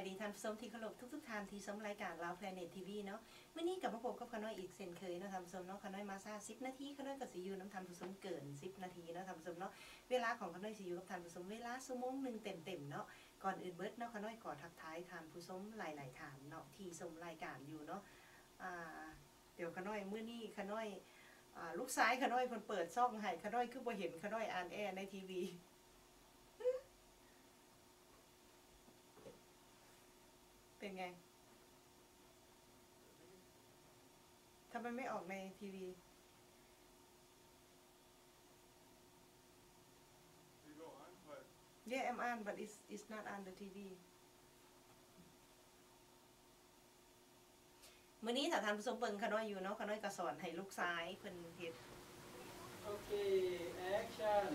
ດີທ່ານຜູ້ຊົມທີ່ເຄົາລົບທຸກໆທ່ານທີ່ຊົມລາຍການ Lao Planet ທີ ວີ ເນາະ. ມື້ນີ້ກໍມາພົບກັບຂ້ານ້ອຍອີກເຊັ່ນເຄີຍເນາະທ່ານຜູ້ຊົມເນາະ. ຂ້ານ້ອຍມາຊ້າສິບນາທີ ຂ້ານ້ອຍກໍຊິຢູ່ນຳທ່ານຜູ້ຊົມເກີນສິບນາທີເນາະທ່ານຜູ້ຊົມເນາະ. ເວລາຂອງຂ້ານ້ອຍຊິຢູ່ກັບທ່ານຜູ້ຊົມເວລາຊົ່ວໂມງໜຶ່ງເຕັມໆເນາະ. ກ່ອນອື່ນເບິດເນາະ ຂ້ານ້ອຍຂໍທັກທາຍທ່ານຜູ້ຊົມຫຼາຍໆທ່ານເນາະ ທີ່ຊົມລາຍການຢູ່ເນາະ. ອ່າ ດຽວຂ້ານ້ອຍ ມື້ນີ້ຂ້ານ້ອຍ ອ່າ ລູກຊາຍຂ້ານ້ອຍເພິ່ນເປີດຊ່ອງໃຫ້ ຂ້ານ້ອຍຄືບໍ່ເຫັນຂ້ານ້ອຍອອນແອໃນທີວີ. เป็นไง? ทำไมไม่ออกในทีวี? Yeah, I'm on, but it's, it's not on the ทีวี. มื้อนี้ถ้าท่านผู้ชมเบิ่งข้าน้อยอยู่เนาะ ข้าน้อยก็สอนให้ลูกชายเพิ่นเฮ็ด. โอเค แอคชั่น.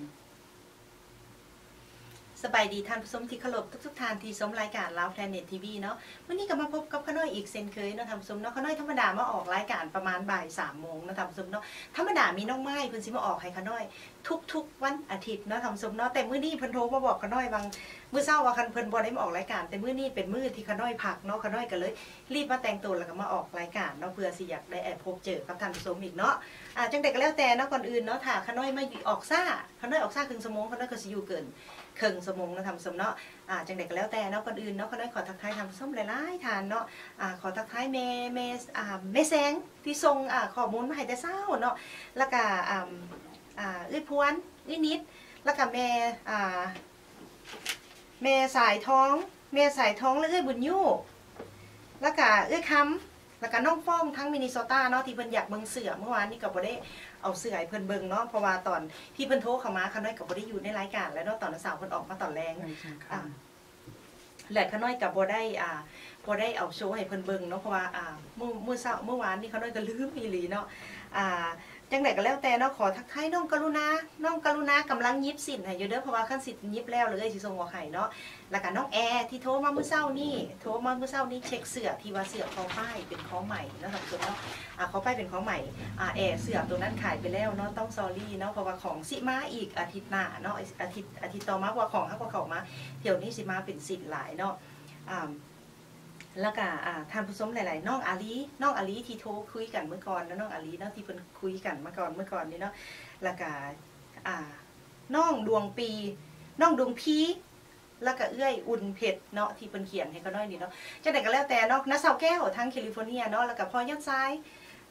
สบายดีท่านผู้ชมที่เคารพทุกๆท่านที่ชมรายการ Lao Planet ที วี เนาะ. มื้อนี้ก็มาพบกับข้าน้อยอีกเช่นเคยเนาะท่านผู้ชมเนาะ. ข้าน้อยธรรมดามาออกรายการประมาณบ่ายสามโมงเนาะท่านผู้ชมเนาะ. ธรรมดามีน้องไม้เพิ่นสิมาออกให้ข้าน้อยทุกๆวันอาทิตย์เนาะท่านผู้ชมเนาะ. แต่มื้อนี้เพิ่นโทรมาบอกข้าน้อยว่ามื้อเช้าว่าคันเพิ่นบ่ได้มาออกรายการ แต่มื้อนี้เป็นมื้อที่ข้าน้อยพักเนาะ ข้าน้อยก็เลย รีบมาแต่งตัวแล้วก็มาออกรายการเนาะ เพื่อสิอยากได้ เอ่อ พบเจอกับท่านผู้ชมอีกเนาะ. อ่า จั่งใดก็แล้วแต่เนาะ ก่อนอื่นเนาะ ถ้าข้าน้อยมาออกช้า ข้าน้อยออกช้าครึ่งชั่วโมง ข้าน้อยก็สิอยู่เกินครึ่งชั่วโมงเนาะท่านผู้ชมเนาะ. อ่า จั่งใดก็แล้วแต่เนาะ ก่อนอื่นเนาะ ข้าน้อยขอทักทายท่านผู้ชมหลายๆท่านเนาะ. อ่า ขอทักทายแม่ แม่ อ่า แม่แสงที่ส่ง อ่า ข้อมูลมาให้แต่เช้าเนาะ แล้วก็ อ่า อ่า เอื้อยพวน เอื้อยนิด แล้วก็แม่ อ่า แม่สายทอง แม่สายทอง และเอื้อยบุญยู แล้วก็เอื้อยคำ แล้วก็น้องฟ้องทางมินนิโซตาเนาะ ที่เพิ่นอยากเบิ่งเสื้อ เมื่อวานนี้ก็บ่ได้เอาเสื้อให้เพิ่นเบิ่งเนาะ เพราะว่าตอนที่เพิ่นโทรเข้ามา ข้าน้อยก็บ่ได้อยู่ในรายการแล้วเนาะ ตอนเช้าเพิ่นออกมาตอนแลง ใช่ ใช่ค่ะ อ่ะ และข้าน้อยก็บ่ได้ อ่า บ่ได้เอาโชว์ให้เพิ่นเบิ่งเนาะ เพราะว่า อ่า มื้อ มื้อเช้า มื้อวานนี้ข้าน้อยก็ลืมอีหลีเนาะ อ่า จั่งใดก็แล้วแต่เนาะ ขอทักทายน้องกรุณา น้องกรุณากำลังหยิบสิ้นให้อยู่เด้อ เพราะว่าคันสิ้นหยิบแล้ว แล้วเอื้อยสิส่งออกให้เนาะ. แล้วก็น้องแอที่โทรมามื้อเช้านี้ โทรมามื้อเช้านี้เช็คเสื้อที่ว่าเสื้อคอป้ายเป็นคอใหม่เนาะท่านผู้ชมเนาะ อ่า คอป้ายเป็นคอใหม่ อ่า แอ เสื้อตัวนั้นขายไปแล้วเนาะ ต้อง sorry เนาะ เพราะว่าของสิมาอีกอาทิตย์หน้าเนาะ อาทิตย์ อาทิตย์ต่อมา เพราะว่าของเฮาก็เข้ามาเที่ยวนี้สิมาเป็นสิ้นหลายเนาะ อ่า แล้วก็ อ่า ท่านผู้ชมหลายๆ น้องอาลี น้องอาลีที่โทรคุยกันเมื่อก่อนเนาะ น้องอาลีเนาะ ที่เพิ่นคุยกันมาก่อน เมื่อก่อนนี้เนาะ แล้วก็ อ่า น้องดวงปี น้องดวงพี แล้วก็เอื้อยอุ่นเพชรเนาะ ที่เพิ่นเขียนให้ข้าน้อยนี่เนาะ. จั่งใดก็แล้วแต่เนาะ น้าสาวแก้วทางแคลิฟอร์เนียเนาะ แล้วก็พ่อยอดชาย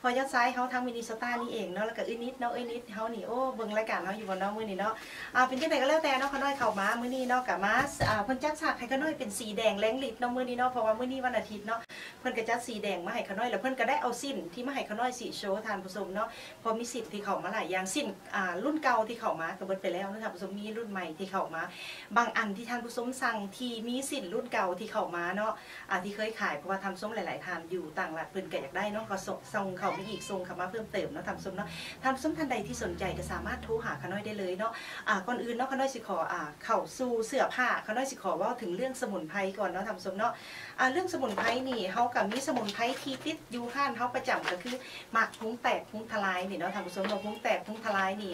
พ่อยอดชายเฮาทางมินนิโซตานี่เองเนาะ แล้วก็เอื้อยนิดเนาะ เอื้อยนิดเฮานี่ โอ้ เบิ่งรายการเฮาอยู่บ่เนาะมื้อนี้เนาะ. อ่า เป็นจั่งใดก็แล้วแต่เนาะ ข้าน้อยเข้ามามื้อนี้เนาะ ก็มา อ่า เพิ่นจัดฉากให้ข้าน้อยเป็นสีแดงแรงฤทธิ์เนาะมื้อนี้เนาะ เพราะว่ามื้อนี้วันอาทิตย์เนาะ เพิ่นก็จัดสีแดงมาให้ข้าน้อย แล้วเพิ่นก็ได้เอาสิ้นที่มาให้ข้าน้อยสิโชว์ท่านผู้ชมเนาะ เพราะมีสิ้นที่เข้ามาหลายอย่าง สิ้น อ่า รุ่นเก่าที่เข้ามาก็เบิดไปแล้วเนาะท่านผู้ชม มีรุ่นใหม่ที่เข้ามา บางอันที่ท่านผู้ชมสั่งที่มีสิ้นรุ่นเก่าที่เข้ามาเนาะ อ่า ที่เคยขาย เพราะว่าท่านผู้ชมหลายๆท่านอยู่ต่างรัฐเพิ่นก็อยากได้เนาะ ก็ส่ง ส่งเข้ามาอีก ส่งเข้ามาเพิ่มเติมเนาะท่านผู้ชมเนาะ. ท่านผู้ชมท่านใดที่สนใจก็สามารถโทรหาข้าน้อยได้เลยเนาะ. อ่า ก่อนอื่นเนาะ ข้าน้อยสิขอ อ่า เข้าสู่เสื้อผ้า ข้าน้อยสิขอเว้าถึงเรื่องสมุนไพรก่อนเนาะท่านผู้ชมเนาะ. อ่า เรื่องสมุนไพรนี่ เฮาก็มีสมุนไพรที่ติดอยู่ร้านเฮาประจำ ก็คือหมากพุงแตกพุงทลายนี่เนาะท่านผู้ชมเนาะ. พุงแตกพุงทลายนี่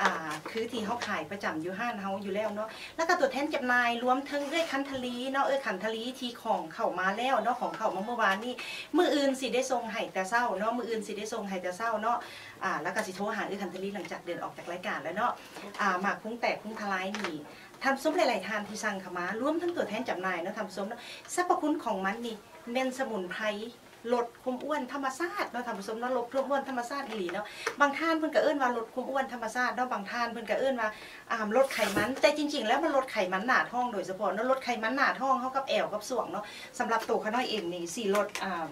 อ่า คือที่เฮาขายประจำอยู่ร้านเฮาอยู่แล้วเนาะ แล้วก็ตัวแทนจำหน่าย รวมถึงเอื้อยคันธลีเนาะ เอื้อยคันธลีที่ของเข้ามาแล้วเนาะ ของเข้ามาเมื่อวานนี้ มื้ออื่นสิได้ส่งให้แต่เช้าเนาะ มื้ออื่นสิได้ส่งให้แต่เช้าเนาะ. อ่า แล้วก็สิโทรหาเอื้อยคันธลีหลังจากเดินออกจากรายการแล้วเนาะ. อ่า หมากพุงแตกพุงทลายนี่ ท่านผู้ชมหลายๆท่านที่สั่งเข้ามา รวมทั้งตัวแทนจำหน่ายเนาะท่านผู้ชมเนาะ สรรพคุณของมันนี่แม่นสมุนไพรลดความอ้วนธรรมชาติเนาะท่านผู้ชมเนาะ ลดความอ้วนธรรมชาติอีหลีเนาะ. บางท่านเพิ่นก็เอิ้นว่าลดความอ้วนธรรมชาติเนาะ บางท่านเพิ่นก็เอิ้นว่า อ่า ลดไขมัน แต่จริงๆแล้วมันลดไขมันหน้าท้องโดยเฉพาะเนาะ ลดไขมันหน้าท้องเฮากับแอวกับส่วงเนาะ. สำหรับตัวข้าน้อยเองนี่สิลด อ่า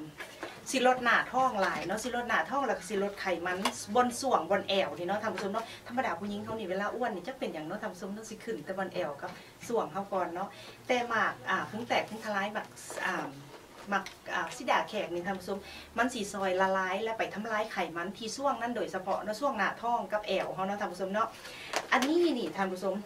สิลดหน้าท้องหลายเนาะ สิลดหน้าท้อง แล้วก็สิลดไขมันบ่อนส่วงบ่อนแอวนี่เนาะท่านผู้ชมเนาะ. ธรรมดาผู้หญิงเฮานี่เวลาอ้วนนี่จักเป็นหยังเนาะท่านผู้ชมเนาะ สิขึ้นแต่บ่อนแอวกับส่วงเฮาก่อนเนาะ. แต่หมาก อ่า พุงแตกพุงทลาย หมาก อ่า หมาก อ่า สีดาแขกนี่ท่านผู้ชม มันสิซอยละลายและไปทำลายไขมันที่ส่วงนั้นโดยเฉพาะเนาะ ส่วงหน้าท้องกับแอวเฮาเนาะท่านผู้ชมเนาะ. อันนี้นี่ท่านผู้ชม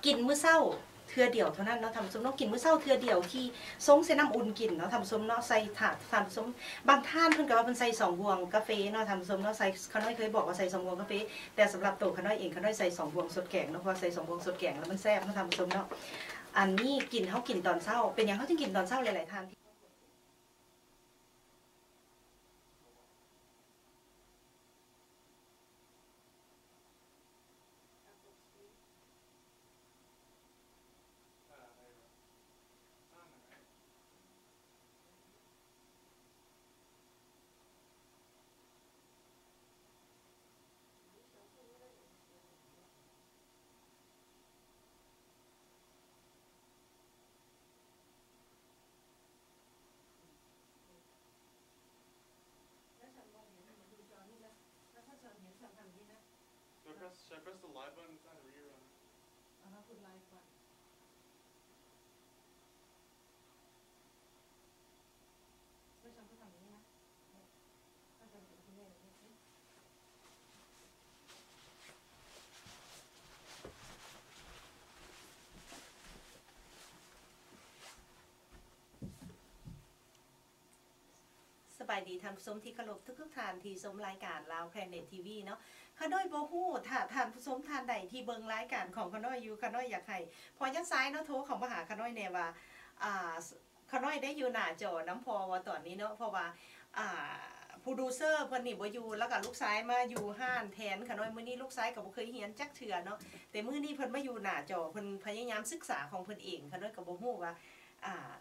กินมื้อเช้าเทื่อเดียวเท่านั้นเนาะท่านผู้ชมเนาะ กินมื้อเช้าเทื่อเดียวที่ชงใส่น้ำอุ่นกินเนาะท่านผู้ชมเนาะ. ใส่ ถ้าท่านผู้ชม บางท่านเพิ่นก็ว่าเพิ่นใส่สองบ่วงกาแฟเนาะท่านผู้ชมเนาะ ใส่ ข้าน้อยเคยบอกว่าใส่สองบ่วงกาแฟ แต่สำหรับตัวข้าน้อยเอง ข้าน้อยใส่สองบ่วงสดแกงเนาะ เพราะว่าใส่สองบ่วงสดแกงแล้วมันแซ่บเนาะท่านผู้ชมเนาะ. ອັນນີ້ກິນ ເຮົາກິນຕອນເຊົ້າ. ເປັນຫຍັງເຮົາຈຶ່ງກິນຕອນເຊົ້າຫຼາຍໆທ່ານ? Should I press, should I press the live button? It's not a rerun. ສະບາຍດີທ່ານຜູ້ຊົມທີ່ເຄົາລົບທຸກໆທ່ານທີ່ຊົມລາຍການ Lao Planet ທີ ວີ ເນາະ. ຂະນ້ອຍບໍ່ຮູ້ ຖ້າທ່ານຜູ້ຊົມທ່ານໃດທີ່ເບິ່ງລາຍການຂອງຂະນ້ອຍຢູ່ ຂະນ້ອຍຢາກໃຫ້ພໍ່ຍອດຊາຍເນາະ ໂທເຂົ້າມາຫາຂະນ້ອຍແດ່ວ່າ ອ່າ ຂະນ້ອຍໄດ້ຢູ່ໜ້າຈໍນຳພໍ່ບໍ່ຕອນນີ້ເນາະ ເພາະວ່າ ອ່າ ໂປຣດິວເຊີເພິ່ນນີ້ບໍ່ຢູ່ ແລ້ວກໍລູກຊາຍມາຢູ່ຮ້ານແທນຂະນ້ອຍ. ມື້ນີ້ລູກຊາຍກໍບໍ່ເຄີຍຮຽນຈັກເທື່ອເນາະ ແຕ່ມື້ນີ້ເພິ່ນມາຢູ່ໜ້າຈໍ ເພິ່ນພະຍາຍາມສຶກສາຂອງເພິ່ນເອງ. ຂະນ້ອຍກໍບໍ່ຮູ້ວ່າ ອ່າ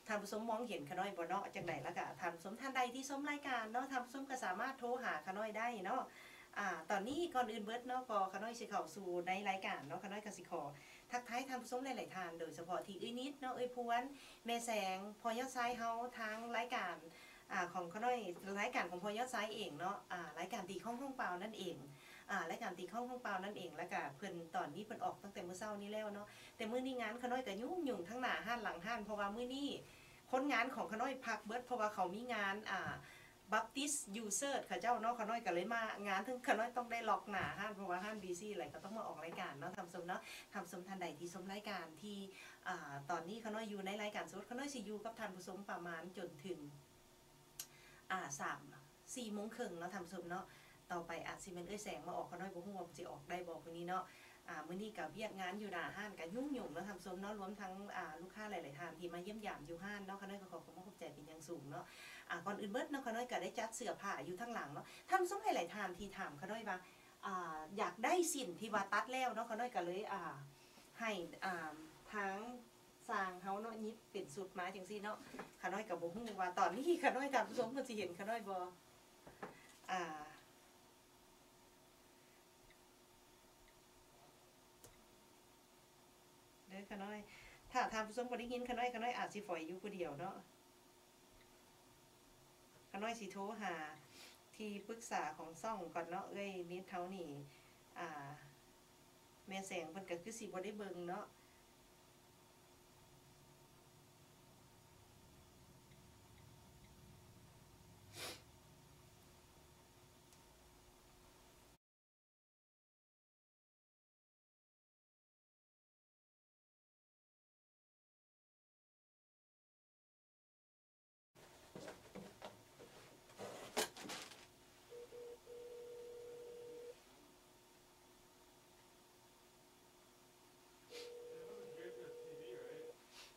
ທ່ານຜູ້ຊົມມອງເຫັນຂະນ້ອຍບໍ່ເນາະ ຈັ່ງໃດ ແລ້ວກໍທ່ານຜູ້ຊົມທ່ານໃດທີ່ຊົມລາຍການເນາະ ທ່ານຜູ້ຊົມກໍສາມາດໂທຫາຂະນ້ອຍໄດ້ເນາະ. ອ່າ ຕອນນີ້ກ່ອນອື່ນເບິດເນາະ ກໍຂະນ້ອຍຊິເຂົ້າສູ່ໃນລາຍການເນາະ ຂະນ້ອຍກໍຊິຂໍ ທັກທາຍທ່ານຜູ້ຊົມຫຼາຍໆທ່ານ ໂດຍສະເພາະທີ່ເອື້ອຍນິດເນາະ ເອື້ອຍພວນ ແມ່ແສງ ພໍ່ຍອດຊາຍເຮົາ ທາງລາຍການ ອ່າ ຂອງຂະນ້ອຍ ລາຍການຂອງພໍ່ຍອດຊາຍເອງເນາະ ອ່າ ລາຍການຕີຄ້ອງຫ້ອງເປົ່ານັ້ນເອງ ອ່າ ລາຍການຕີຄ້ອງຫ້ອງເປົ່ານັ້ນເອງ ແລ້ວກະເພິ່ນ ຕອນນີ້ເພິ່ນອອກຕັ້ງແຕ່ມື້ເຊົ້ານີ້ແລ້ວເນາະ ແຕ່ມື້ນີ້ງານຂະນ້ອຍກະຫຍຸ້ງໆ ທັງໜ້າຮ້ານຫຼັງຮ້ານ ເພາະວ່າມື້ນີ້ຄົນງານຂອງຂະນ້ອຍພັກເບິດ ເພາະວ່າເຂົາມີງານ ອ່າ Baptist Youth Church ເຂົາເຈົ້າເນາະ ຂະນ້ອຍກໍເລີຍມາງານ ເຖິງຂະນ້ອຍຕ້ອງໄດ້ລັອກໜ້າຮ້ານ ເພາະວ່າຮ້ານບີຊີ ແລ້ວກໍຕ້ອງມາອອກລາຍການເນາະ ທ່ານຜູ້ຊົມເນາະ. ທ່ານຜູ້ຊົມທ່ານໃດທີ່ຊົມລາຍການທີ່ ອ່າ ຕອນນີ້ຂະນ້ອຍຢູ່ໃນລາຍການສົດ ຂະນ້ອຍຊິຢູ່ກັບທ່ານຜູ້ຊົມປະມານຈົນເຖິງ ອ່າ ສາມ ສີ່ໂມງເຄິ່ງເນາະ ທ່ານຜູ້ຊົມເນາະ. ຕໍ່ໄປອາດຊິແມ່ນເອື້ອຍແສງມາອອກ ຂະນ້ອຍບໍ່ຮູ້ວ່າເພິ່ນຊິອອກໄດ້ບໍ່ມື້ນີ້ເນາະ. ອ່າ ມື້ນີ້ກະວຽກງານຢູ່ໜ້າຮ້ານກະຫຍຸ້ງໆເນາະ ທ່ານຜູ້ຊົມເນາະ ລວມທັງ ອ່າ ລູກຄ້າຫຼາຍໆທ່ານທີ່ມາຢ້ຽມຢາມຢູ່ຮ້ານເນາະ ຂະນ້ອຍກໍຂໍຂອບຄຸນຂອບໃຈເປັນຢ່າງສູງເນາະ. ອ່າ ກ່ອນອື່ນເບິດເນາະ ຂະນ້ອຍກໍໄດ້ຈັດເສື້ອຜ້າຢູ່ທາງຫຼັງເນາະ ທ່ານຜູ້ຊົມຫຼາຍໆທ່ານທີ່ຖາມຂະນ້ອຍວ່າ ອ່າ ຢາກໄດ້ສິ້ນທີ່ວ່າຕັດແລ້ວເນາະ ຂະນ້ອຍກໍເລີຍ ອ່າ ໃຫ້ ອ່າ ທາງຊ່າງເຮົາເນາະ ຫຍິບເປັນຊຸດມາຈັ່ງຊີ້ເນາະ. ຂະນ້ອຍກໍບໍ່ຮູ້ວ່າຕອນນີ້ຂະນ້ອຍ ທ່ານຜູ້ຊົມເພິ່ນຊິເຫັນຂະນ້ອຍບໍ່ ອ່າ ເດີຂະນ້ອຍ ຖ້າທ່ານຜູ້ຊົມບໍ່ໄດ້ຍິນຂະນ້ອຍ ຂະນ້ອຍອາດຊິຝອຍຢູ່ຜູ້ດຽວເນາະ. ຂະນ້ອຍຊິໂທຫາທີ່ປຶກສາຂອງຊ່ອງກ່ອນເນາະ ເອື້ອຍນິດເຮົານີ້ ອ່າ ແມ່ແສງເພິ່ນກໍຄືຊິບໍ່ໄດ້ເບິ່ງເນາະ.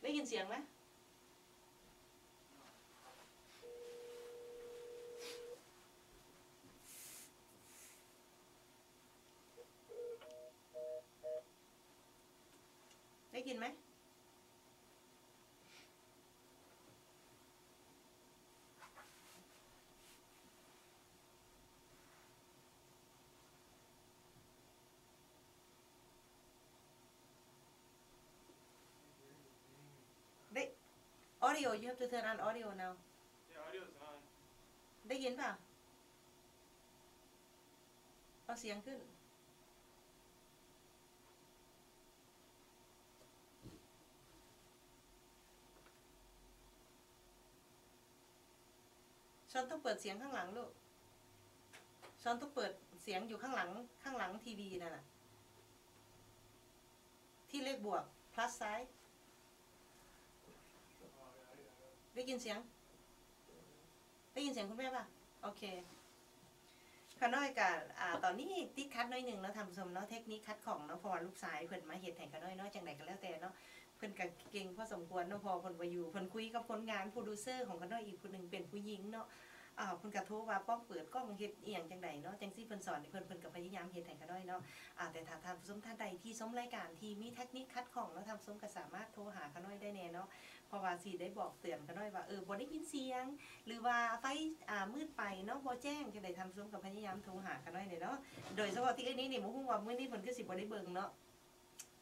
ໄດ້ຍິນສຽງໄໝ? ໄດ້ຍິນໄໝ? ໄດ້ audio, you have to turn on audio now. Yeah, audio is on. ໄດ້ຍິນປ່ະ? ເອົາສຽງຂຶ້ນ. ຊອນຕ້ອງເປີດສຽງຂ້າງຫຼັງລູກ. ຊອນຕ້ອງເປີດສຽງຢູ່ຂ້າງຫຼັງ, ຂ້າງຫຼັງທີວີນັ້ນນະ. ທີ່ເລກບວກ plus sign. ໄດ້ຍິນສຽງ? ໄດ້ຍິນສຽງຄຸນແມ່ປະ? ໂອເຄ. ຂະນ້ອຍກະ ອ່າ ຕອນນີ້ຕິດຂັດໜ້ອຍໜຶ່ງເນາະທ່ານຜູ້ຊົມເນາະ, ເທັກນິກຂັດຂ້ອງເນາະ, ເພາະວ່າລູກຊາຍເພິ່ນມາເຮັດໃຫ້ຂະນ້ອຍເນາະ, ຈັ່ງໃດກໍແລ້ວແຕ່ເນາະ, เพิ่นก็เก่งพอสมควรเนาะ เพราะเพิ่นบ่อยู่ เพิ่นคุยกับคนงาน โปรดิวเซอร์ของข้าน้อยอีกผู้หนึ่งเป็นผู้หญิงเนาะ อ่า เพิ่นก็โทรว่า "ป้องเปิดกล้องเฮ็ดอีหยังจั่งใดเนาะ" จั่งซี้เพิ่นสอนให้เพิ่น เพิ่นก็พยายามเฮ็ดให้ข้าน้อยเนาะ อ่า แต่ถ้าท่านผู้ชมท่านใดที่ชมรายการที่มีเทคนิคขัดข้องเนาะ ท่านผู้ชมก็สามารถโทรหาข้าน้อยได้แน่เนาะ เพราะว่าสิได้บอกเตือนข้าน้อยว่า เออ บ่ได้ยินเสียง หรือว่าไฟ อ่า มืดไปเนาะ บ่แจ้งจั่งใด ท่านผู้ชมก็พยายามโทรหาข้าน้อยแน่เนาะ โดยเฉพาะที่เอื้อยนี่นี่ บ่ฮู้ว่ามื้อนี้เพิ่นคือสิบ่ได้เบิ่งเนาะ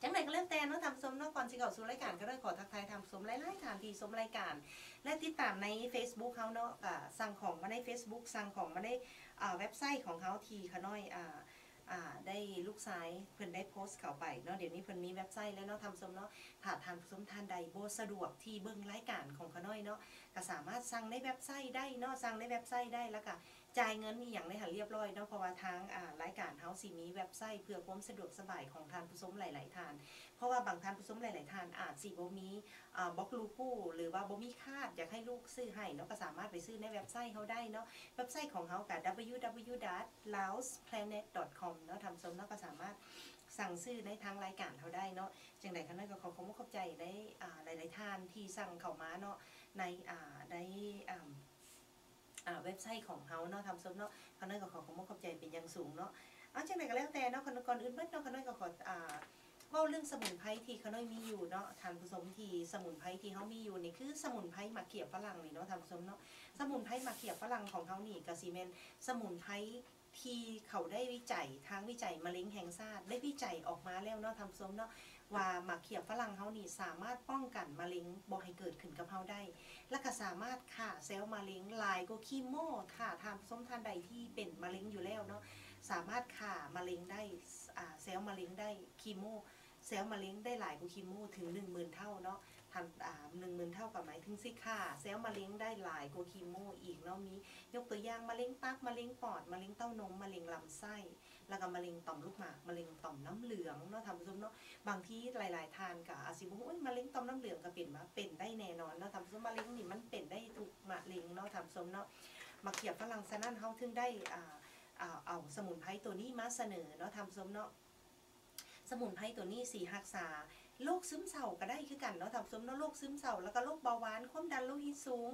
จั่งใดก็แล้วแต่เนาะท่านผู้ชมเนาะ ก่อนสิเข้าสู่รายการ ข้าน้อยขอทักทายท่านผู้ชมหลายๆ ท่านที่ชมรายการ และติดตามในเฟซบุ๊กเฮาเนาะ อ่า สั่งของมาในเฟซบุ๊ก สั่งของมาใน อ่า เว็บไซต์ของเฮาที่ข้าน้อย อ่า อ่า ได้ลูกชายเพิ่นได้โพสต์เข้าไปเนาะ เดี๋ยวนี้เพิ่นมีเว็บไซต์แล้วเนาะท่านผู้ชมเนาะ ถ้าท่านผู้ชมท่านใดบ่สะดวกที่เบิ่งรายการของข้าน้อยเนาะ ก็สามารถสั่งในเว็บไซต์ได้เนาะ สั่งในเว็บไซต์ได้ แล้วก็ จ่ายเงินอีหยังในหั้นเรียบร้อยเนาะ เพราะว่าทาง อ่า รายการเฮาสิมีเว็บไซต์เพื่อความสะดวกสบายของท่านผู้ชมหลายๆ ท่าน เพราะว่าบางท่านผู้ชมหลายๆ ท่านอาจสิบ่มี อ่า บล็อกลูกคู่ หรือว่าบ่มีคาดอยากให้ลูกซื้อให้เนาะ ก็สามารถไปซื้อในเว็บไซต์เฮาได้เนาะ เว็บไซต์ของเฮาก็ ดับเบิลยู ดับเบิลยู ดับเบิลยู ดอท ลาวส แพลเน็ต ดอท คอม เนาะ ท่านผู้ชมเนาะ ก็สามารถสั่งซื้อในทางรายการเฮาได้เนาะ จั่งใดข้าน้อยก็ขอขอบคุณขอบใจใน อ่า หลายๆ ท่านที่สั่งเข้ามาเนาะ ใน อ่า ใน อ่า ອ່າ ເວັບໄຊຂອງເຮົາເນາະທ່ານຜູ້ຊົມເນາະ. ຂ້ານ້ອຍກໍຂໍຂອບອົກຂອບໃຈເປັນຢ່າງສູງເນາະ. ເອົາ ຈັ່ງໃດກໍແລ້ວແຕ່ເນາະ ກ່ອນອື່ນເບິດເນາະ ຂ້ານ້ອຍກໍຂໍ ອ່າ ເວົ້າເລື່ອງສະໝຸນໄພທີ່ຂ້ານ້ອຍມີຢູ່ເນາະທ່ານຜູ້ຊົມ, ທີ່ສະໝຸນໄພທີ່ເຮົາມີຢູ່ນີ້ຄືສະໝຸນໄພໝາກຂຽບຝຣັ່ງນີ້ເນາະທ່ານຜູ້ຊົມເນາະ. ສະໝຸນໄພໝາກຂຽບຝຣັ່ງຂອງເຮົານີ້ກໍຊິແມ່ນສະໝຸນໄພ ທີ່ເຂົາໄດ້ວິໄຈ ທາງວິໄຈມະເລັງແຫ່ງຊາດໄດ້ວິໄຈອອກມາແລ້ວເນາະທ່ານຜູ້ຊົມເນາະ ວ່າໝາກຂຽບຝຣັ່ງເຮົານີ້ສາມາດປ້ອງກັນມະເລັງບໍ່ໃຫ້ເກີດຂຶ້ນກັບເຮົາໄດ້ ແລະກະສາມາດຂ້າເຊວມະເລັງຫຼາຍກວ່າຄີໂມ. ຖ້າທ່ານຜູ້ຊົມທ່ານໃດທີ່ເປັນມະເລັງຢູ່ແລ້ວເນາະ ສາມາດຂ້າມະເລັງໄດ້ ອ່າ ເຊວມະເລັງໄດ້ ຄີໂມ ເຊວມະເລັງໄດ້ຫຼາຍກວ່າຄີໂມເຖິງໜຶ່ງໝື່ນເທົ່າເນາະ. ທ່ານ ອ່າ ໜຶ່ງໝື່ນເທົ່າກໍໝາຍເຖິງຊິຂ້າເຊວມະເລັງໄດ້ຫຼາຍກວ່າຄີໂມອີກເນາະ. ມີຍົກຕົວຢ່າງ ມະເລັງຕັບ, ມະເລັງປອດ, ມະເລັງເຕົ້ານົມ, ມະເລັງລຳໄສ້ ແລ້ວກໍມະເລັງຕ່ອມລູກໝາກ, ມະເລັງຕ່ອມນ້ຳເຫຼືອງເນາະທ່ານຜູ້ຊົມເນາະ. ບາງທີຫຼາຍໆທ່ານກໍອາດຊິບໍ່ຮູ້ ໂອ້ຍ ມະເລັງຕ່ອມນ້ຳເຫຼືອງກໍເປັນຫວາ? ເປັນໄດ້ແນ່ນອນເນາະທ່ານຜູ້ຊົມ. ມະເລັງນີ້ມັນເປັນໄດ້ທຸກມະເລັງເນາະທ່ານຜູ້ຊົມເນາະ. ໝາກຂຽບຝຣັ່ງ ສະນັ້ນເຮົາເຖິງໄດ້ ອ່າ ອ່າ ເອົາສະໝຸນໄພໂຕນີ້ມາສະເໜີເນາະທ່ານຜູ້ຊົມເນາະ. ສະໝຸນໄພໂຕນີ້ຊິຮັກສາໂລກຊຶມເສົ້າກໍໄດ້ຄືກັນເນາະທ່ານຜູ້ຊົມເນາະ. ໂລກຊຶມເສົ້າ ແລ້ວກໍໂລກເບົາຫວານ, ຄວາມດັນໂລຫິດສູງ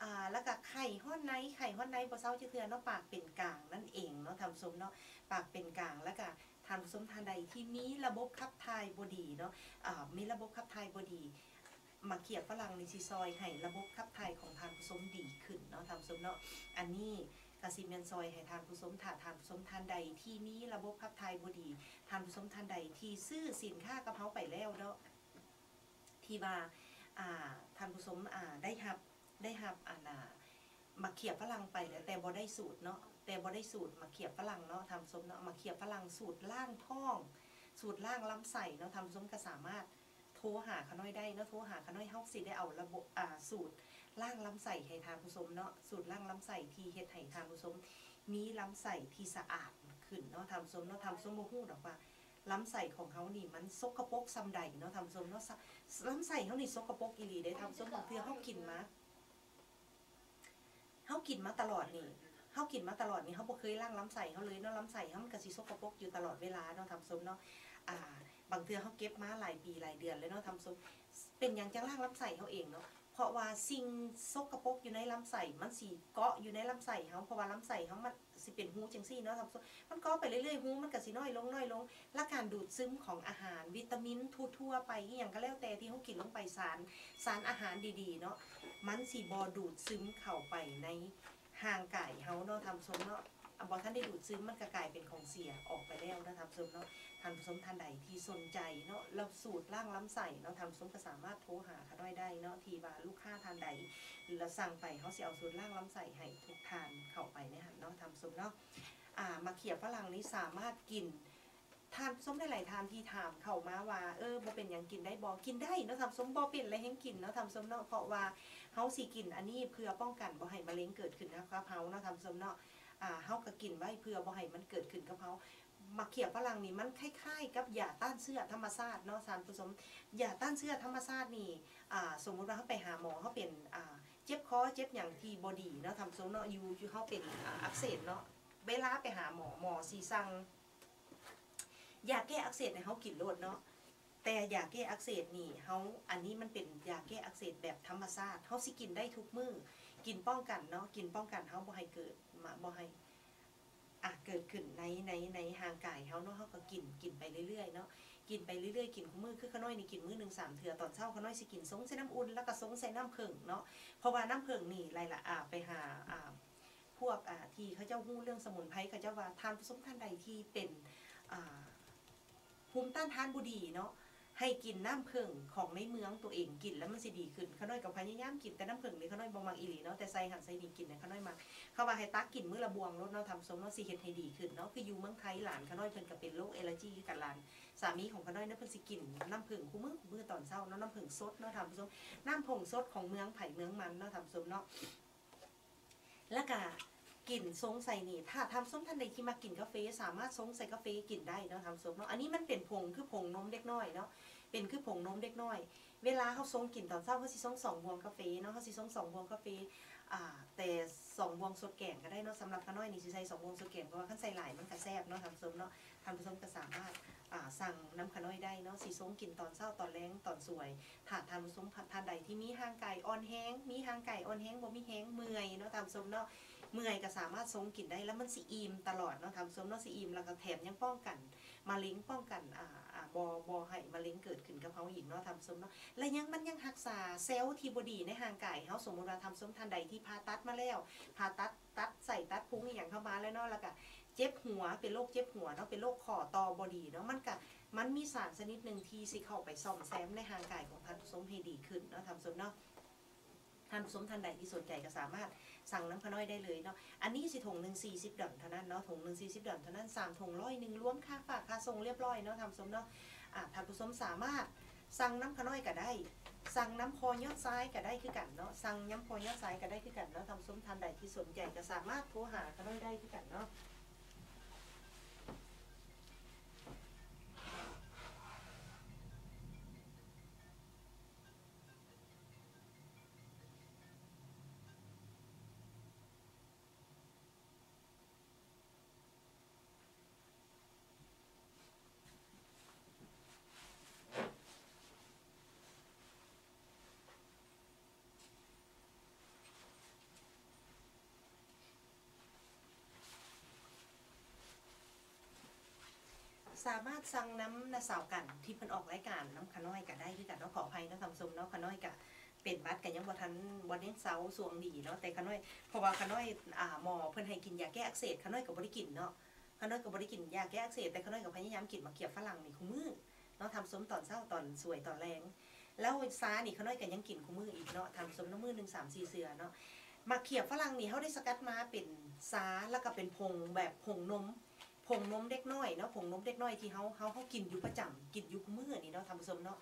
ອ່າ ແລ້ວກໍໄຂ້ຮ້ອນໃນ, ໄຂ້ຮ້ອນໃນບໍ່ເຊົາຈັກເທື່ອເນາະ. ປາກເປັນກາງນັ້ນເອງເນາະທ່ານຜູ້ຊົມເນາະ. ປາກເປັນກາງ ແລ້ວກໍທ່ານຜູ້ຊົມທ່ານໃດທີ່ມີລະບົບຂັບຖ່າຍບໍ່ດີເນາະ, ອ່າ ມີລະບົບຂັບຖ່າຍບໍ່ດີ ໝາກຂຽບຝຣັ່ງນີ້ຊິຊ່ອຍໃຫ້ລະບົບຂັບຖ່າຍຂອງທ່ານຜູ້ຊົມດີຂຶ້ນເນາະທ່ານຜູ້ຊົມເນາະ. ອັນນີ້ກໍຊິແມ່ນຊ່ອຍໃຫ້ທ່ານຜູ້ຊົມ ຖ້າທ່ານຜູ້ຊົມທ່ານໃດທີ່ມີລະບົບຂັບຖ່າຍບໍ່ດີ, ທ່ານຜູ້ຊົມທ່ານໃດທີ່ຊື້ສິນຄ້າກັບເຮົາໄປແລ້ວເນາະ ທີ່ວ່າ ອ່າ ທ່ານຜູ້ຊົມ ອ່າ ໄດ້ຮັບ ໄດ້ຮັບ ອັນ ອ່າ ໝາກຂຽບຝຣັ່ງໄປແລ້ວ ແຕ່ບໍ່ໄດ້ສູດເນາະ, ແຕ່ບໍ່ໄດ້ສູດໝາກຂຽບຝຣັ່ງເນາະທ່ານຜູ້ຊົມເນາະ. ໝາກຂຽບຝຣັ່ງສູດລ້າງທ້ອງ ສູດລ້າງລຳໄສ້ເນາະ ທ່ານຜູ້ຊົມກໍສາມາດ ໂທຫາຂ້ານ້ອຍໄດ້ເນາະ, ໂທຫາຂ້ານ້ອຍ ເຮົາຊິໄດ້ເອົາລະບົບ ອ່າ ສູດລ້າງລຳໄສ້ໃຫ້ທ່ານຜູ້ຊົມເນາະ, ສູດລ້າງລຳໄສ້ທີ່ເຮັດໃຫ້ທ່ານຜູ້ຊົມມີລຳໄສ້ທີ່ສະອາດຂຶ້ນເນາະທ່ານຜູ້ຊົມເນາະ. ທ່ານຜູ້ຊົມບໍ່ຮູ້ດອກວ່າລຳໄສ້ຂອງເຮົານີ້ມັນສົກກະປົກສ່ຳໃດເນາະທ່ານຜູ້ຊົມເນາະ. ສະ ລຳໄສ້ເຮົານີ້ສົກກະປົກອີ່ຫຼີເດ້ທ່ານຜູ້ຊົມ. ບາງເທື່ອເຮົາກິນມາ ເຮົາກິນມາຕະຫຼອດນີ້ ເຮົາກິນມາຕະຫຼອດນີ້ ເຮົາບໍ່ເຄີຍລ້າງລຳໄສ້ເຮົາເລີຍເນາະ, ລຳໄສ້ເຮົາມັນກະຊິສົກກະປົກຢູ່ຕະຫຼອດເວລາເນາະທ່ານຜູ້ຊົມເນາະ. ອ່າ ບາງເທື່ອເຮົາເກັບມາຫຼາຍປີຫຼາຍເດືອນແລ້ວເນາະທ່ານຜູ້ຊົມ. ເປັນຫຍັງຈັ່ງລ້າງລຳໄສ້ເຮົາເອງເນາະ? ເພາະວ່າສິ່ງສົກກະປົກຢູ່ໃນລຳໄສ້ ມັນຊິເກາະຢູ່ໃນລຳໄສ້ເຮົາ, ເພາະວ່າລຳໄສ້ເຮົາມັນ ຊິເປັນຮູຈັ່ງຊີ້ເນາະທ່ານຜູ້ຊົມ, ມັນກໍໄປເລື້ອຍໆ ຮູມັນກໍຊິນ້ອຍລົງ ນ້ອຍລົງ ແລະການດູດຊຶມຂອງອາຫານ ວິຕາມິນທົ່ວໆໄປ ອີ່ຫຍັງກໍແລ້ວແຕ່ທີ່ເຮົາກິນລົງໄປ ສານ ສານອາຫານດີໆເນາະ ມັນຊິບໍ່ດູດຊຶມເຂົ້າໄປໃນຮ່າງກາຍເຮົາເນາະທ່ານຜູ້ຊົມເນາະ. ອາ ບໍ່ທັນໄດ້ດູດຊຶມ ມັນກໍກາຍເປັນຂອງເສຍອອກໄປແລ້ວເນາະທ່ານຜູ້ຊົມເນາະ. ທ່ານຜູ້ຊົມທ່ານໃດທີ່ສົນໃຈເນາະ ລະສູດລ້າງລຳໄສ້ເນາະ ທ່ານຜູ້ຊົມກໍສາມາດໂທຫາຂ້ານ້ອຍໄດ້ເນາະ ທີ່ວ່າລູກຄ້າທ່ານໃດ ລະສັ່ງໄປ ເຮົາຊິເອົາສູດລ້າງລຳໄສ້ໃຫ້ທຸກທ່ານເຂົ້າໄປໃນຫັ້ນເນາະທ່ານຜູ້ຊົມເນາະ. ອ່າ ໝາກຂຽບຝຣັ່ງນີ້ສາມາດກິນ ທ່ານຜູ້ຊົມຫຼາຍໆທ່ານທີ່ຖາມເຂົ້າມາວ່າ ເອີ ບໍ່ເປັນຫຍັງ ກິນໄດ້ບໍ່? ກິນໄດ້ເນາະທ່ານຜູ້ຊົມ, ບໍ່ເປັນແລະແຮ່ງກິນເນາະທ່ານຜູ້ຊົມເນາະ. ເພາະວ່າເຮົາຊິກິນອັນນີ້ເພື່ອປ້ອງກັນບໍ່ໃຫ້ມະເລັງເກີດຂຶ້ນກັບເຮົາເນາະທ່ານຜູ້ຊົມເນາະ. ອ່າ ເຮົາກໍກິນໄວ້ເພື່ອບໍ່ໃຫ້ມັນເກີດຂຶ້ນກັບເຮົາ. ໝາກຂຽບຝຣັ່ງນີ້ມັນຄ້າຍໆກັບຢາຕ້ານເຊື້ອທຳມະຊາດເນາະທ່ານຜູ້ຊົມ. ຢາຕ້ານເຊື້ອທຳມະຊາດນີ້ ອ່າ ສົມມຸດວ່າເຮົາໄປຫາໝໍ ເຮົາເປັນ ອ່າ ເຈັບຄໍເຈັບຫຍັງທີ່ບໍ່ດີເນາະທ່ານຜູ້ຊົມເນາະ, ຢູ່ ຢູ່ເຮົາເປັນ ອ່າ ອັກເສບເນາະ, ເວລາໄປຫາໝໍ ໝໍຊິສັ່ງຢາແກ້ອັກເສບໃຫ້ເຮົາກິນໂລດເນາະ. ແຕ່ຢາແກ້ອັກເສບນີ້ ເຮົາ ອັນນີ້ມັນເປັນຢາແກ້ອັກເສບແບບທຳມະຊາດ ເຮົາຊິກິນໄດ້ທຸກມື້ ກິນປ້ອງກັນເນາະ ກິນປ້ອງກັນເຮົາບໍ່ໃຫ້ເກີດມາ ບໍ່ໃຫ້ ອາ ເກີດຂຶ້ນໃນ ໃນ ໃນຮ່າງກາຍເຮົາເນາະ ເຮົາກໍກິນ ກິນໄປເລື້ອຍໆເນາະ ກິນໄປເລື້ອຍໆ ກິນຄູ່ມື້ ຄືຂ້ານ້ອຍນີ້ກິນມື້ໜຶ່ງສາມເທື່ອ ຕອນເຊົ້າຂ້ານ້ອຍຊິກິນຊົງໃສ່ນ້ຳອຸ່ນ ແລ້ວກໍຊົງໃສ່ນ້ຳເຜິ້ງເນາະ ເພາະວ່ານ້ຳເຜິ້ງນີ້ ລາຍລະ ອາ ໄປຫາ ອາ ພວກ ອາ ທີ່ເຂົາເຈົ້າຮູ້ເລື່ອງສະໝຸນໄພ ເຂົາເຈົ້າວ່າທ່ານຜູ້ຊົມທ່ານໃດທີ່ເປັນ ອາ ພູມຕ້ານທານບໍ່ດີເນາະ ໃຫ້ກິນນ້ຳເຜິ້ງຂອງໃນເມືອງຕົວເອງ ກິນແລ້ວມັນຊິດີຂຶ້ນ ຂ້ານ້ອຍກໍພະຍາຍາມກິນ ແຕ່ນ້ຳເຜິ້ງນີ້ຂ້ານ້ອຍບໍ່ມັກອີ່ຫຼີເນາະ ແຕ່ໃສ່ຫັ້ນໃສ່ນີ້ກິນນະ ຂ້ານ້ອຍມັກ ເຂົາວ່າໃຫ້ຕັກກິນມື້ລະບ່ວງໂລດເນາະ ທ່ານຜູ້ຊົມເນາະ ຊິເຮັດໃຫ້ດີຂຶ້ນເນາະ ຄືຢູ່ເມືອງໄທ ຫຼານຂ້ານ້ອຍເພິ່ນກໍເປັນໂລກແອລເຈີຈີຄືກັນ ຫຼານສາມີຂອງຂ້ານ້ອຍເນາະ ເພິ່ນຊິກິນນ້ຳເຜິ້ງຄູ່ມື້ ມື້ຕອນເຊົ້າເນາະ ນ້ຳເຜິ້ງສົດເນາະ ທ່ານຜູ້ຊົມ ນ້ຳຜົງສົດຂອງເມືອງໃຜເມືອງມັນເນາະ ທ່ານຜູ້ຊົມເນາະ. ແລ້ວກະກິນຊົງໃສ່ນີ້ ຖ້າທ່ານຜູ້ຊົມທ່ານໃດທີ່ມັກກິນກາເຟ ສາມາດຊົງໃສ່ກາເຟກິນໄດ້ເນາະ ທ່ານຜູ້ຊົມເນາະ ອັນນີ້ມັນເປັນຜົງ ຄືຜົງນົມເດັກນ້ອຍເນາະ ເປັນຄືຜົງນົມເດັກນ້ອຍ ເວລາເຮົາຊົງກິນຕອນເຊົ້າ ເຮົາຊິຊົງສອງບ່ວງກາເຟເນາະ ເຮົາຊິຊົງສອງບ່ວງກາເຟ ອາ ແຕ່ສອງບ່ວງສົດແກງກໍໄດ້ເນາະ ສຳລັບຂ້ານ້ອຍນີ້ຊິໃສ່ສອງບ່ວງສົດແກງ ເພາະວ່າຄັນໃສ່ຫຼາຍມັນກໍແຊບເນາະ ທ່ານຜູ້ຊົມເນາະ ທ່ານຜູ້ຊົມກໍສາມາດ ອາ ສັ່ງນຳຂ້ານ້ອຍໄດ້ເນາະ ຊິຊົງກິນຕອນເຊົ້າ ຕອນແລງ ຕອນສວຍ ຖ້າທ່ານຜູ້ຊົມທ່ານໃດທີ່ມີຮ່າງກາຍອ່ອນແຮງ ມີຮ່າງກາຍອ່ອນແຮງ ບໍ່ມີແຮງ ເມື່ອຍເນາະ ທ່ານຜູ້ຊົມເນາະ ເມື່ອຍກໍສາມາດຊົງກິນໄດ້ ແລ້ວມັນຊິອີ່ມຕະຫຼອດເນາະ ທ່ານຜູ້ຊົມເນາະ ຊິອີ່ມ ແລ້ວກໍແຖມຍັງປ້ອງກັນມະເຮັງ ປ້ອງກັນ ອາ ອາ ບໍ່ ບໍ່ໃຫ້ມະເຮັງເກີດຂຶ້ນກັບເຮົາອີກເນາະ ທ່ານຜູ້ຊົມເນາະ ແລະຍັງ ມັນຍັງຮັກສາເຊວທີ່ບໍ່ດີໃນຮ່າງກາຍເຮົາ ສົມມຸດວ່າທ່ານຜູ້ຊົມທ່ານໃດທີ່ຜ່າຕັດມາແລ້ວ ຜ່າຕັດ ຕັດໄສ້ຕັດພຸງອີ່ຫຍັງເຂົ້າມາແລ້ວເນາະ ແລ້ວກໍເຈັບຫົວ ເປັນໂລກເຈັບຫົວເນາະ ເປັນໂລກຂໍ້ຕໍ່ບໍ່ດີເນາະ ມັນກະ ມັນມີສານຊະນິດໜຶ່ງທີ່ຊິເຂົ້າໄປສ້ອມແຊມໃນຮ່າງກາຍຂອງທ່ານຜູ້ຊົມໃຫ້ດີຂຶ້ນເນາະ ທ່ານຜູ້ຊົມເນາະ ທ່ານຜູ້ຊົມທ່ານໃດທີ່ສົນໃຈກໍສາມາດສັ່ງນຳຂ້ານ້ອຍໄດ້ເລີຍເນາະ ອັນນີ້ຊິຖົງໜຶ່ງສີ່ສິບດອນເທົ່ານັ້ນເນາະ ຖົງໜຶ່ງສີ່ສິບດອນເທົ່ານັ້ນ ສາມຖົງຮ້ອຍໜຶ່ງ ລວມຄ່າຝາກຄ່າສົ່ງລຽບຮ້ອຍເນາະ ທ່ານຜູ້ຊົມເນາະ ອາ ທ່ານຜູ້ຊົມສາມາດ ສັ່ງນຳຂ້ານ້ອຍກໍໄດ້ ສັ່ງນຳພໍ່ຍອດຊາຍກໍໄດ້ຄືກັນເນາະ ສັ່ງນຳພໍ່ຍອດຊາຍກໍໄດ້ຄືກັນເນາະ ທ່ານຜູ້ຊົມທ່ານໃດທີ່ສົນໃຈກໍສາມາດໂທຫາຂ້ານ້ອຍໄດ້ຄືກັນເນາະ ສາມາດສັ່ງນຳນ້າສາວກັນທີ່ເພິ່ນອອກລາຍການນຳຂ້ານ້ອຍກໍໄດ້ຄືກັນເນາະ ຂໍອະໄພເນາະ ທ່ານຜູ້ຊົມເນາະ ຂ້ານ້ອຍກໍ ເປັນຫວັດກໍຍັງບໍ່ທັນ ບໍ່ໄດ້ເຊົາຊ່ວງດີເນາະ ແຕ່ຂ້ານ້ອຍ ເພາະວ່າຂ້ານ້ອຍ ອາ ໝໍເພິ່ນໃຫ້ກິນຢາແກ້ອັກເສບ ຂ້ານ້ອຍກໍບໍ່ໄດ້ກິນເນາະ ຂ້ານ້ອຍກໍບໍ່ໄດ້ກິນຢາແກ້ອັກເສບ ແຕ່ຂ້ານ້ອຍກໍພະຍາຍາມກິນໝາກຂຽບຝຣັ່ງນີ້ຄູ່ມື້ເນາະ ທ່ານຜູ້ຊົມ ຕອນເຊົ້າ ຕອນສວຍ ຕອນແລງ ແລ້ວຊານີ້ຂ້ານ້ອຍກໍຍັງກິນຄູ່ມື້ອີກເນາະ ທ່ານຜູ້ຊົມເນາະ ມື້ໜຶ່ງສາມສີ່ເທື່ອເນາະ ໝາກຂຽບຝຣັ່ງນີ້ເຮົາໄດ້ສະກັດມາເປັນຊາ ແລ້ວກໍເປັນຜົງແບບຜົງນົມ ຜົງນົມເດັກນ້ອຍເນາະ ຜົງນົມເດັກນ້ອຍທີ່ເຮົາ ເຮົາ ເຮົາກິນຢູ່ປະຈຳ ກິນຢູ່ຄູ່ມື້ນີ້ເນາະ ທ່ານຜູ້ຊົມເນາະ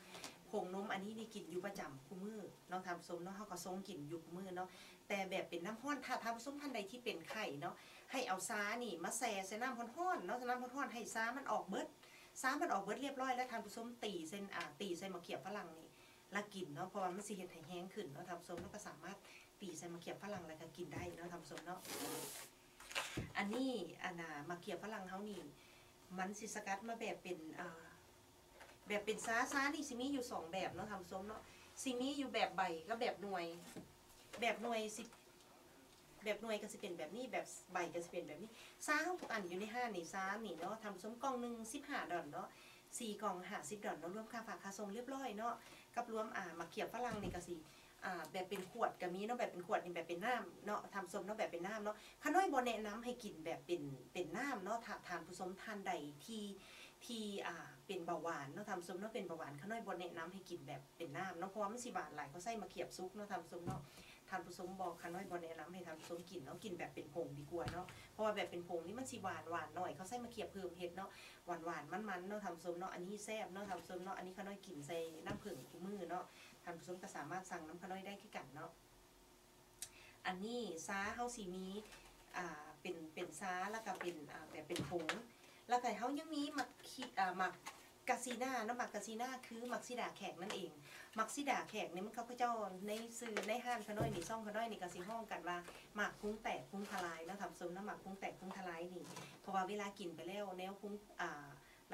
ຜົງນົມອັນນີ້ນີ້ກິນຢູ່ປະຈຳຄູ່ມື້ເນາະ ທ່ານຜູ້ຊົມເນາະ ເຮົາກໍຊົງກິນຢູ່ຄູ່ມື້ເນາະ ແຕ່ແບບເປັນນ້ຳຮ້ອນ ຖ້າທ່ານຜູ້ຊົມທ່ານໃດທີ່ເປັນໄຂ້ເນາະ ໃຫ້ເອົາຊານີ້ມາແຊ່ໃສ່ນ້ຳຮ້ອນໆເນາະ ນ້ຳຮ້ອນໆ ໃຫ້ຊາມັນອອກເບິດ ຊາມັນອອກເບິດລຽບຮ້ອຍແລ້ວ ທ່ານຜູ້ຊົມຕີໃສ່ ອາ ຕີໃສ່ໝາກຂຽບຝຣັ່ງນີ້ ລະກິນເນາະ ເພາະວ່າມັນຊິເຮັດໃຫ້ແຮງຂຶ້ນເນາະ ທ່ານຜູ້ຊົມເນາະ ກໍສາມາດຕີໃສ່ໝາກຂຽບຝຣັ່ງ ແລ້ວກໍກິນໄດ້ເນາະ ທ່ານຜູ້ຊົມເນາະ ອັນນີ້ ອັນນ່າ ໝາກຂຽບຝຣັ່ງເຮົານີ້ ມັນຊິສະກັດມາແບບເປັນ ອ່າ ແບບເປັນຊາ ຊານີ້ຊິມີຢູ່ສອງແບບເນາະ ທ່ານຜູ້ຊົມເນາະ ຊິມີຢູ່ແບບໃບກັບແບບໜ່ວຍ ແບບໜ່ວຍຊິ ແບບໜ່ວຍກໍຊິເປັນແບບນີ້ ແບບໃບກໍຊິເປັນແບບນີ້ ຊາເຮົາທຸກອັນຢູ່ໃນຮ້ານນີ້ ຊານີ້ເນາະ ທ່ານຜູ້ຊົມ ກ່ອງໜຶ່ງສິບຫ້າດອນເນາະ ສີ່ກ່ອງຫ້າສິບດອນເນາະ ລວມຄ່າຝາກຄ່າສົ່ງລຽບຮ້ອຍເນາະ ກັບລວມ ອ່າ ໝາກຂຽບຝຣັ່ງນີ້ກໍຊິ ອ່າ ແບບເປັນຂວດກໍມີເນາະ ແບບເປັນຂວດນີ້ ແບບເປັນນ້ຳເນາະ ທ່ານຜູ້ຊົມເນາະ ແບບເປັນນ້ຳເນາະ ຂ້ານ້ອຍບໍ່ແນະນຳໃຫ້ກິນແບບເປັນ ເປັນນ້ຳເນາະ ຖ້າທ່ານຜູ້ຊົມທ່ານໃດທີ່ ທີ່ ອ່າ ເປັນເບົາຫວານເນາະ ທ່ານຜູ້ຊົມເນາະ ເປັນເບົາຫວານ ຂ້ານ້ອຍບໍ່ແນະນຳໃຫ້ກິນແບບເປັນນ້ຳເນາະ ເພາະວ່າມັນຊິຫວານຫຼາຍ ເຂົາໃສ່ໝາກຂຽບສຸກເນາະ ທ່ານຜູ້ຊົມເນາະ ທ່ານຜູ້ຊົມບໍ່ ຂ້ານ້ອຍບໍ່ແນະນຳໃຫ້ທ່ານຜູ້ຊົມກິນເນາະ ກິນແບບເປັນຜົງດີກວ່າເນາະ ເພາະວ່າແບບເປັນຜົງນີ້ມັນຊິຫວານ ຫວານໜ້ອຍ ເຂົາໃສ່ໝາກຂຽບເພີ່ມເຮັດເນາະ ຫວານໆ ມັນໆ ເນາະ ທ່ານຜູ້ຊົມເນາະ ອັນນີ້ແຊບເນາະ ທ່ານຜູ້ຊົມເນາະ ອັນນີ້ຂ້ານ້ອຍກິນໃສ່ນ້ຳເຜິ້ງຄູ່ມື້ເນາະ ທ່ານຜູ້ຊົມກໍສາມາດສັ່ງນຳຂ້ານ້ອຍໄດ້ຄືກັນເນາະ ອັນນີ້ຊາເຮົາຊິມີ ອ່າ ເປັນ ເປັນຊາ ແລ້ວກໍເປັນ ອ່າ ແບບເປັນຜົງ ແລ້ວກໍເຮົາຍັງມີໝາກ ອ່າ ໝາກກາຊີນາເນາະ ໝາກກາຊີນາຄືໝາກສີດາແຂກນັ້ນເອງ ໝາກສີດາແຂກນີ້ມັນ ເຂົາເຈົ້າໃນຊື່ໃນຮ້ານຂ້ານ້ອຍນີ້ ຊ່ອງຂ້ານ້ອຍນີ້ກໍຊິຮ້ອງກັນວ່າ ໝາກພຸງແຕກພຸງທະລາຍເນາະ ທ່ານຜູ້ຊົມເນາະ ໝາກພຸງແຕກພຸງທະລາຍນີ້ ເພາະວ່າເວລາກິນໄປແລ້ວແນວພຸງ ອ່າ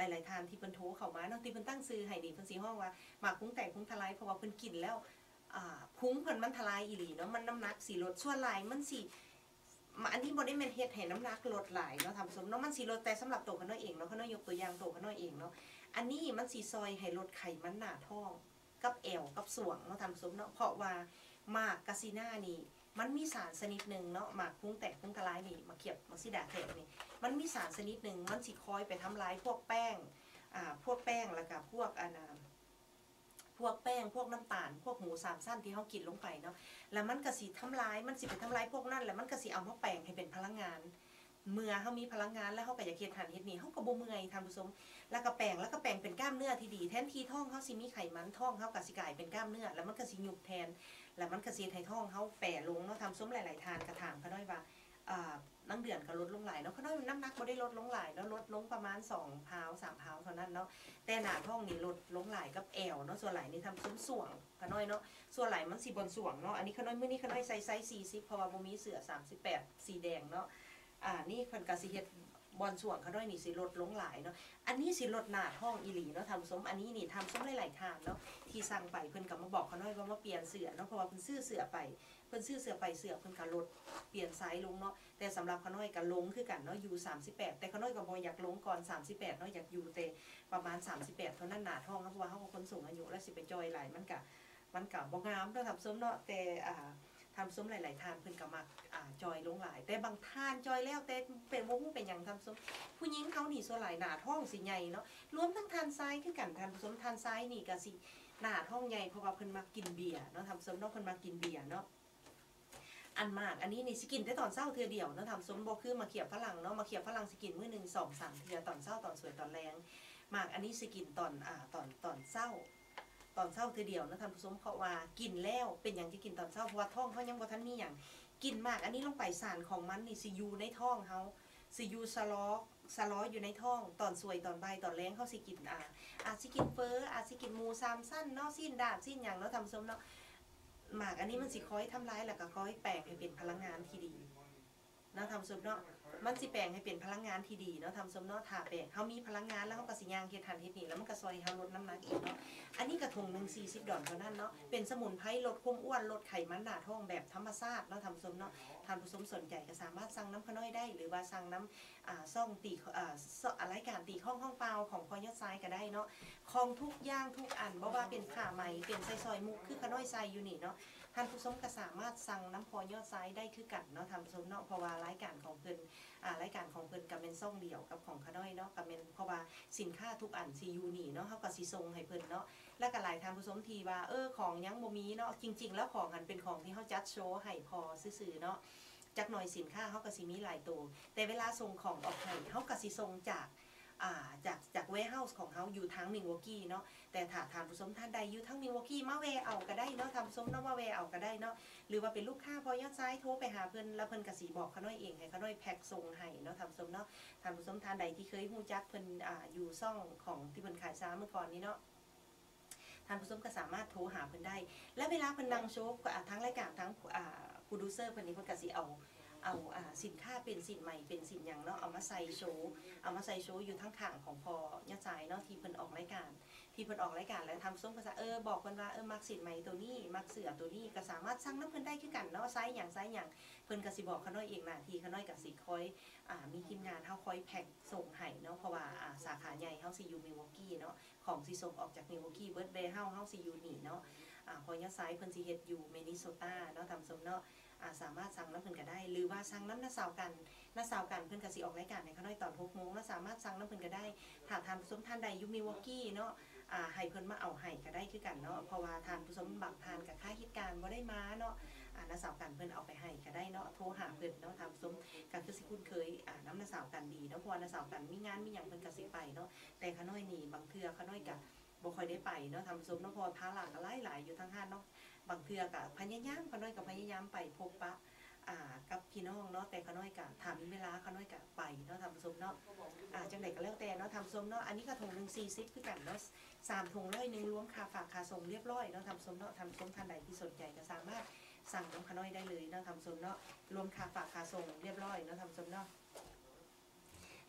ຫຼາຍໆທ່ານທີ່ເພິ່ນໂທເຂົ້າມາເນາະ ທີ່ເພິ່ນຕັ້ງຊື່ໃຫ້ນີ້ ເພິ່ນຊິຮ້ອງວ່າໝາກພຸງແຕກພຸງທະລາຍ ເພາະວ່າເພິ່ນກິນແລ້ວ ອ່າ ພຸງເພິ່ນມັນທະລາຍອີ່ຫຼີເນາະ ມັນນ້ຳໜັກຊິລົດ ສ່ວນຫຼາຍມັນຊິ ມ- ອັນນີ້ບໍ່ໄດ້ແມ່ນເຮັດໃຫ້ນ້ຳໜັກລົດຫຼາຍເນາະທ່ານຜູ້ຊົມເນາະ ມັນຊິລົດແຕ່ສຳລັບໂຕຂ້ານ້ອຍເອງເນາະ ຂ້ານ້ອຍຍົກຕົວຢ່າງໂຕຂ້ານ້ອຍເອງເນາະ ອັນນີ້ມັນຊິຊ່ອຍໃຫ້ລົດໄຂມັນໜ້າທ້ອງ ກັບແອວ ກັບສວງເນາະທ່ານຜູ້ຊົມເນາະ ເພາະວ່າໝາກກາຊີນານີ້ ມັນມີສານຊະນິດໜຶ່ງເນາະ ໝາກພຸງແຕກພຸງທະລາຍນີ້ ໝາກຂຽບ ໝາກສີດາແຂກນີ້ ມັນມີສານຊະນິດໜຶ່ງ ມັນຊິຄອຍໄປທຳລາຍພວກແປ້ງ ອ່າ ພວກແປ້ງ ແລ້ວກະພວກ ອັນ ອ່າ ພວກແປ້ງ ພວກນ້ຳຕານ ພວກໝູສາມຊັ້ນທີ່ເຮົາກິນລົງໄປເນາະ ແລ້ວມັນກະຊິທຳລາຍ ມັນຊິໄປທຳລາຍພວກນັ້ນ ແລ້ວມັນກະຊິເອົາມາແປງໃຫ້ເປັນພະລັງງານ ເມື່ອເຮົາມີພະລັງງານ ແລ້ວເຮົາກະຢາກເຮັດຫັ້ນເຮັດນີ້ ເຮົາກະບໍ່ເມື່ອຍທ່ານຜູ້ຊົມ ແລ້ວກະແປງ ແລ້ວກະແປງເປັນກ້າມເນື້ອທີ່ດີ ແທນທີ່ທ້ອງເຮົາຊິມີໄຂມັນ ທ້ອງເຮົາກະຊິກາຍເປັນກ້າມເນື້ອ ແລ້ວມັນກະຊິຍຸບແທນ ແລ້ວມັນກະຊິເຮັດໃຫ້ທ້ອງເຮົາແປລົງເນາະທ່ານຜູ້ຊົມ ຫຼາຍໆທ່ານກະຖາມຂ້ານ້ອຍວ່າ ອ່າ ນາງເດືອນກະລົດລົງຫຼາຍເນາະ ຂ້ານ້ອຍນ້ຳໜັກບໍ່ໄດ້ລົດລົງຫຼາຍເນາະ ລົດລົງປະມານສອງພາວ ສາມພາວເທົ່ານັ້ນເນາະ ແຕ່ໜ້າທ້ອງນີ້ລົດລົງຫຼາຍກັບແອວເນາະ ສ່ວນຫຼາຍນີ້ທ່ານຜູ້ຊົມ ສ່ວງຂ້ານ້ອຍເນາະ ສ່ວນຫຼາຍມັນຊິບ່ອນສ່ວງເນາະ ອັນນີ້ຂ້ານ້ອຍ ມື້ນີ້ຂ້ານ້ອຍໃສ່ໄຊສີ່ສິບ ເພາະວ່າບໍ່ມີເສື້ອສາມສິບແປດສີແດງເນາະ ອ່າ ນີ້ເພິ່ນກະຊິເຮັດບ່ອນສ່ວງຂ້ານ້ອຍນີ້ຊິລົດລົງຫຼາຍເນາະ ອັນນີ້ຊິລົດໜ້າທ້ອງອີ່ຫຼີເນາະທ່ານຜູ້ຊົມ ອັນນີ້ນີ້ທ່ານຜູ້ຊົມຫຼາຍໆທ່ານເນາະ ທີ່ສັ່ງໄປ ເພິ່ນກະມາບອກຂ້ານ້ອຍວ່າມາປ່ຽນເສື້ອເນາະ ເພາະວ່າເພິ່ນຊື້ເສື້ອໄປ ເພິ່ນຊື້ເສື້ອໄປ ເສື້ອເພິ່ນກະລົດປ່ຽນໄຊລົງເນາະ ແຕ່ສຳລັບຂ້ານ້ອຍກະລົງຄືກັນເນາະ ຢູ່ສາມສິບແປດ ແຕ່ຂ້ານ້ອຍກະບໍ່ຢາກລົງກ່ອນສາມສິບແປດເນາະ ຢາກຢູ່ແຕ່ປະມານສາມສິບແປດເທົ່ານັ້ນ ໜ້າທ້ອງເນາະ ເພາະວ່າເຮົາກະຄົນສູງອາຍຸແລ້ວ ຊິໄປຈ່ອຍຫຼາຍມັນກະ ມັນກະບໍ່ງາມເນາະທ່ານຜູ້ຊົມເນາະ ແຕ່ ອ່າ ທ່ານຜູ້ຊົມຫຼາຍໆທ່ານເພິ່ນກະມັກ ອ່າ ຈ່ອຍລົງຫຼາຍ ແຕ່ບາງທ່ານຈ່ອຍແລ້ວ ແຕ່ເປັນ ບໍ່ຮູ້ເປັນຫຍັງທ່ານຜູ້ຊົມ ຜູ້ຍິງເຮົານີ້ສ່ວນຫຼາຍໜ້າທ້ອງຊິໃຫຍ່ເນາະ ລວມທັງທ່ານຊາຍຄືກັນທ່ານຜູ້ຊົມ ທ່ານຊາຍນີ້ກະຊິໜ້າທ້ອງໃຫຍ່ ເພາະວ່າເພິ່ນມັກກິນເບຍເນາະທ່ານຜູ້ຊົມເນາະ ເພິ່ນມັກກິນເບຍເນາະ ອັນໝາກອັນນີ້ນີ້ຊິກິນແຕ່ຕອນເຊົ້າເທື່ອດຽວເນາະທ່ານຜູ້ຊົມ ບໍ່ຄືໝາກຂຽບຝຣັ່ງເນາະ ໝາກຂຽບຝຣັ່ງຊິກິນມື້ໜຶ່ງສອງສາມເທື່ອ ຕອນເຊົ້າ ຕອນສວຍ ຕອນແລງ ໝາກອັນນີ້ຊິກິນຕອນ ອ່າ ຕອນ ຕອນເຊົ້າ ຕອນເຊົ້າເທື່ອດຽວເນາະທ່ານຜູ້ຊົມ ເພາະວ່າກິນແລ້ວ ເປັນຫຍັງຈຶ່ງກິນຕອນເຊົ້າ ເພາະວ່າທ້ອງເຮົາຍັງບໍ່ທັນມີຫຍັງ ກິນໝາກອັນນີ້ລົງໄປ ສານຂອງມັນນີ້ຊິຢູ່ໃນທ້ອງເຮົາ ຊິຢູ່ຊະລໍ ຊະລໍຢູ່ໃນທ້ອງ ຕອນສວຍ ຕອນບ່າຍ ຕອນແລງເຮົາຊິກິນ ອາ ອາດຊິກິນເຝີ ອາດຊິກິນໝູສາມຊັ້ນເນາະ ຊີ້ນດາດ ຊີ້ນຫຍັງເນາະທ່ານຜູ້ຊົມເນາະ ໝາກອັນນີ້ມັນຊິຄອຍທຳລາຍ ແລ້ວກະຄອຍແປງໃຫ້ເປັນພະລັງງານທີ່ດີ ເນາະທ່ານຜູ້ຊົມເນາະ ມັນຊິແປງໃຫ້ເປັນພະລັງງານທີ່ດີເນາະທ່ານຜູ້ຊົມເນາະ ຖ້າແປງ ເຮົາມີພະລັງງານແລ້ວ ເຮົາກະຊິຍ່າງເຮັດຫັ້ນເຮັດນີ້ ແລ້ວມັນກະຊ່ອຍເຮົາລົດນ້ຳໜັກອີກເນາະ ອັນນີ້ກະຖົງໜຶ່ງສີ່ສິບດອນເທົ່ານັ້ນເນາະ ເປັນສະໝຸນໄພລົດຄວາມອ້ວນ ລົດໄຂມັນໜ້າທ້ອງແບບທຳມະຊາດເນາະທ່ານຜູ້ຊົມເນາະ ທ່ານຜູ້ຊົມສົນໃຈກະສາມາດສັ່ງນຳຂ້ານ້ອຍໄດ້ ຫຼືວ່າສັ່ງນຳ ອ່າ ຊ່ອງຕີ ອ່າ ລາຍການຕີຄ້ອງຫ້ອງເປົ່າຂອງພໍ່ຍອດຊາຍກະໄດ້ເນາະ ຂອງທຸກຢ່າງທຸກອັນ ບໍ່ວ່າເປັນຜ້າໄໝ ເປັນໄຊຊອຍມຸກ ຄືຂ້ານ້ອຍໃສ່ຢູ່ນີ້ເນາະ ທ່ານຜູ້ຊົມກະສາມາດສັ່ງນຳພໍ່ຍອດຊາຍໄດ້ຄືກັນເນາະທ່ານຜູ້ຊົມເນາະ ເພາະວ່າລາຍການຂອງເພິ່ນ ອ່າ ລາຍການຂອງເພິ່ນກະແມ່ນຊ່ອງດຽວກັບຂອງຂ້ານ້ອຍເນາະ ກະແມ່ນ ເພາະວ່າສິນຄ້າທຸກອັນຊິຢູ່ນີ້ເນາະ ເຮົາກະຊິສົ່ງໃຫ້ເພິ່ນເນາະ ແລ້ວກະຫຼາຍທ່ານຜູ້ຊົມທີ່ວ່າ ເອີ ຂອງຍັງບໍ່ມີເນາະ ຈິງໆແລ້ວຂອງຫັ້ນເປັນຂອງທີ່ເຮົາຈັດໂຊໃຫ້ພໍຊື່ໆເນາະ ຈັກໜ່ອຍສິນຄ້າເຮົາກະຊິມີຫຼາຍໂຕ ແຕ່ເວລາສົ່ງຂອງອອກໃຫ້ ເຮົາກະຊິສົ່ງຈາກ ອ່າ ຈາກ ຈາກ warehouse ຂອງເຮົາຢູ່ທາງ Milwaukee ເນາະ ແຕ່ຖ້າທ່ານຜູ້ຊົມທ່ານໃດຢູ່ທາງ Milwaukee ມາແວ່ເອົາກະໄດ້ເນາະທ່ານຜູ້ຊົມເນາະ ມາແວ່ເອົາກະໄດ້ເນາະ ຫຼືວ່າເປັນລູກຄ້າພໍ່ຍອດຊາຍໂທໄປຫາເພິ່ນ ແລ້ວເພິ່ນກະຊິບອກຂ້ານ້ອຍເອງ ໃຫ້ຂ້ານ້ອຍແພັກສົ່ງໃຫ້ເນາະທ່ານຜູ້ຊົມເນາະ ທ່ານຜູ້ຊົມທ່ານໃດທີ່ເຄີຍຮູ້ຈັກເພິ່ນ ອ່າ ຢູ່ຊ່ອງຂອງທີ່ເພິ່ນຂາຍຊາເມື່ອກ່ອນນີ້ເນາະ ທ່ານຜູ້ຊົມກະສາມາດໂທຫາເພິ່ນໄດ້ ແລະເວລາເພິ່ນນັ່ງໂຊ ອາ ທາງລາຍການ ທາງ ອາ ໂປຣດິວເຊີເພິ່ນນີ້ ເພິ່ນກະຊິເອົາ ເອົາ ອາ ສິນຄ້າເປັນສິ້ນໄໝເປັນສິ້ນຫຍັງເນາະ ເອົາມາໃສ່ໂຊ ເອົາມາໃສ່ໂຊຢູ່ທາງຂ້າງຂອງພໍ່ຍອດຊາຍເນາະ ທີ່ເພິ່ນອອກລາຍການ ທີ່ເພິ່ນອອກລາຍການ ແລ້ວທ່ານຜູ້ຊົມກະສາ ເອີ ບອກເພິ່ນວ່າ ເອີ ມັກສິ້ນໄໝໂຕນີ້ ມັກເສື້ອໂຕນີ້ ກະສາມາດສັ່ງນຳເພິ່ນໄດ້ຄືກັນເນາະ ໄຊຫຍັງ ໄຊຫຍັງ ເພິ່ນກະຊິບອກຂ້ານ້ອຍເອງ ໜ້າທີ່ຂ້ານ້ອຍກະຊິຄອຍ ອາ ມີທີມງານເຮົາຄອຍແພັກສົ່ງໃຫ້ເນາະ ເພາະວ່າ ອາ ສາຂາໃຫຍ່ເຮົາຊິຢູ່ Milwaukee ເນາະ ຂອງຊິສົ່ງອອກຈາກ Milwaukee ເບິດ warehouse ເຮົາຊິຢູ່ນີ້ເນາະ ອາ ພໍ່ຍອດຊາຍເພິ່ນຊິເຮັດຢູ່ Minnesota ເນາະ ທ່ານຜູ້ຊົມເນາະ ອາ ສາມາດສັ່ງນຳເພິ່ນກະໄດ້ ຫຼືວ່າສັ່ງນຳນ້າສາວກັນ ນ້າສາວກັນເພິ່ນກະຊິອອກລາຍການໃຫ້ຂ້ານ້ອຍຕອນຫົກໂມງເນາະ ສາມາດສັ່ງນຳເພິ່ນກະໄດ້ ຖ້າທ່ານຜູ້ຊົມທ່ານໃດຢູ່ Milwaukee ເນາະ ອາ ໃຫ້ເພິ່ນມາເອົາໃຫ້ກະໄດ້ຄືກັນເນາະ ເພາະວ່າທ່ານຜູ້ຊົມບາງທ່ານກະຄາເຫດການບໍ່ໄດ້ມາເນາະ ອາ ນ້າສາວກັນເພິ່ນເອົາໄປໃຫ້ກະໄດ້ເນາະ ໂທຫາເພິ່ນເນາະ ທ່ານຜູ້ຊົມກະຄືຊິຄຸ້ນເຄີຍ ອາ ນຳນ້າສາວກັນດີເນາະ ເພາະວ່ານ້າສາວກັນມີງານມີຫຍັງເພິ່ນກະຊິໄປເນາະ ແຕ່ຂ້ານ້ອຍນີ້ບາງເທື່ອຂ້ານ້ອຍກະ ບໍ່ຄ່ອຍໄດ້ໄປເນາະທ່ານຜູ້ຊົມເນາະ ເພາະວ່າພາລະກະຫຼາຍໆຢູ່ທາງຮ້ານເນາະ ບາງເທື່ອກະພະຍາຍາມ ຂ້ານ້ອຍກະພະຍາຍາມໄປພົບປະ ອາ ກັບພີ່ນ້ອງເນາະ ແຕ່ຂ້ານ້ອຍກະ ຖ້າມີເວລາຂ້ານ້ອຍກະໄປເນາະທ່ານຜູ້ຊົມເນາະ ອາ ຈັ່ງໃດກະແລ້ວແຕ່ເນາະທ່ານຜູ້ຊົມເນາະ ອັນນີ້ກະຖົງໜຶ່ງສີ່ສິບຄືກັນເນາະ ສາມຖົງຮ້ອຍໜຶ່ງ ລວມຄ່າຝາກຄ່າສົ່ງລຽບຮ້ອຍເນາະທ່ານຜູ້ຊົມເນາະ ທ່ານຜູ້ຊົມທ່ານໃດທີ່ສົນໃຈກະສາມາດສັ່ງນຳຂ້ານ້ອຍໄດ້ເລີຍເນາະທ່ານຜູ້ຊົມເນາະ ລວມຄ່າຝາກຄ່າສົ່ງລຽບຮ້ອຍເນາະທ່ານຜູ້ຊົມເນາະ.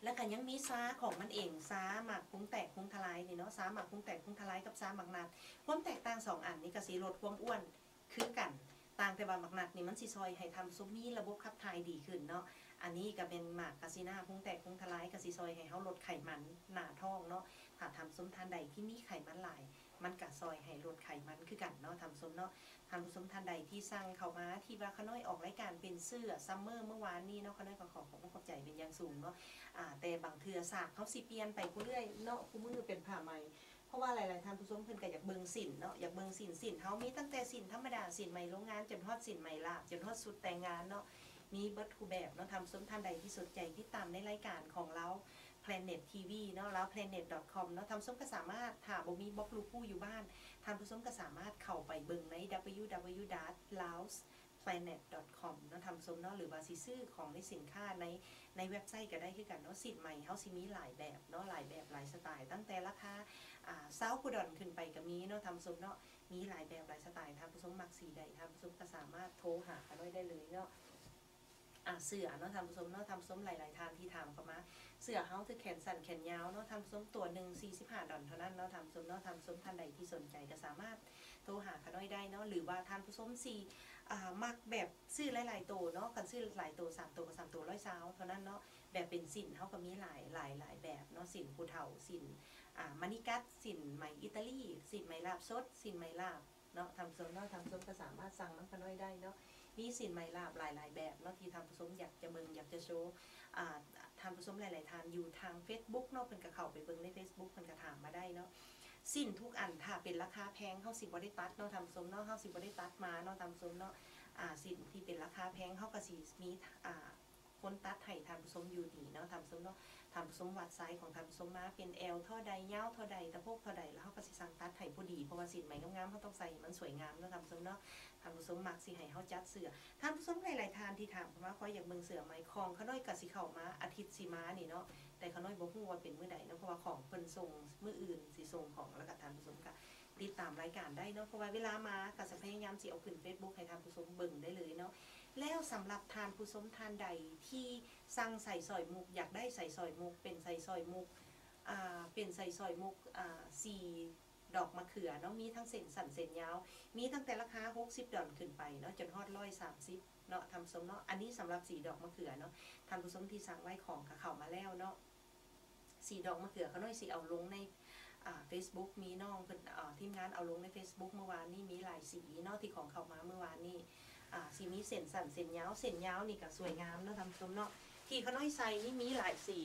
ແລ້ວກໍຍັງມີຊາຂອງມັນເອງ ຊາໝາກພຸງແຕກພຸງທະລາຍນີ້ເນາະ ຊາໝາກພຸງແຕກພຸງທະລາຍກັບຊາໝາກນັດ ຄວາມແຕກຕ່າງສອງອັນນີ້ກໍຊິລົດຄວາມອ້ວນຄືກັນ ຕ່າງແຕ່ວ່າໝາກນັດນີ້ມັນຊິຊ່ອຍໃຫ້ທ່ານຜູ້ຊົມມີລະບົບຂັບຖ່າຍດີຂຶ້ນເນາະ. ອັນນີ້ກໍແມ່ນໝາກກາຊີນາພຸງແຕກພຸງທະລາຍ ກໍຊິຊ່ອຍໃຫ້ເຮົາລົດໄຂມັນໜ້າທ້ອງເນາະ. ຖ້າທ່ານຜູ້ຊົມທ່ານໃດທີ່ມີໄຂມັນຫຼາຍ ມັນກະຊ່ອຍໃຫ້ລົດໄຂມັນຄືກັນເນາະທ່ານຜູ້ຊົມເນາະ. ທ່ານຜູ້ຊົມທ່ານໃດທີ່ສັ່ງເຂົ້າມາ ທີ່ວ່າຂະນ້ອຍອອກລາຍການເປັນເສື້ອ summer ເມື່ອວານນີ້ເນາະ ຂະນ້ອຍກໍຂໍຂອບອົກຂອບໃຈເປັນຢ່າງສູງເນາະ. ອາ ແຕ່ບາງເທື່ອສາກເຮົາຊິປ່ຽນໄປຜູ້ເລື້ອຍເນາະ ຄູ່ມື້ເປັນຜ້າໄໝ ເພາະວ່າຫຼາຍໆທ່ານຜູ້ຊົມເພິ່ນກໍຢາກເບິ່ງສິ້ນເນາະ ຢາກເບິ່ງສິ້ນ ສິ້ນເຮົາມີຕັ້ງແຕ່ສິ້ນທຳມະດາ ສິ້ນໄໝໂລງງານ ຈົນຮອດສິ້ນໄໝລາບ ຈົນຮອດຊຸດແຕ່ງງານເນາະ ມີເບິດທຸກແບບເນາະ. ທ່ານຜູ້ຊົມທ່ານໃດທີ່ສົນໃຈ ຕິດຕາມໃນລາຍການຂອງລາວ Planet ທີ ວີ ເນາະ Lao Planet dot com ເນາະ ທ່ານຜູ້ຊົມກໍສາມາດ ຖ້າບໍ່ມີບລັອກລູກຄູ່ຢູ່ບ້ານ ທ່ານຜູ້ຊົມກໍສາມາດເຂົ້າໄປເບິ່ງໃນ www.laosplanet.com ເນາະ ທ່ານຜູ້ຊົມເນາະ ຫຼືວ່າຊິຊື້ຂອງໃນສິນຄ້າໃນ ໃນເວັບໄຊກໍໄດ້ຄືກັນເນາະ. ສິ້ນໄໝເຮົາຊິມີຫຼາຍແບບເນາະ ຫຼາຍແບບຫຼາຍສະໄຕ ຕັ້ງແຕ່ລາຄາ ອາ ຊາວກວ່າດອນຂຶ້ນໄປກໍມີເນາະ ທ່ານຜູ້ຊົມເນາະ ມີຫຼາຍແບບຫຼາຍສະໄຕ. ທ່ານຜູ້ຊົມມັກສີໃດ ທ່ານຜູ້ຊົມກໍສາມາດໂທຫາຂ້ານ້ອຍໄດ້ເລີຍເນາະ. ອາ ເສື້ອເນາະທ່ານຜູ້ຊົມເນາະ ທ່ານຜູ້ຊົມຫຼາຍໆທ່ານທີ່ຖາມເຂົ້າມາ ເສື້ອເຮົາຖືກແຂນສັ້ນແຂນຍາວເນາະທ່ານຜູ້ຊົມ ຕົວໜຶ່ງສີ່ສິບຫ້າດອນເທົ່ານັ້ນເນາະທ່ານຜູ້ຊົມເນາະ. ທ່ານຜູ້ຊົມທ່ານໃດທີ່ສົນໃຈກໍສາມາດໂທຫາຂ້ານ້ອຍໄດ້ເນາະ ຫຼືວ່າທ່ານຜູ້ຊົມຊິ ອາ ມັກແບບຊື້ຫຼາຍໆໂຕເນາະ ຄັນຊື້ຫຼາຍໂຕ ສາມໂຕກໍສາມໂຕ ຮ້ອຍຊາວເທົ່ານັ້ນເນາະ. ແບບເປັນສິ້ນເຮົາກໍມີຫຼາຍ ຫຼາຍ ຫຼາຍແບບເນາະ ສິ້ນຜູ້ເຖົ້າ ສິ້ນ ອາ ມະນີກັດ ສິ້ນໄໝອີຕາລີ ສິ້ນໄໝລາບສົດ ສິ້ນໄໝລາບ ເນາະທ່ານຜູ້ຊົມເນາະ ທ່ານຜູ້ຊົມກໍສາມາດສັ່ງນຳຂ້ານ້ອຍໄດ້ເນາະ. ມີສິ້ນໄໝລາບຫຼາຍໆແບບເນາະ ທີ່ທ່ານຜູ້ຊົມຢາກຈະເບິ່ງ ຢາກຈະໂຊ ອາ ທ່ານຜູ້ຊົມຫຼາຍໆທ່ານຢູ່ທາງ Facebook ເນາະ ເພິ່ນກໍເຂົ້າໄປເບິ່ງໃນ Facebook ເພິ່ນກໍຖາມມາໄດ້ເນາະ. ສິ້ນທຸກອັນ ຖ້າເປັນລາຄາແພງ ເຮົາຊິບໍ່ໄດ້ຕັດເນາະທ່ານຜູ້ຊົມເນາະ ເຮົາຊິບໍ່ໄດ້ຕັດມາເນາະທ່ານຜູ້ຊົມເນາະ. ອາ ສິ້ນທີ່ເປັນລາຄາແພງ ເຮົາກໍຊິມີ ອາ ຄົນຕັດໃຫ້ທ່ານຜູ້ຊົມຢູ່ນີ້ເນາະທ່ານຜູ້ຊົມເນາະ. ທ່ານຜູ້ຊົມວັດໄຊຂອງທ່ານຜູ້ຊົມມາເປັນແອວທໍ່ໃດ ຍາວທໍ່ໃດ ສະໂພກທໍ່ໃດ ແລ້ວເຮົາກໍຊິສັ່ງຕັດໃຫ້ພໍດີ ເພາະວ່າສິ້ນໄໝງາມໆ ເຮົາຕ້ອງໃສ່ໃຫ້ມັນສວຍງາມເນາະທ່ານຜູ້ຊົມເນາະ. ທ່ານຜູ້ຊົມມັກຊິໃຫ້ເຮົາຈັດເສື້ອ ທ່ານຜູ້ຊົມຫຼາຍໆທ່ານທີ່ຖາມເຂົ້າມາ ຂ້ອຍຢາກເບິ່ງເສື້ອໃໝ ຂອງຂ້ານ້ອຍກໍຊິເຂົ້າມາອາທິດຊິມານີ້ເນາະ ແຕ່ຂ້ານ້ອຍບໍ່ຮູ້ວ່າເປັນມື້ໃດເນາະ ເພາະວ່າຂອງເພິ່ນສົ່ງມື້ອື່ນ ຊິສົ່ງຂອງ ແລ້ວກໍທ່ານຜູ້ຊົມກໍ ຕິດຕາມລາຍການໄດ້ເນາະ ເພາະວ່າເວລາມາກໍຈະພະຍາຍາມຊິເອົາຂຶ້ນ Facebook ໃຫ້ທ່ານຜູ້ຊົມເບິ່ງໄດ້ເລີຍເນາະ. ແລ້ວສຳລັບທ່ານຜູ້ຊົມທ່ານໃດທີ່ສັ່ງສາຍສ້ອຍມຸກ ຢາກໄດ້ສາຍສ້ອຍມຸກ ເປັນສາຍສ້ອຍມຸກ ອ່າ ເປັນສາຍສ້ອຍມຸກ ອ່າ ສີດອກມະເຂືອເນາະ ມີທັງເສັ້ນສັ້ນເສັ້ນຍາວ ມີຕັ້ງແຕ່ລາຄາຫົກສິບດອນຂຶ້ນໄປເນາະ ຈົນຮອດຮ້ອຍສາມສິບເນາະທ່ານຜູ້ຊົມເນາະ. ອັນນີ້ສຳລັບສີດອກມະເຂືອເນາະ ທ່ານຜູ້ຊົມທີ່ສັ່ງໄວ້ຂອງກໍເຂົ້າມາແລ້ວເນາະ. ສີດອກມະເຂືອ ຂ້ານ້ອຍຊິເອົາລົງໃນ ອ່າ Facebook ມີນ້ອງເພິ່ນ ອ່າ ທີມງານເອົາລົງໃນ Facebook ເມື່ອວານນີ້ ມີຫຼາຍສີເນາະ ທີ່ຂອງເຂົ້າມາເມື່ອວານນີ້ ອ່າ ຊິມີເສັ້ນສັ້ນເສັ້ນຍາວ ເສັ້ນຍາວນີ້ກໍສວຍງາມເນາະທ່ານຜູ້ຊົມເນາະ. ທີ່ຂ້ານ້ອຍໃສ່ນີ້ມີຫຼາຍສີ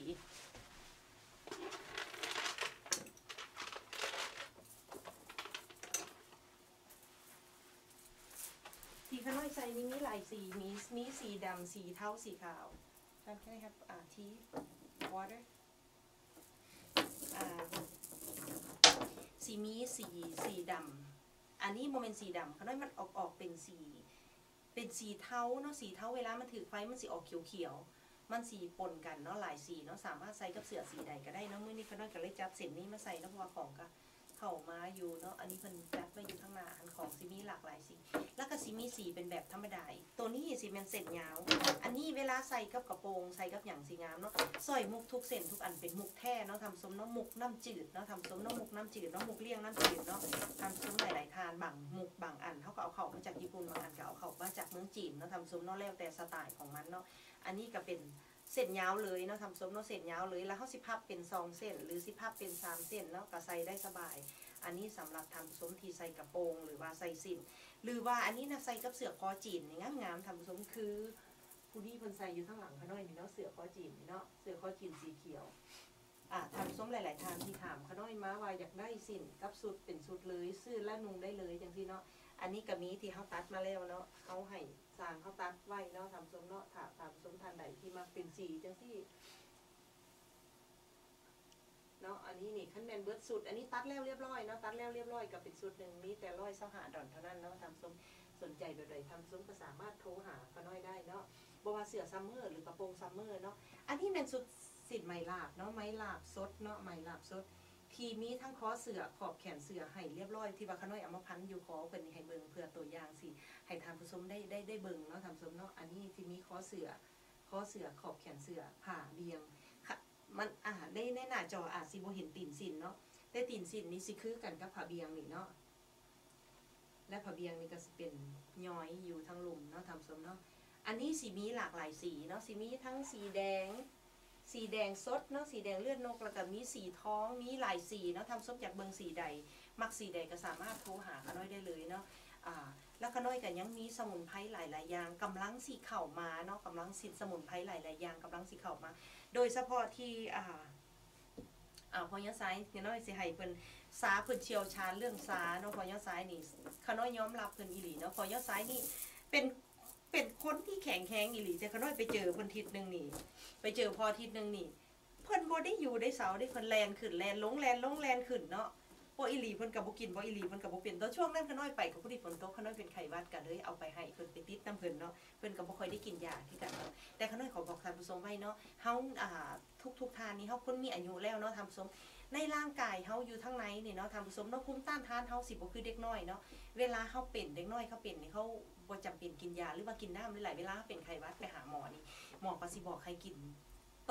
ທີ່ຂ້ານ້ອຍໃສ່ນີ້ມີຫຼາຍສີ ມີ ມີສີດຳ ສີເທົາ ສີຂາວ. Can I have, uh, tea? Water? ອ່າ ຊິມີສີ ສີດຳ ອັນນີ້ບໍ່ແມ່ນສີດຳ ຂະນ້ອຍມັນອອກ ອອກເປັນສີ ເປັນສີເທົາເນາະ ສີເທົາເວລາມັນຖືກໄຟມັນຊິອອກຂຽວໆ ມັນຊິປົນກັນເນາະ ຫຼາຍສີເນາະ ສາມາດໃສ່ກັບເສື້ອສີໃດກໍໄດ້ເນາະ. ມື້ນີ້ຂະນ້ອຍກໍເລີຍຈັດເສັ້ນນີ້ມາໃສ່ເນາະ ເພາະວ່າຂອງກໍເຂົ້າມາຢູ່ເນາະ ອັນນີ້ເພິ່ນຈັດໄວ້ຢູ່ທາງໜ້າຫັ້ນ ຂອງຊິມີຫຼາກຫຼາຍສີ ແລ້ວກໍຊິມີສີເປັນແບບທຳມະດາອີກ ໂຕນີ້ຊິແມ່ນເສັ້ນຍາວ ອັນນີ້ເວລາໃສ່ກັບກະໂປງ ໃສ່ກັບຫຍັງຊິງາມເນາະ. ສ້ອຍມຸກທຸກເສັ້ນທຸກອັນເປັນມຸກແທ້ເນາະທ່ານຜູ້ຊົມເນາະ ມຸກນ້ຳຈືດເນາະທ່ານຜູ້ຊົມເນາະ ມຸກນ້ຳຈືດເນາະ ມຸກລ່ຽງນ້ຳຈືດເນາະທ່ານຜູ້ຊົມ. ຫຼາຍໆທ່ານ ບາງມຸກບາງອັນເຮົາກໍເອົາເຂົ້າມາຈາກຍີ່ປຸ່ນ ບາງອັນກໍເອົາເຂົ້າມາຈາກເມືອງຈີນເນາະທ່ານຜູ້ຊົມເນາະ ແລ້ວແຕ່ສະໄຕຂອງມັນເນາະ. ອັນນີ້ກໍເປັນເສັ້ນຍາວເລີຍເນາະທ່ານຜູ້ຊົມເນາະ ເສັ້ນຍາວເລີຍ ແລ້ວເຮົາຊິພັບເປັນສອງເສັ້ນ ຫຼື ຊິພັບເປັນສາມເສັ້ນເນາະ ກໍໃສ່ໄດ້ສະບາຍ. ອັນນີ້ສຳລັບທ່ານຜູ້ຊົມທີ່ໃສ່ກະໂປງ ຫຼືວ່າໃສ່ສິ້ນ ຫຼືວ່າອັນນີ້ນະ ໃສ່ກັບເສື້ອຄອຈີນນີ້ງາມໆ ທ່ານຜູ້ຊົມ ຄືຜູ້ນີ້ເພິ່ນໃສ່ຢູ່ທາງຫຼັງຂະນ້ອຍນີ້ເນາະ ເສື້ອຄຈີນນີ້ເນາະ ເສື້ອຄຈີນສີຂຽວ. ອາ ທ່ານຜູ້ຊົມຫຼາຍໆທ່ານທີ່ຖາມຂະນ້ອຍມາວ່າຢາກໄດ້ສິ້ນກັບຊຸດເປັນຊຸດເລີຍ ຊື້ແລ້ວນຸ່ງໄດ້ເລີຍຈັ່ງຊີ້ເນາະ. ອັນນີ້ກໍມີທີ່ເຮົາຕັດມາແລ້ວເນາະ ເຮົາໃຫ້ຊ່າງເຮົາຕັດໄວ້ເນາະທ່ານຜູ້ຊົມເນາະ. ຖ້າທ່ານຜູ້ຊົມທ່ານໃດທີ່ມັກເປັນສີຈັ່ງຊີ້ ເນາະ ອັນນີ້ນີ້ ຄັນແມ່ນເບິດຊຸດ ອັນນີ້ຕັດແລ້ວລຽບລ້ອຍເນາະ ຕັດແລ້ວລຽບລ້ອຍກໍເປັນຊຸດໜຶ່ງ ມີແຕ່ຮ້ອຍຊາວຫ້າດອນເທົ່ານັ້ນເນາະທ່ານຜູ້ຊົມ. ສົນໃຈແບບໃດທ່ານຜູ້ຊົມກໍສາມາດໂທຫາຂ້ານ້ອຍໄດ້ເນາະ ບໍ່ວ່າເສື້ອຊັມເມີ ຫຼື ກະໂປງຊັມເມີເນາະ. ອັນນີ້ແມ່ນຊຸດສິ້ນໄໝລາບເນາະ ໄໝລາບສົດເນາະ ໄໝລາບສົດ ທີ່ມີທັງຄໍເສື້ອ ຂອບແຂນເສື້ອໃຫ້ລຽບລ້ອຍ ທີ່ວ່າຂ້ານ້ອຍເອົາມາພັນຢູ່ຄໍເພິ່ນນີ້ໃຫ້ເບິ່ງ ເພື່ອຕົວຢ່າງຊິໃຫ້ທ່ານຜູ້ຊົມໄດ້ ໄດ້ ໄດ້ເບິ່ງເນາະທ່ານຜູ້ຊົມເນາະ. ອັນນີ້ທີ່ມີຄໍເສື້ອ ຄໍເສື້ອ ຂອບແຂນເສື້ອ ຜ້າບ່ຽງ ຂະ ມັນ ອ່າ ໃນ ໃນໜ້າຈໍອາດຊິບໍ່ເຫັນຕີນສິ້ນເນາະ, ແຕ່ຕີນສິ້ນນີ້ຊິຄືກັນກັບຜ້າບ່ຽງນີ້ເນາະ ແລະຜ້າບ່ຽງນີ້ກໍຊິເປັນຍ້ອຍຢູ່ທາງລຸ່ມເນາະທ່ານຜູ້ຊົມເນາະ. ອັນນີ້ຊິມີຫຼາກຫຼາຍສີເນາະ, ຊິມີທັງສີແດງ ສີແດງສົດເນາະ, ສີແດງເລືອດນົກ ແລ້ວກໍມີສີທອງ ມີຫຼາຍສີເນາະ. ທ່ານຜູ້ຊົມຢາກເບິ່ງສີໃດ ມັກສີໃດກໍສາມາດໂທຫາຂ້ານ້ອຍໄດ້ເລີຍເນາະ. ອ່າ ແລ້ວຂ້ານ້ອຍກໍຍັງມີສະໝຸນໄພຫຼາຍໆຢ່າງກຳລັງຊິເຂົ້າມາເນາະ, ກຳລັງຊິ ສະໝຸນໄພຫຼາຍໆຢ່າງກຳລັງຊິເຂົ້າມາ ໂດຍສະເພາະທີ່ ອ່າ ອ່າ ພໍ່ຍາຊາຍ ຂ້ານ້ອຍຊິໃຫ້ເພິ່ນຊາ, ເພິ່ນຊ່ຽວຊານເລື່ອງຊາເນາະ. ພໍ່ຍາຊາຍນີ້ ຂ້ານ້ອຍຍອມຮັບເພິ່ນອີ່ຫຼີເນາະ, ພໍ່ຍາຊາຍນີ້ເປັນ ເປັນຄົນທີ່ແຂງແຮງອີ່ຫຼີ, ແຕ່ຂ້ານ້ອຍໄປເຈີເພິ່ນທິດໜຶ່ງນີ້ ໄປເຈີພໍ່ທິດໜຶ່ງນີ້ ເພິ່ນບໍ່ໄດ້ຢູ່ໄດ້ເຊົາເດ້, ເພິ່ນແລ່ນຂຶ້ນແລ່ນລົງ ແລ່ນລົງແລ່ນຂຶ້ນເນາະ. ບໍ່ອີ່ຫຼີເພິ່ນກໍບໍ່ກິນ, ບໍ່ອີ່ຫຼີເພິ່ນກໍບໍ່ເປັນ. ຕອນຊ່ວງນັ້ນຂ້ານ້ອຍໄປກໍພໍດີຝົນຕົກ, ຂ້ານ້ອຍເປັນໄຂ້ຫວັດ ກໍເລີຍເອົາໄປໃຫ້ເພິ່ນ ໄປຕິດນຳເພິ່ນເນາະ. ເພິ່ນກໍບໍ່ຄ່ອຍໄດ້ກິນຢາຄືກັນເນາະ. ແຕ່ຂ້ານ້ອຍຂໍບອກທ່ານຜູ້ຊົມໄວ້ເນາະ, ເຮົາ ອ່າ ທຸກໆທ່ານນີ້ ເຮົາຄົນມີອາຍຸແລ້ວເນາະທ່ານຜູ້ຊົມ, ໃນຮ່າງກາຍເຮົາຢູ່ທາງໃນນີ້ເນາະທ່ານຜູ້ຊົມເນາະ, ພູມຕ້ານທານເຮົາຊິບໍ່ຄືເດັກນ້ອຍເນາະ. ເວລາເຮົາເປັນ ເດັກນ້ອຍເຂົາເປັນນີ້ ເຂົາບໍ່ຈຳເປັນກິນຢາ ຫຼືວ່າກິນນ້ຳຫຼາຍໆ. ເວລາເຮົາເປັນໄຂ້ຫວັດໄປຫາໝໍນີ້ ໝໍກໍຊິບອກໃຫ້ກິນ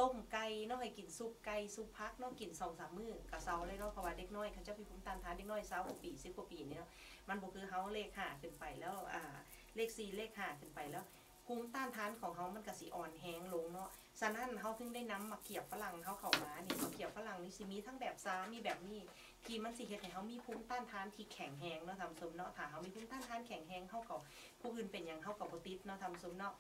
ຕົ້ມໄກ່ເນາະ, ໃຫ້ກິນຊຸບໄກ່ຊຸບຜັກເນາະ, ກິນສອງສາມມື້ກໍເຊົາເລີຍເນາະ. ເພາະວ່າເດັກນ້ອຍເຂົາເຈົ້າມີພູມຕ້ານທານ ເດັກນ້ອຍຊາວກວ່າປີ ສິບກວ່າປີນີ້ເນາະ, ມັນບໍ່ຄືເຮົາເລກຫ້າຂຶ້ນໄປແລ້ວ ອ່າ ເລກສີ່ເລກຫ້າຂຶ້ນໄປແລ້ວ ພູມຕ້ານທານຂອງເຮົາມັນກໍຊິອ່ອນແຮງລົງເນາະ. ສະນັ້ນເຮົາເຖິງໄດ້ນຳໝາກຂຽບຝຣັ່ງເຮົາເຂົ້າມານີ້. ໝາກຂຽບຝຣັ່ງນີ້ຊິມີທັງແບບຊາ ມີແບບນີ້ ທີ່ມັນຊິເຮັດໃຫ້ເຮົາມີພູມຕ້ານທານທີ່ແຂງແຮງເນາະທ່ານຜູ້ຊົມເນາະ. ຖ້າເຮົາມີພູມຕ້ານທານແຂງແຮງ ເຮົາກໍ ຜູ້ອື່ນເປັນຫຍັງເຮົາກໍບໍ່ຕິດເນາະທ່ານຜູ້ຊົມເນາະ.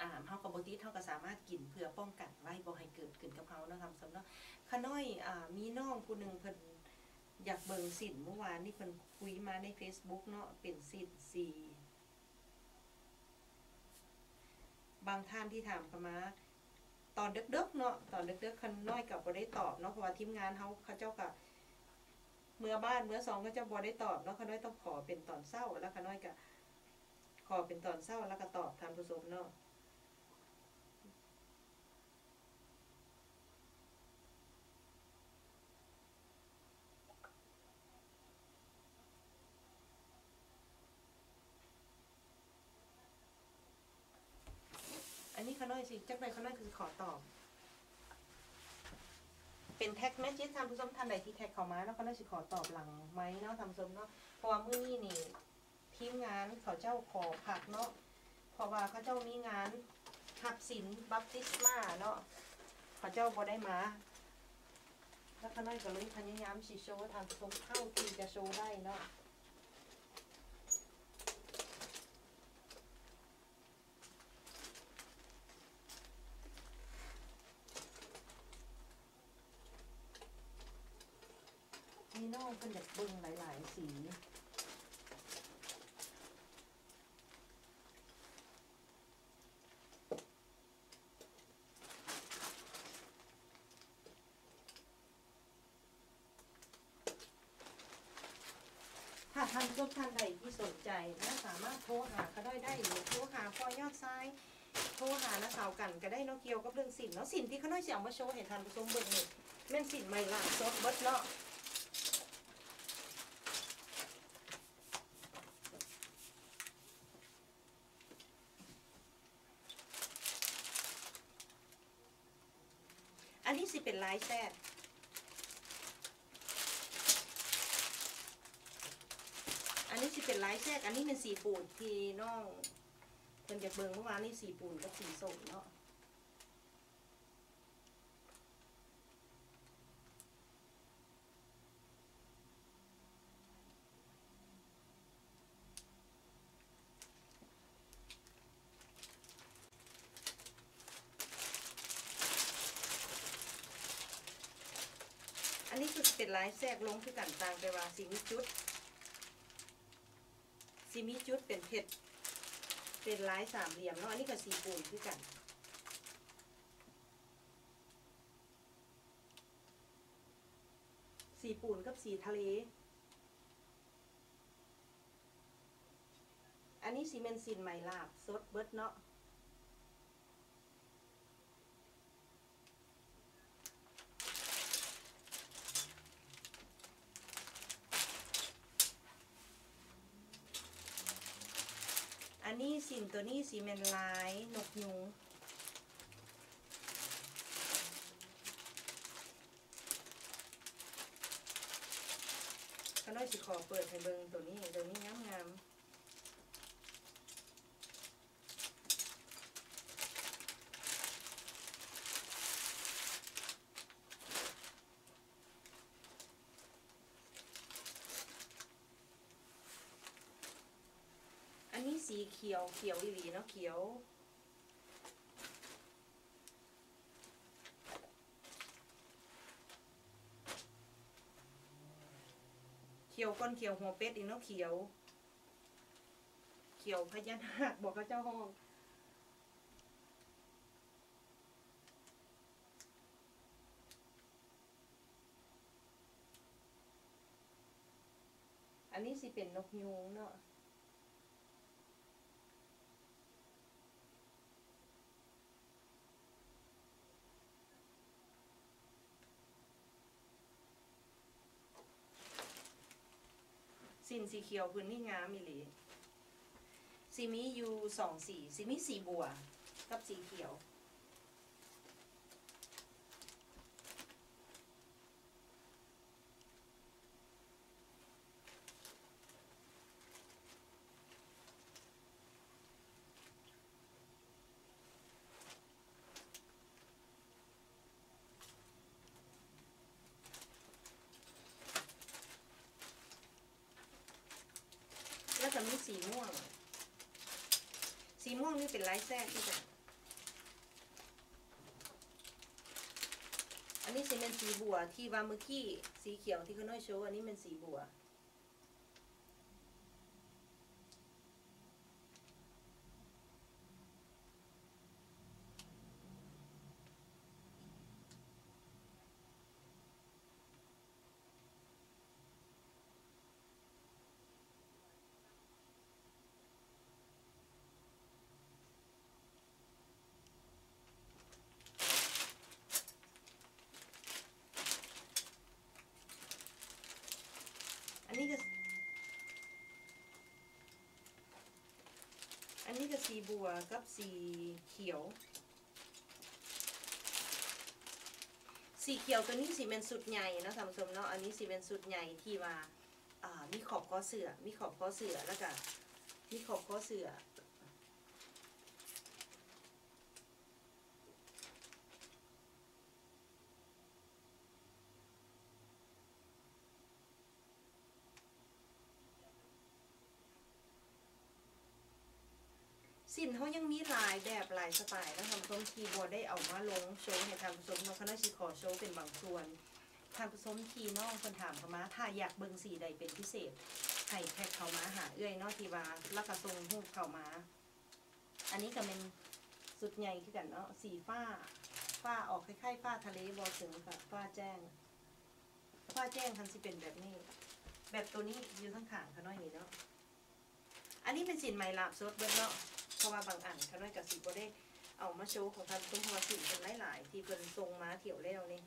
ອ່າ ເຮົາກໍບໍ່ຕິດ ເຮົາກໍສາມາດກິນເພື່ອປ້ອງກັນໄວ້ ບໍ່ໃຫ້ເກີດຂຶ້ນກັບເຮົາເນາະທ່ານຜູ້ຊົມເນາະ. ຂ້ານ້ອຍ ອ່າ ມີນ້ອງຜູ້ໜຶ່ງເພິ່ນຢາກເບິ່ງສິ້ນ ມື້ວານນີ້ເພິ່ນຄຸຍມາໃນເຟສບຸກເນາະ ເປັນສິ້ນສີ ບາງທ່ານທີ່ຖາມເຂົ້າມາຕອນເດິກໆເນາະ, ຕອນເດິກໆ ຂ້ານ້ອຍກໍບໍ່ໄດ້ຕອບເນາະ ເພາະວ່າທີມງານເຮົາ ເຂົາເຈົ້າກໍເມືອບ້ານເມືອຊ່ອງ ເຂົາເຈົ້າບໍ່ໄດ້ຕອບເນາະ. ຂ້ານ້ອຍຕ້ອງຂໍເປັນຕອນເຊົ້າ ແລ້ວຂ້ານ້ອຍກໍຂໍເປັນຕອນເຊົ້າ ແລ້ວກໍຕອບທ່ານຜູ້ຊົມເນາະ. ອັນນີ້ຂ້ານ້ອຍຊິ ຈັກໜ້ອຍຂ້ານ້ອຍກໍຊິຂໍຕອບ ເປັນແທັກແມັດເຈັດ ທ່ານຜູ້ຊົມ ທ່ານໃດທີ່ແທັກເຂົ້າມາເນາະ ຂ້ານ້ອຍຊິຂໍຕອບຫຼັງໄມເນາະທ່ານຜູ້ຊົມເນາະ. ເພາະວ່າມື້ນີ້ນີ້ ທີມງານເຂົາເຈົ້າຂໍພັກເນາະ ເພາະວ່າເຂົາເຈົ້າມີງານຮັບສິນບັບຕິສມາເນາະ ເຂົາເຈົ້າບໍ່ໄດ້ມາ ແລ້ວຂ້ານ້ອຍກໍເລີຍພະຍາຍາມຊິໂຊທ່ານຜູ້ຊົມເທົ່າທີ່ຈະໂຊໄດ້ເນາະ. ມີນ້ອງເພິ່ນຢາກເບິ່ງຫຼາຍໆສີ. ຖ້າທ່ານຜູ້ຊົມທ່ານໃດທີ່ສົນໃຈນະ ສາມາດໂທຫາຂ້ານ້ອຍໄດ້ ຫຼືໂທຫາພໍ່ຍອດຊາຍ ໂທຫານ້າສາວກັນກໍໄດ້ເນາະ ກ່ຽວກັບເລື່ອງສິ້ນເນາະ. ສິ້ນທີ່ຂ້ານ້ອຍຊິເອົາມາໂຊໃຫ້ທ່ານຜູ້ຊົມເບິ່ງນີ້ ແມ່ນສິ້ນໃໝ່ລ່າສົດເບິດເນາະ. ອັນນີ້ຊິເປັນລາຍແຊກ ອັນນີ້ຊິເປັນລາຍແຊກ ອັນນີ້ແມ່ນສີປູນທີ່ນ້ອງເພິ່ນຢາກເບິ່ງເມື່ອວານນີ້ ສີປູນກັບສີສົ້ມເນາະ. ອັນນີ້ຄືຊິເປັນລາຍແຊກລົງຄືກັນ ຕ່າງແຕ່ວ່າຊິມີຈຸດ ຊິມີຈຸດເປັນເພັດ ເປັນລາຍສາມຫຼ່ຽມເນາະ. ອັນນີ້ກໍສີປູນຄືກັນ ສີປູນກັບສີທະເລ. ອັນນີ້ຊິແມ່ນສິ້ນໄໝ່ລາບສົດເບິດເນາະ. ອັນນີ້ສິ້ນໂຕນີ້ຊິແມ່ນລາຍນົກຍູງ. ຂ້ານ້ອຍຊິຂໍເປີດໃຫ້ເບິ່ງໂຕນີ້ ໂຕນີ້ງາມໆ. ອັນນີ້ສີຂຽວ ຂຽວອີ່ຫຼີເນາະ ຂຽວ ຂຽວກ່ອນຂຽວຫົວເປັດອີກເນາະ ຂຽວ ຂຽວພະຍານາກບໍ ເຂົາເຈົ້າຮ້ອງ. ອັນນີ້ຊິເປັນນົກຍູງເນາະ. ສິ້ນສີຂຽວພື້ນນີ້ງາມອີ່ຫຼີ. ຊິມີຢູ່ສອງສີ ຊິມີສີບົວກັບສີຂຽວ. ແລ້ວກໍມີສີມ່ວງ ສີມ່ວງນີ້ເປັນລາຍແຊກຄືກັນ. ອັນນີ້ຊິແມ່ນສີບົວທີ່ວ່າມື້ກີ້ ສີຂຽວທີ່ຂ້ານ້ອຍໂຊ ອັນນີ້ແມ່ນສີບົວ. ອັນນີ້ກໍ ອັນນີ້ກໍສີບົວກັບສີຂຽວ. ສີຂຽວຕົວນີ້ຊິແມ່ນຊຸດໃຫຍ່ເນາະທ່ານຜູ້ຊົມເນາະ. ອັນນີ້ຊິແມ່ນຊຸດໃຫຍ່ທີ່ວ່າ ອ່າ ມີຂອບຄໍເສື້ອ ມີຂອບຄໍເສື້ອ ແລ້ວກະມີຂອບຄໍເສື້ອ. ສິ້ນເຮົາຍັງມີຫຼາຍແບບຫຼາຍສະໄຕນະທ່ານຜູ້ຊົມ ທີ່ບໍ່ໄດ້ເອົາມາລົງໂຊໃຫ້ທ່ານຜູ້ຊົມເນາະ. ຂ້ານ້ອຍຊິຂໍໂຊເປັນບາງສ່ວນ. ທ່ານຜູ້ຊົມທີ່ນ້ອງເພິ່ນຖາມເຂົ້າມາ ຖ້າຢາກເບິ່ງສີໃດເປັນພິເສດ ໃຫ້ແທັກເຂົ້າມາຫາເອື້ອຍເນາະ ທີ່ວ່າ ແລ້ວກໍສົ່ງຮູບເຂົ້າມາ. ອັນນີ້ກໍແມ່ນຊຸດໃຫຍ່ຄືກັນເນາະ ສີຟ້າ ຟ້າອອກຄ້າຍໆ ຟ້າທະເລບໍ່ເຊີງກັບຟ້າແຈ້ງ. ຟ້າແຈ້ງຫັ້ນຊິເປັນແບບນີ້ ແບບໂຕນີ້ຢູ່ທາງຂ້າງຂ້ານ້ອຍນີ້ເນາະ. ອັນນີ້ເປັນສິ້ນໄໝຫຼາບສົດເບິດເນາະ ເພາະວ່າບາງອັນຂ້ານ້ອຍກໍຊິບໍ່ໄດ້ເອົາມາໂຊຂອງທ່ານຜູ້ຊົມ ເພາະວ່າສິ້ນເພິ່ນຫຼາຍໆ ທີ່ເພິ່ນສົ່ງມາຖ້ຽວແລ້ວນີ້.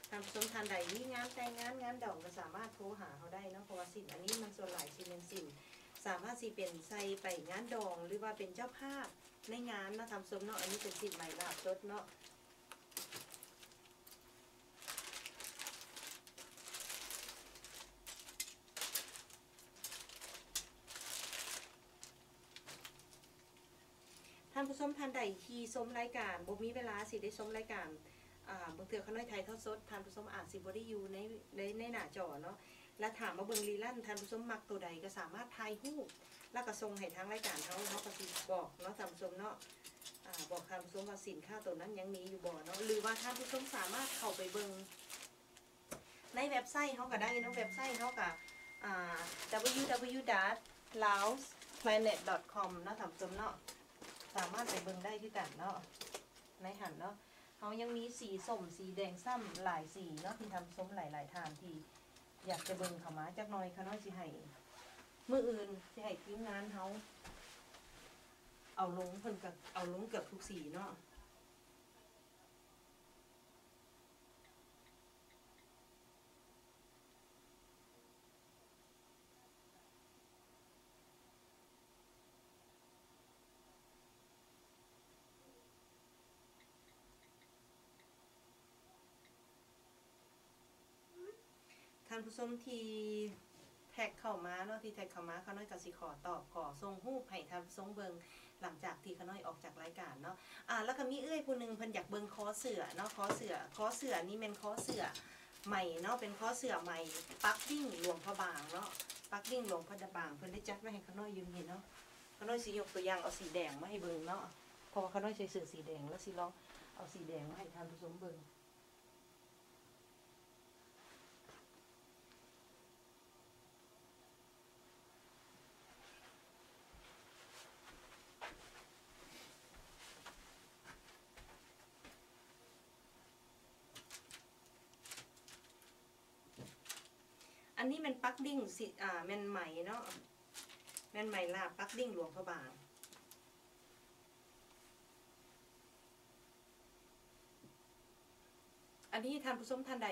ທ່ານຜູ້ຊົມທ່ານໃດມີງານແຕ່ງງານ ງານດອງ ກໍສາມາດໂທຫາເຮົາໄດ້ເນາະ ເພາະວ່າສິ້ນອັນນີ້ມັນສ່ວນຫຼາຍຊິແມ່ນສິ້ນ ສາມາດຊິເປັນໃສ່ໄປງານດອງ ຫຼືວ່າເປັນເຈົ້າພາບໃນງານເນາະທ່ານຜູ້ຊົມເນາະ. ອັນນີ້ເປັນສິ້ນໄໝຫຼາບສົດເນາະ. ທ່ານຜູ້ຊົມທ່ານໃດທີ່ຊົມລາຍການ ບໍ່ມີເວລາຊິໄດ້ຊົມລາຍການ ອ່າ ບາງເທື່ອຂ້ານ້ອຍຖ່າຍທອດສົດ ທ່ານຜູ້ຊົມອາດຊິບໍ່ໄດ້ຢູ່ໃນ ໃນ ໃນໜ້າຈໍເນາະ ແລະ ຖ້າມາເບິ່ງຣີລັນ ທ່ານຜູ້ຊົມມັກໂຕໃດກໍສາມາດຖ່າຍຮູບ ແລ້ວກໍສົ່ງໃຫ້ທາງລາຍການເຮົາ ເຮົາກໍຊິບອກເນາະທ່ານຜູ້ຊົມເນາະ ອ່າ ບອກທ່ານຜູ້ຊົມວ່າສິນຄ້າໂຕນັ້ນຍັງມີຢູ່ບໍ່ເນາະ ຫຼືວ່າທ່ານຜູ້ຊົມສາມາດເຂົ້າໄປເບິ່ງ ໃນເວັບໄຊເຮົາກໍໄດ້ເນາະ ເວັບໄຊເຮົາກໍ ອ່າ www.laos planet com ເນາະທ່ານຜູ້ຊົມເນາະ ສາມາດໄປເບິ່ງໄດ້ຄືກັນເນາະ ໃນຫັ້ນເນາະ. ເຮົາຍັງມີສີສົ້ມ ສີແດງຊ້ຳ ຫຼາຍສີເນາະ ທີ່ທ່ານຜູ້ຊົມຫຼາຍໆທ່ານທີ່ຢາກຈະເບິ່ງເຂົ້າມາຈັກໜ່ອຍ ຂ້ານ້ອຍຊິໃຫ້ ມື້ອື່ນຊິໃຫ້ທີມງານເຮົາເອົາລົງ ເພິ່ນກໍເອົາລົງເກືອບທຸກສີເນາະ. ທ່ານຜູ້ຊົມທີ່ແທັກເຂົ້າມາເນາະ ທີ່ແທັກເຂົ້າມາ ຂ້ານ້ອຍກໍຊິຂໍຕອບ ຂໍສົ່ງຮູບໃຫ້ທ່ານຜູ້ຊົມເບິ່ງ ຫຼັງຈາກທີ່ຂ້ານ້ອຍອອກຈາກລາຍການເນາະ. ອາ ແລ້ວກໍມີເອື້ອຍຜູ້ໜຶ່ງເພິ່ນຢາກເບິ່ງຄໍເສື້ອເນາະ ຄໍເສື້ອ ຄໍເສື້ອນີ້ແມ່ນຄໍເສື້ອໄໝເນາະ ເປັນຄໍເສື້ອໄໝປັກດິ້ງຫຼວງພະບາງເນາະ ປັກດິ້ງຫຼວງພະບາງ ເພິ່ນໄດ້ຈັດໄວ້ໃຫ້ຂ້ານ້ອຍຢູ່ນີ້ເນາະ. ຂ້ານ້ອຍຊິຍົກຕົວຢ່າງເອົາສີແດງມາໃຫ້ເບິ່ງເນາະ ເພາະວ່າຂ້ານ້ອຍໃສ່ເສື້ອສີແດງ ແລ້ວຊິລອງເອົາສີແດງມາໃຫ້ທ່ານຜູ້ຊົມເບິ່ງ. ອັນນີ້ແມ່ນປັກດິ້ງ ຊິ ອາ ແມ່ນໄໝເນາະ ແມ່ນໄໝລາບປັກດິ້ງຫຼວງພະບາງ. ອັນນີ້ທ່ານຜູ້ຊົມທ່ານໃດ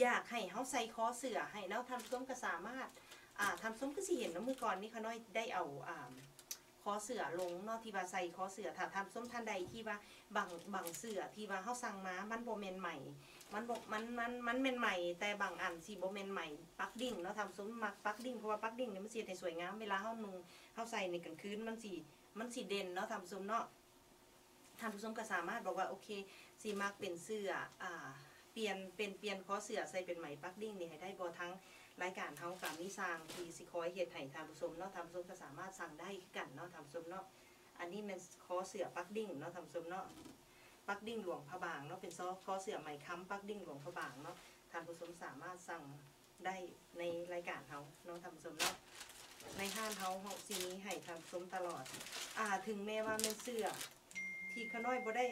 ຢາກໃຫ້ເຮົາໃສ່ຄໍເສື້ອໃຫ້ເນາະ ທ່ານຜູ້ຊົມກໍສາມາດ ອາ ທ່ານຜູ້ຊົມຄືຊິເຫັນເນາະ ມື້ກ່ອນນີ້ຂ້ານ້ອຍໄດ້ເອົາ ອາ ຄໍເສື້ອລົງເນາະ ທີ່ວ່າໃສ່ຄໍເສື້ອ ຖ້າທ່ານຜູ້ຊົມທ່ານໃດທີ່ວ່າບາງ ບາງເສື້ອທີ່ວ່າເຮົາສັ່ງມາ ມັນບໍ່ແມ່ນໄໝ ມັນບໍ່ ມັນ ມັນ ມັນແມ່ນໄໝ ແຕ່ບາງອັນຊິບໍ່ແມ່ນໄໝປັກດິ້ງເນາະ ທ່ານຜູ້ຊົມມັກປັກດິ້ງ ເພາະວ່າປັກດິ້ງນີ້ມັນຊິເຮັດໃຫ້ສວຍງາມ ເວລາເຮົານຸ່ງ ເຮົາໃສ່ໃນກາງຄືນ ມັນຊິ ມັນຊິເດັ່ນເນາະ ທ່ານຜູ້ຊົມເນາະ. ທ່ານຜູ້ຊົມກໍສາມາດບອກວ່າ ໂອເຄ ຊິມັກເປັນເສື້ອ ອາ ປ່ຽນ ເປັນ ປ່ຽນຄໍເສື້ອໃສ່ເປັນໄໝປັກດິ້ງນີ້ໃຫ້ໄດ້ບໍ່? ທາງລາຍການເຮົາກໍມີຊ່າງທີ່ຊິຄອຍເຮັດໃຫ້ທ່ານຜູ້ຊົມເນາະ ທ່ານຜູ້ຊົມກໍສາມາດສັ່ງໄດ້ຄືກັນເນາະ ທ່ານຜູ້ຊົມເນາະ. ອັນນີ້ແມ່ນຄໍເສື້ອປັກດິ້ງເນາະ ທ່ານຜູ້ຊົມເນາະ ປັກດິ້ງຫຼວງພະບາງເນາະ ເປັນ ຄໍເສື້ອໄໝຄຳປັກດິ້ງຫຼວງພະບາງເນາະ ທ່ານຜູ້ຊົມສາມາດສັ່ງ ໄດ້ໃນລາຍການເຮົາເນາະ ທ່ານຜູ້ຊົມເນາະ ໃນຮ້ານເຮົາ ເຮົາຊິມີໃຫ້ທ່ານຜູ້ຊົມຕະຫຼອດ ອາ ເຖິງແມ່ນວ່າແມ່ນເສື້ອທີ່ຂ້ານ້ອຍບໍ່ໄດ້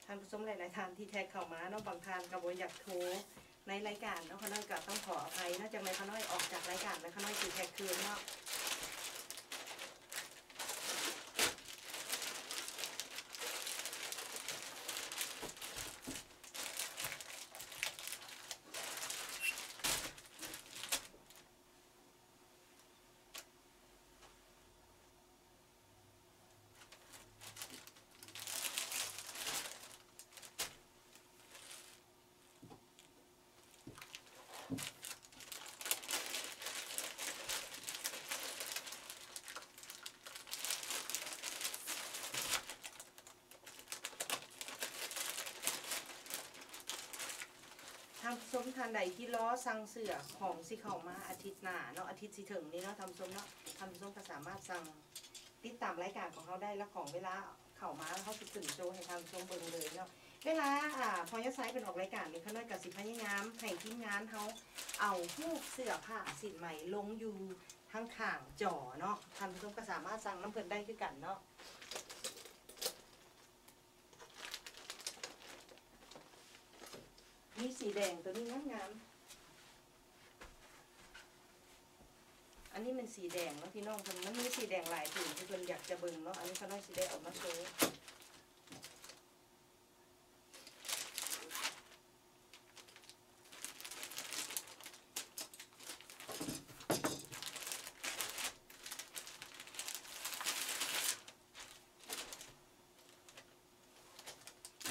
ທ່ານຜູ້ຊົມຫຼາຍໆທ່ານທີ່ແທັກເຂົ້າມາເນາະ ບາງທ່ານກໍບໍ່ຢາກໂທໃນລາຍການເນາະ ຂ້ານ້ອຍກໍຕ້ອງຂໍອະໄພເນາະ ຈັ່ງໃດຂ້ານ້ອຍອອກຈາກລາຍການແລ້ວ ຂ້ານ້ອຍຊິແທັກຄືນເນາະ. ທ່ານຜູ້ຊົມທ່ານໃດທີ່ລໍສັ່ງເສື້ອ ຂອງຊິເຂົ້າມາອາທິດໜ້າເນາະ ອາທິດຊິເຖິງນີ້ເນາະ ທ່ານຜູ້ຊົມເນາະ ທ່ານຜູ້ຊົມກໍສາມາດສັ່ງ ຕິດຕາມລາຍການຂອງເຮົາໄດ້ ແລະ ຂອງເວລາເຂົ້າມາ ເຮົາຊິຂຶ້ນໂຊໃຫ້ທ່ານຜູ້ຊົມເບິ່ງເລີຍເນາະ. ເວລາ ອາ ພໍ່ຍາໄຊເພິ່ນອອກລາຍການນີ້ ຂ້ານ້ອຍກໍຊິພະຍາຍາມໃຫ້ທີມງານເຮົາເອົາຮູບເສື້ອຜ້າສິ້ນໄໝລົງຢູ່ທາງຂ້າງຈໍເນາະ ທ່ານຜູ້ຊົມກໍສາມາດສັ່ງນຳເພິ່ນໄດ້ຄືກັນເນາະ. ມີສີແດງ ໂຕນີ້ງາມໆ ອັນນີ້ແມ່ນສີແດງເນາະ ພີ່ນ້ອງເພິ່ນ ມັນມີສີແດງຫຼາຍໂຕທີ່ເພິ່ນຢາກຈະເບິ່ງເນາະ ອັນນີ້ຂ້ານ້ອຍຊິໄດ້ເອົາມາໂຊ.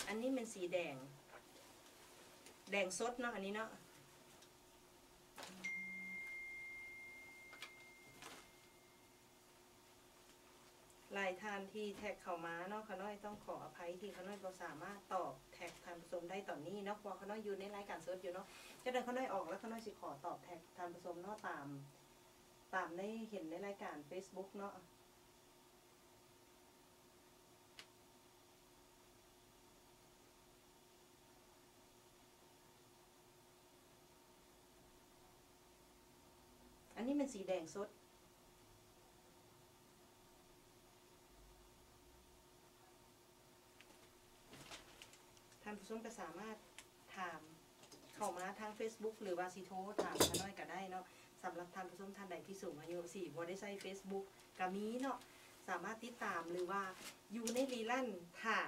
ອັນນີ້ແມ່ນສີແດງ ແດງສົດເນາະ ອັນນີ້ເນາະ. ຫຼາຍທ່ານທີ່ແທັກເຂົ້າມາເນາະ ຂ້ານ້ອຍຕ້ອງຂໍອະໄພທີ່ຂ້ານ້ອຍບໍ່ສາມາດຕອບແທັກທ່ານຜູ້ຊົມໄດ້ຕອນນີ້ເນາະ ເພາະວ່າຂ້ານ້ອຍຢູ່ໃນລາຍການສົດຢູ່ເນາະ. ຈັກໜ້ອຍຂ້ານ້ອຍອອກແລ້ວ ຂ້ານ້ອຍຊິຂໍຕອບແທັກທ່ານຜູ້ຊົມເນາະ ຕາມ ຕາມໃນ ເຫັນໃນລາຍການເຟສບຸກເນາະ. ອັນນີ້ແມ່ນສີແດງສົດ. ທ່ານຜູ້ຊົມກໍສາມາດຖາມເຂົ້າມາທາງເຟສບຸກ ຫຼືວ່າຊິໂທຖາມຂ້ານ້ອຍກໍໄດ້ເນາະ. ສຳລັບທ່ານຜູ້ຊົມທ່ານໃດທີ່ສູງອາຍຸ ຊິບໍ່ໄດ້ໃຊ້ເຟສບຸກກໍມີເນາະ ສາມາດຕິດຕາມ ຫຼືວ່າຢູ່ໃນລີລັນ ຖ້າ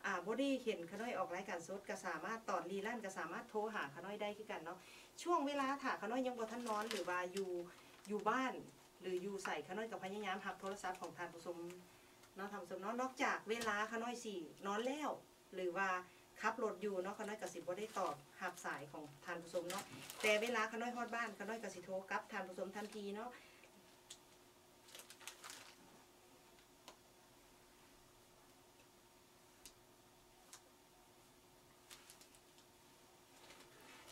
ອາ ບໍ່ໄດ້ເຫັນຂ້ານ້ອຍອອກລາຍການສົດ ກໍສາມາດ ຕອນລີລັນກໍສາມາດໂທຫາຂ້ານ້ອຍໄດ້ຄືກັນເນາະ. ຊ່ວງເວລາຖ້າຂ້ານ້ອຍຍັງບໍ່ທັນນອນ ຫຼືວ່າຢູ່ ຢູ່ບ້ານ ຫຼືຢູ່ໃສ ຂ້ານ້ອຍກໍພະຍາຍາມຮັບໂທລະສັບຂອງທ່ານຜູ້ຊົມ ເນາະທ່ານຜູ້ຊົມເນາະ. ນອກຈາກເວລາຂ້ານ້ອຍຊິນອນແລ້ວ ຫຼືວ່າຂັບລົດຢູ່ເນາະ ຂ້ານ້ອຍກໍຊິບໍ່ໄດ້ຕອບຮັບສາຍຂອງທ່ານຜູ້ຊົມເນາະ, ແຕ່ເວລາຂ້ານ້ອຍຮອດບ້ານ ຂ້ານ້ອຍກໍຊິໂທກັບທ່ານຜູ້ຊົມທັນທີເນາະ.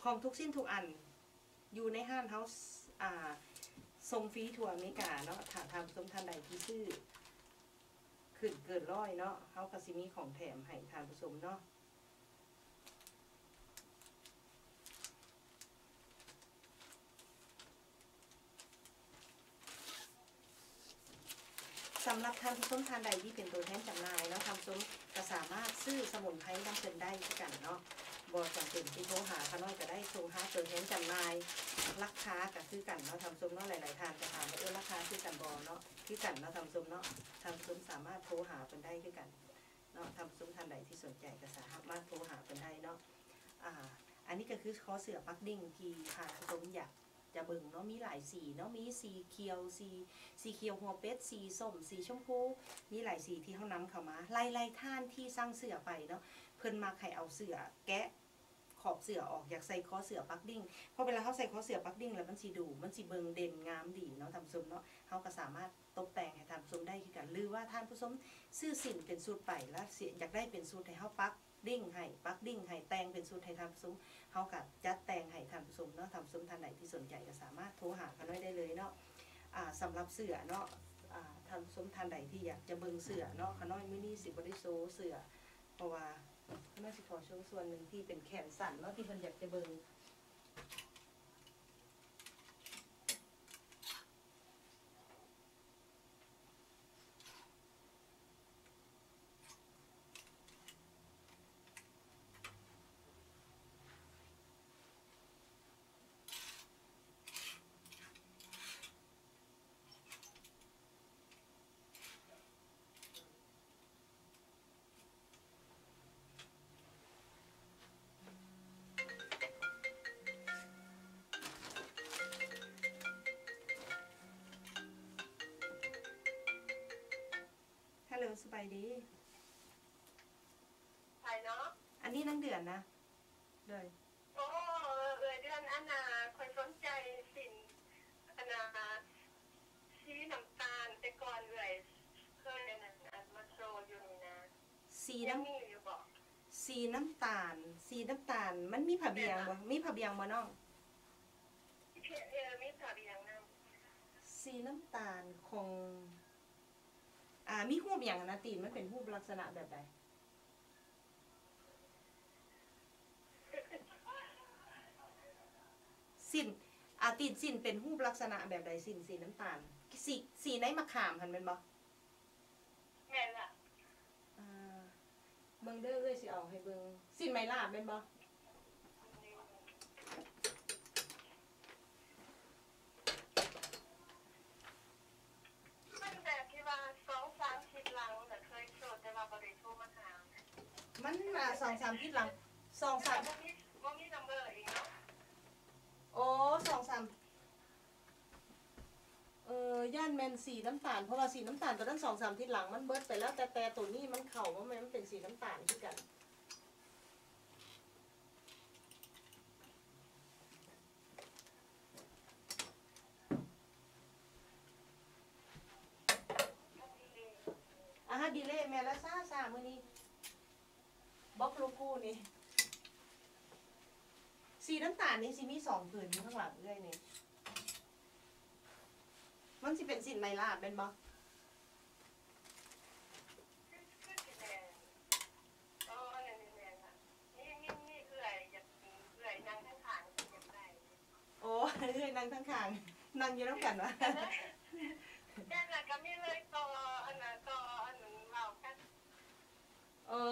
ຂອງທຸກຊິ້ນທຸກອັນຢູ່ໃນຮ້ານເຮົາ ອ່າ ສົ່ງຟຣີທົ່ວອາເມລິກາເນາະ. ຖ້າທ່ານຜູ້ຊົມທ່ານໃດທີ່ຊື້ຂຶ້ນເກີນຮ້ອຍເນາະ ເຮົາກໍຊິມີຂອງແຖມໃຫ້ທ່ານຜູ້ຊົມເນາະ. ສຳລັບທ່ານຜູ້ຊົມທ່ານໃດທີ່ເປັນຕົວແທນຈຳໜ່າຍເນາະ ທ່ານຜູ້ຊົມກໍສາມາດຊື້ສະໝຸນໄພນຳເພິ່ນໄດ້ຄືກັນເນາະ. ບໍ່ຈຳເປັນຊິໂທຫາຂ້ານ້ອຍກໍໄດ້, ໂທຫາຕົວແທນຈຳໜ່າຍ ລາຄາກໍຄືກັນເນາະທ່ານຜູ້ຊົມເນາະ. ຫຼາຍໆທ່ານກໍຖາມວ່າ ເອີ ລາຄາຄືກັນບໍ່ເນາະ? ຄືກັນເນາະທ່ານຜູ້ຊົມເນາະ. ທ່ານຜູ້ຊົມສາມາດໂທຫາເພິ່ນໄດ້ຄືກັນເນາະ. ທ່ານຜູ້ຊົມທ່ານໃດທີ່ສົນໃຈກໍສາມາດໂທຫາເພິ່ນໄດ້ເນາະ. ອ່າ ອັນນີ້ກໍຄືຄໍເສື້ອປັກດິ້ງທີ່ທ່ານຜູ້ຊົມຢາກ ຈະເບິ່ງເນາະ ມີຫຼາຍສີເນາະ ມີສີຂຽວ ສີ ສີຂຽວຫົວເປັດ ສີສົ້ມ ສີຊົມພູ ມີຫຼາຍສີທີ່ເຮົານຳເຂົ້າມາ. ຫຼາຍໆທ່ານທີ່ສັ່ງເສື້ອໄປເນາະ ເພິ່ນມັກໃຫ້ເອົາເສື້ອແກະຂອບເສື້ອອອກ ຢາກໃສ່ຄໍເສື້ອປັກດິ້ງ ເພາະເວລາເຮົາໃສ່ຄໍເສື້ອປັກດິ້ງແລ້ວມັນຊິດູ ມັນຊິເບິ່ງເດັ່ນງາມດີເນາະທ່ານຜູ້ຊົມເນາະ. ເຮົາກໍສາມາດຕົບແຕ່ງໃຫ້ທ່ານຜູ້ຊົມໄດ້ຄືກັນ ຫຼືວ່າທ່ານຜູ້ຊົມຊື້ສິ້ນເປັນຊຸດໄປ ແລ້ວຢາກໄດ້ເປັນຊຸດໃຫ້ເຮົາປັກ ດິ້ງໃຫ້ ປັກດິ້ງໃຫ້ ແຕ່ງເປັນຊຸດໃຫ້ທ່ານຜູ້ຊົມ ເຮົາກໍຈັດແຕ່ງໃຫ້ທ່ານຜູ້ຊົມເນາະ. ທ່ານຜູ້ຊົມທ່ານໃດທີ່ສົນໃຈກໍສາມາດໂທຫາຂ້ານ້ອຍໄດ້ເລີຍເນາະ. ອ່າ ສຳລັບເສື້ອເນາະ ອ່າ ທ່ານຜູ້ຊົມທ່ານໃດທີ່ຢາກຈະເບິ່ງເສື້ອເນາະ ຂ້ານ້ອຍມື້ນີ້ຊິບໍ່ໄດ້ໂຊເສື້ອ ເພາະວ່າຂ້ານ້ອຍຊິຂໍໂຊສ່ວນໜຶ່ງທີ່ເປັນແຂນສັ້ນເນາະ ທີ່ເພິ່ນຢາກຈະເບິ່ງ. Hello ສະບາຍດີ ໃຜເນາະ? ອັນນີ້ນາງເດືອນນະ. ໂດຍ. ໂອ້ ເອື້ອຍເດືອນ ອັນນ່າ ຂ້ອຍສົນໃຈສິ້ນ ອັນນ່າ ສີນ້ຳຕານ ແຕ່ກ່ອນເອື້ອຍເຄີຍ ອັນນັ້ນ ອັນມາໂຊຢູ່ນີ້ນະ ສີນ້ຳ ຍັງມີຢູ່ບໍ່? ສີນ້ຳຕານ ສີນ້ຳຕານ ມັນມີຜ້າບ່ຽງບໍ່? ມີຜ້າບ່ຽງບໍ່ນ້ອງ? ເອີ ມີຜ້າບ່ຽງນຳ. ສີນ້ຳຕານຂອງ ອ່າ ມີຮູບຫຍັງຫັ້ນນະ? ຕີນມັນເປັນຮູບລັກສະນະແບບໃດ? ສິ້ນ ອ່າ ຕີນສິ້ນເປັນຮູບລັກສະນະແບບໃດ? ສິ້ນສີນ້ຳຕານ ສີ ສີໃນມະຂາມຫັ້ນແມ່ນບໍ່? ແມ່ນລະ. ອ່າ ເບິ່ງເດີ ເອື້ອຍຊິເອົາໃຫ້ເບິ່ງ. ສິ້ນໄມ້ລາບແມ່ນບໍ່? ມັນແບບທີ່ວ່າສອງສາມທິດຫຼັງນະ ເຄີຍໂຊ ແຕ່ວ່າບໍ່ໄດ້ໂທມາຫາ. ມັນ ອ່າ ສອງສາມທິດຫຼັງ ສອງສາມ ບໍ່ມີ ບໍ່ມີນຳເບີອີກເນາະ. ໂອ້ ສອງສາມ ເອີ ຢ້ານແມ່ນສີນ້ຳຕານ ເພາະວ່າສີນ້ຳຕານໂຕນັ້ນສອງສາມທິດຫຼັງມັນເບິດໄປແລ້ວ ແຕ່ ແຕ່ໂຕນີ້ມັນເຂົ້າມາ ແມ່ນມັນເປັນສີນ້ຳຕານຄືກັນ. ອາຮະ ດີເລ ແມ່ນລະ ຊ້າໆ ມື້ນີ້ ບລັອກລູກກູນີ້. ສີນ້ຳຕານນີ້ຊິມີສອງຜືນຢູ່ຂ້າງຫຼັງເອື້ອຍນີ້ ມັນຊິເປັນສິ້ນໄມ້ລາບແມ່ນບໍ່? ຄື ຄືຊິແມ່ນ. ເອີ ອັນນັ້ນນີ້ແມ່ນລະ. ມີ ມີ ມີເອື້ອຍຢາກ ເອື້ອຍນັ່ງທາງຂ້າງ ເພິ່ນຢາກໄດ້. ໂອ້ ເອື້ອຍນັ່ງທາງຂ້າງ ນັ່ງຢູ່ນຳກັນວະ? ແມ່ນລະ ກໍມີເອື້ອຍຕໍ່ ອັນນ່າ ຕໍ່ ອັນນັ້ນ ເວົ້າກັນ. ເອີ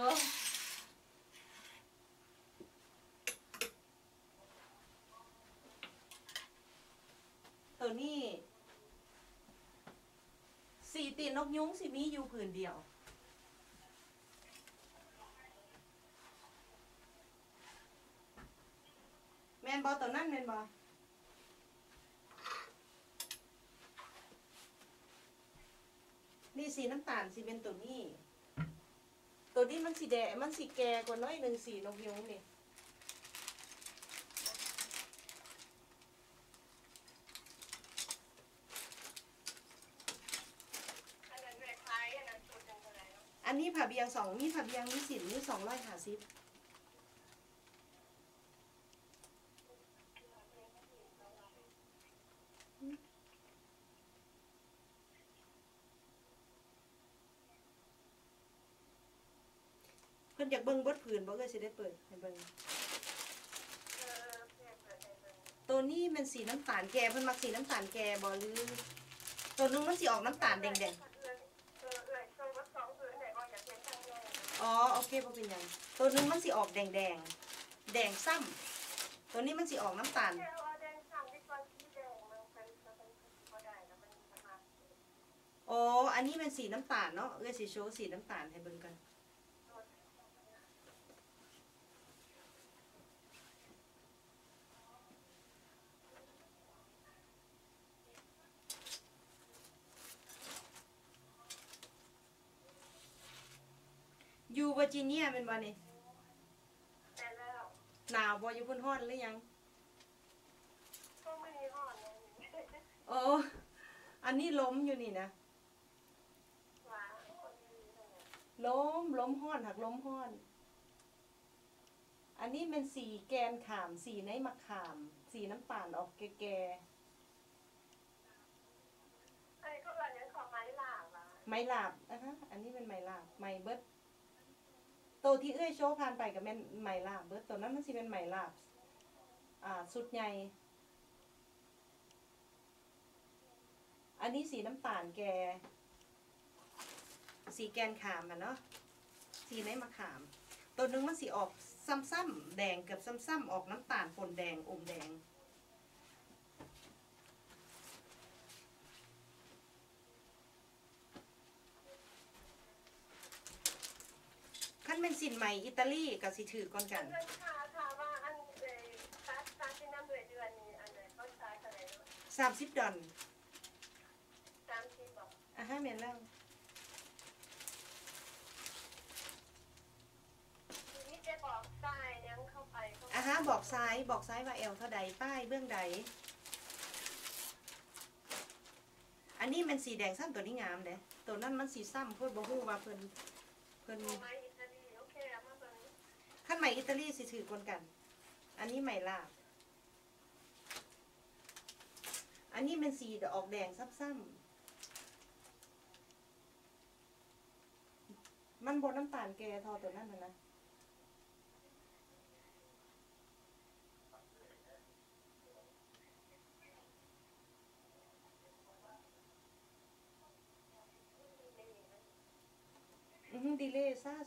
ໂຕນີ້ ສີຕີນນົກຍຸງຊິມີຢູ່ຜືນດຽວ ແມ່ນບໍ່? ໂຕນັ້ນແມ່ນບໍ່? ນີ້ ສີນ້ຳຕານຊິແມ່ນໂຕນີ້ ໂຕນີ້ມັນຊິແດງ ມັນຊິແກ່ກວ່າໜ້ອຍໜຶ່ງ ສີນົກຍຸງນີ້. ອັນນີ້ຜ້າບ່ຽງສອງ ມີຜ້າບ່ຽງ ມີສິ້ນ ມີສອງຮ້ອຍຫ້າສິບ. ເພິ່ນຢາກເບິ່ງເບິດຜືນບໍ່? ເອື້ອຍຊິໄດ້ເປີດໃຫ້ເບິ່ງ. ໂຕນີ້ແມ່ນສີນ້ຳຕານແກ່ ເພິ່ນມັກສີນ້ຳຕານແກ່ບໍ່ ຫຼື ໂຕໜຶ່ງມັນຊິອອກນ້ຳຕານແດງໆ. ອໍ ໂອເຄ ບໍ່ເປັນຫຍັງ. ໂຕໜຶ່ງມັນຊິອອກແດງໆ ແດງຊ້ຳ ໂຕນີ້ມັນຊິອອກນ້ຳຕານ. ອໍ ອັນນີ້ແມ່ນສີນ້ຳຕານເນາະ ເອື້ອຍຊິໂຊສີນ້ຳຕານໃຫ້ເບິ່ງກ່ອນ. ຢູ່ເວີຈິເນຍແມ່ນບໍ່ນີ້? ແມ່ນແລ້ວ. ໜາວບໍ່ ຢູ່ພຸ້ນ ຮ້ອນຫຼືຍັງ? ໂອ້ ອັນນີ້ລົມຢູ່ນີ້ນະ. ລົມ ລົມຮ້ອນ ຫາກລົມຮ້ອນ. ອັນນີ້ແມ່ນສີແກ່ນຂາມ ສີໃນໝາກຂາມ ສີນ້ຳຕານອອກແກ່ໆ. ໄໝຫຼາບ ອາຮະ ອັນນີ້ແມ່ນໄໝຫຼາບ ໄໝເບິດ. ໂຕທີ່ເອື້ອຍໂຊຜ່ານໄປກໍແມ່ນໄໝຫຼາບເບິດ ໂຕນັ້ນມັນຊິແມ່ນໄໝຫຼາບ ອ່າ ຊຸດໃຫຍ່. ອັນນີ້ສີນ້ຳຕານແກ່ ສີແກ່ນຂາມຫັ້ນເນາະ ສີໃນໝາກຂາມ. ໂຕໜຶ່ງມັນຊິອອກຊ້ຳໆ ແດງເກືອບຊ້ຳໆ ອອກນ້ຳຕານປົນແດງ ອົມແດງ. ຄັນແມ່ນສິ້ນໄໝອີຕາລີກໍຊິຖືກກ່ອນກັນ. ສາມສິບດອນ. ສາມສິບເນາະ? ອາຮະ ແມ່ນແລ້ວ. ມີແຕ່ບອກໄຊສ໌ຫຍັງເຂົ້າໄປ. ອາຮະ ບອກໄຊສ໌ ບອກໄຊສ໌ວ່າແອວເທົ່າໃດ ປ້າຍເບື້ອງໃດ. ອັນນີ້ແມ່ນສີແດງຊ້ຳ ໂຕນີ້ງາມເດ້ ໂຕນັ້ນມັນສີຊ້ຳໂພດ ບໍ່ຮູ້ວ່າເພິ່ນ ເພິ່ນ ໄມອີຕາລີ ໂອເຄ ເອົາມາເບິ່ງ. ຄັນໄມອີຕາລີຊິຖືກກ່ອນກັນ ອັນນີ້ໄມລາບ. ອັນນີ້ແມ່ນສີອອກແດງຊ້ຳໆ ມັນບໍ່ນ້ຳຕານແກ່ທໍ່ໂຕນັ້ນຫັ້ນນະ. ອືຮຶ ດີເລຊ້າໆ.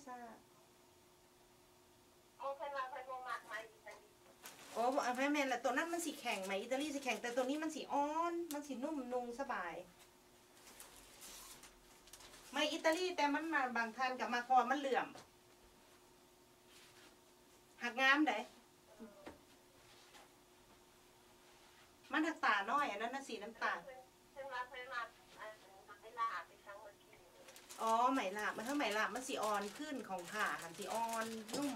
ໂອ້ ເພິ່ນວ່າເພິ່ນບໍ່ມັກໄມອີຕາລີ. ໂອ້ ແມ່ນລະ ໂຕນັ້ນມັນຊິແຂງ ໄມອີຕາລີຊິແຂງ ແຕ່ໂຕນີ້ມັນຊິອ່ອນ ມັນຊິນຸ້ມນຸ່ງສະບາຍ. ໄມອີຕາລີ ແຕ່ມັນມາ ບາງທ່ານກໍມັກ ເພາະວ່າມັນເຫຼື້ອມ ຫາກງາມໃດ. ມັນຫາກຕານ້ອຍ ອັນນັ້ນນະ ສີນ້ຳຕານ. ເພິ່ນວ່າເພິ່ນມັກ ອັນ ໄມລາບອີຫຍັງເມື່ອກີ້. ອໍ ໄມລາບ ມັນ ໄມລາບມັນຊິອ່ອນ ພື້ນຂອງຜ້າຫັ້ນຊິອ່ອນນຸ້ມ.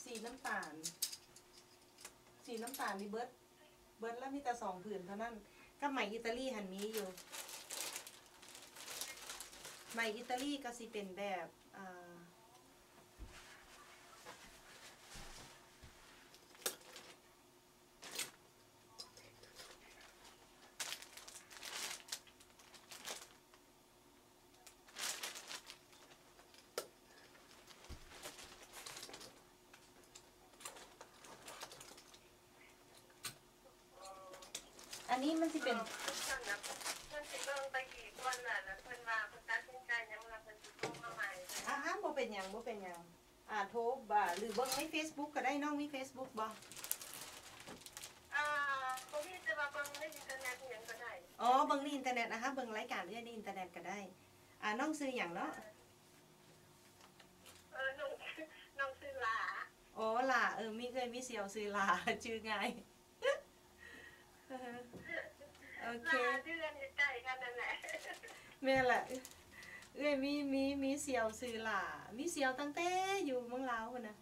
ສີນ້ຳຕານ ສີນ້ຳຕານນີ້ເບິດ ເບິດລະມີແຕ່ສອງຜືນເທົ່ານັ້ນ ກັບໄມອີຕາລີຫັ້ນມີຢູ່. ໄມອີຕາລີກໍຊິເປັນແບບ ອ່າ ອັນນີ້ມັນຊິເປັນ ເອີ ເພິ່ນຊິເບິ່ງໄປອີກກ່ອນລະ ແລ້ວເພິ່ນວ່າເພິ່ນຕັດສິນໃຈຫຍັງລະ ເພິ່ນຊິໂທມາໃໝ່. ອາຮະ ບໍ່ເປັນຫຍັງ ບໍ່ເປັນຫຍັງ. ອາ ໂທບາ ຫຼືເບິ່ງໃນເຟສບຸກກໍໄດ້. ນ້ອງມີເຟສບຸກບໍ່? ອາ ບໍ່ມີ ແຕ່ວ່າເບິ່ງໃນອິນເຕີເນັດຫຍັງກໍໄດ້. ອໍ ເບິ່ງໃນອິນເຕີເນັດນະຄະ ເບິ່ງລາຍການເອື້ອຍໃນອິນເຕີເນັດກໍໄດ້. ອາ ນ້ອງຊື່ຫຍັງເນາະ? ເອີ ນ້ອງ ນ້ອງຊື່ຫຼ້າ. ໂອ ຫຼ້າ ເອີ ມີເອື້ອຍມີສ່ຽວຊື່ຫຼ້າ ຊື່ງ່າຍ. ໂອເຄ ຫຼ້າເດືອ ແມ່ນລະ ເອື້ອຍມີ ມີ ມີສ່ຽວຊື່ຫຼ້າ ມີສ່ຽວຕັ້ງແຕ່ຢູ່ເມືອງລາວພຸ້ນນະ.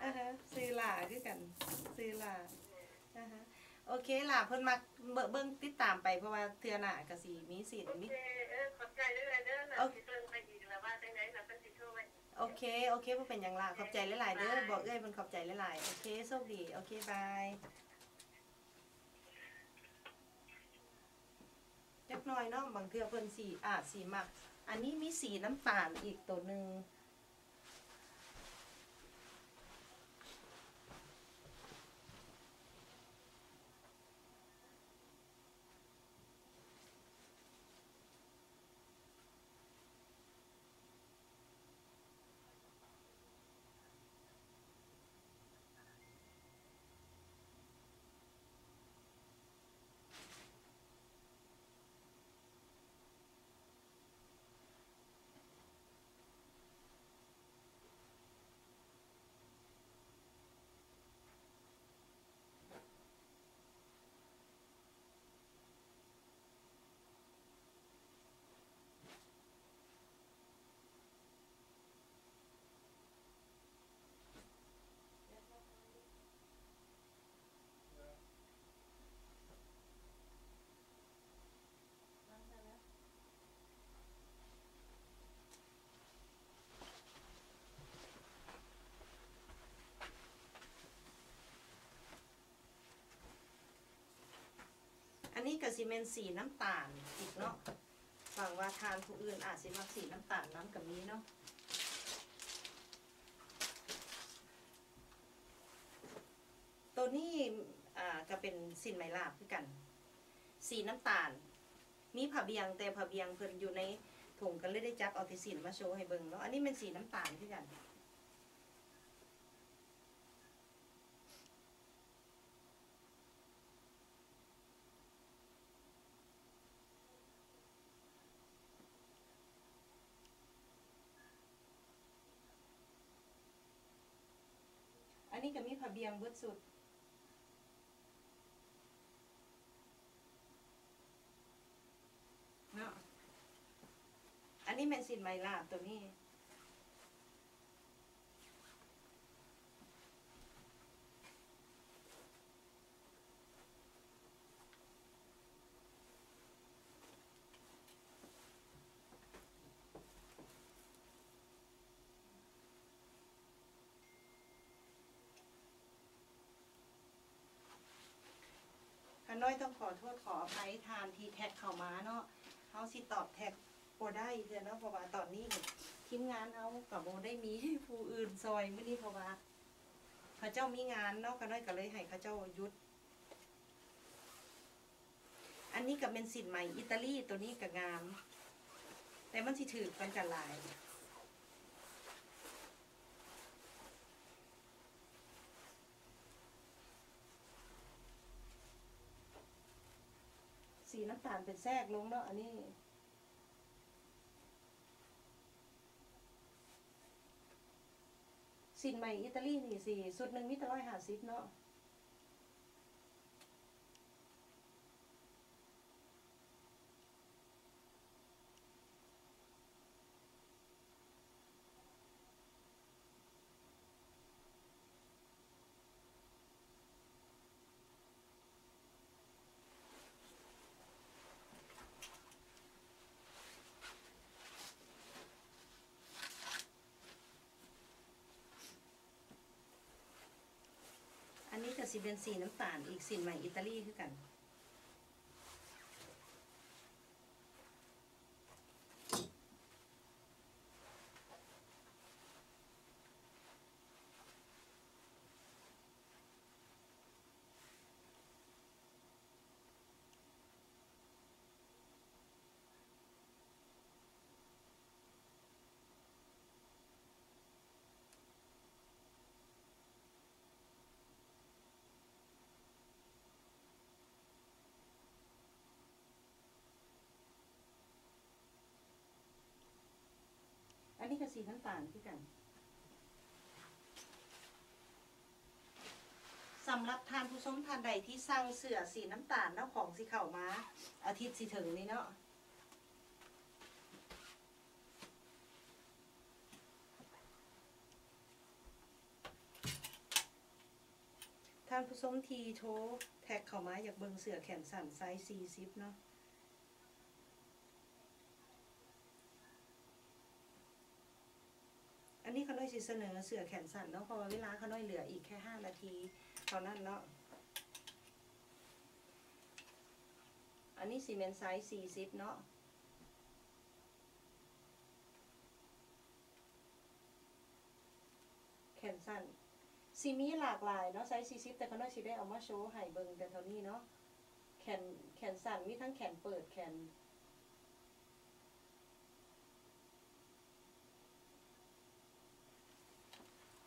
ອາຮະ ຊື່ຫຼ້າຄືກັນ ຊື່ຫຼ້າ. ອາຮະ ໂອເຄຫຼ້າ ເພິ່ນມັກເບິ່ງ ເບິ່ງຕິດຕາມໄປ ເພາະວ່າເທື່ອໜ້າກໍຊິມີສິນມີ ເອີ ຂອບໃຈຫຼາຍໆເດີ ລະຊິເບິ່ງໄປອີກ ລະວ່າຈັ່ງໃດລະເພິ່ນຊິໂທມາ. ໂອເຄ ໂອເຄ ບໍ່ເປັນຫຍັງຫຼ້າ ຂອບໃຈຫຼາຍໆເດີ ບອກເອື້ອຍເພິ່ນຂອບໃຈຫຼາຍໆ. ໂອເຄ ໂຊກດີ ໂອເຄ ບາຍ. ຈັກໜ້ອຍເນາະ ບາງເທື່ອເພິ່ນຊິ ອາດຊິມັກ. ອັນນີ້ມີສີນ້ຳຕານອີກໂຕໜຶ່ງ. ອັນນີ້ກໍຊິແມ່ນສີນ້ຳຕານອີກເນາະ ຫວັງວ່າທ່ານຜູ້ອື່ນອາດຊິມັກສີນ້ຳຕານນຳກໍມີເນາະ. ໂຕນີ້ ອ່າ ກໍເປັນສິ້ນໄມລາບຄືກັນ ສີນ້ຳຕານ ມີຜ້າບ່ຽງ ແຕ່ຜ້າບ່ຽງເພິ່ນຢູ່ໃນຖົງ ກໍເລີຍໄດ້ຈັບເອົາແຕ່ສິ້ນມາໂຊໃຫ້ເບິ່ງເນາະ. ອັນນີ້ແມ່ນສີນ້ຳຕານຄືກັນ. ອັນນີ້ກໍມີຜ້າບ່ຽງເບິດຊຸດເນາະ. ອັນນີ້ແມ່ນສິ້ນໄມລາບໂຕນີ້. ຂ້ານ້ອຍຕ້ອງຂໍໂທດຂໍອະໄພທ່ານທີ່ແທັກເຂົ້າມາເນາະ ເຮົາຊິຕອບແທັກບໍ່ໄດ້ເທື່ອເນາະ ເພາະວ່າຕອນນີ້ທີມງານເຮົາກໍບໍ່ໄດ້ມີຜູ້ອື່ນຊ່ອຍມື້ນີ້ ເພາະວ່າເຂົາເຈົ້າມີງານເນາະ ຂ້ານ້ອຍກໍເລີຍໃຫ້ເຂົາເຈົ້າຢຸດ. ອັນນີ້ກໍແມ່ນສິ້ນໄໝອີຕາລີ ໂຕນີ້ກໍງາມ ແຕ່ມັນຊິຖືກ ມັນກໍຫຼາຍ. ສີນ້ຳຕານເປັນແຊກລົງເນາະ ອັນນີ້. ສິ້ນໄໝອີຕາລີນີ້ຊິ ຊຸດໜຶ່ງມີແຕ່ຮ້ອຍຫ້າສິບເນາະ. ອັນນີ້ກໍຊິເປັນສີນ້ຳຕານອີກ ສິ້ນໄໝອີຕາລີຄືກັນ. ອັນນີ້ກໍສີນ້ຳຕານຄືກັນ. ສຳລັບທ່ານຜູ້ຊົມທ່ານໃດທີ່ສັ່ງເສື້ອສີນ້ຳຕານເນາະ ຂອງຊິເຂົ້າມາອາທິດຊິເຖິງນີ້ເນາະ. ຊົມທີ່ໂທແທັກເຂົ້າມາ ຢາກເບິ່ງເສື້ອແຂນສັ້ນໄຊສີ່ສິບເນາະ. ອັນນີ້ຂ້ານ້ອຍຊິສະເໜີເສື້ອແຂນສັ້ນເນາະ ເພາະວ່າເວລາຂ້ານ້ອຍເຫຼືອອີກແຄ່ຫ້ານາທີເທົ່ານັ້ນເນາະ. ອັນນີ້ຊິແມ່ນໄຊສີ່ສິບເນາະ. ແຂນສັ້ນຊິມີຫຼາກຫຼາຍເນາະ ໄຊສີ່ສິບ ແຕ່ຂ້ານ້ອຍຊິໄດ້ເອົາມາໂຊໃຫ້ເບິ່ງແຕ່ເທົ່ານີ້ເນາະ. ແຂນ ແຂນສັ້ນມີທັງແຂນເປີດ ແຂນ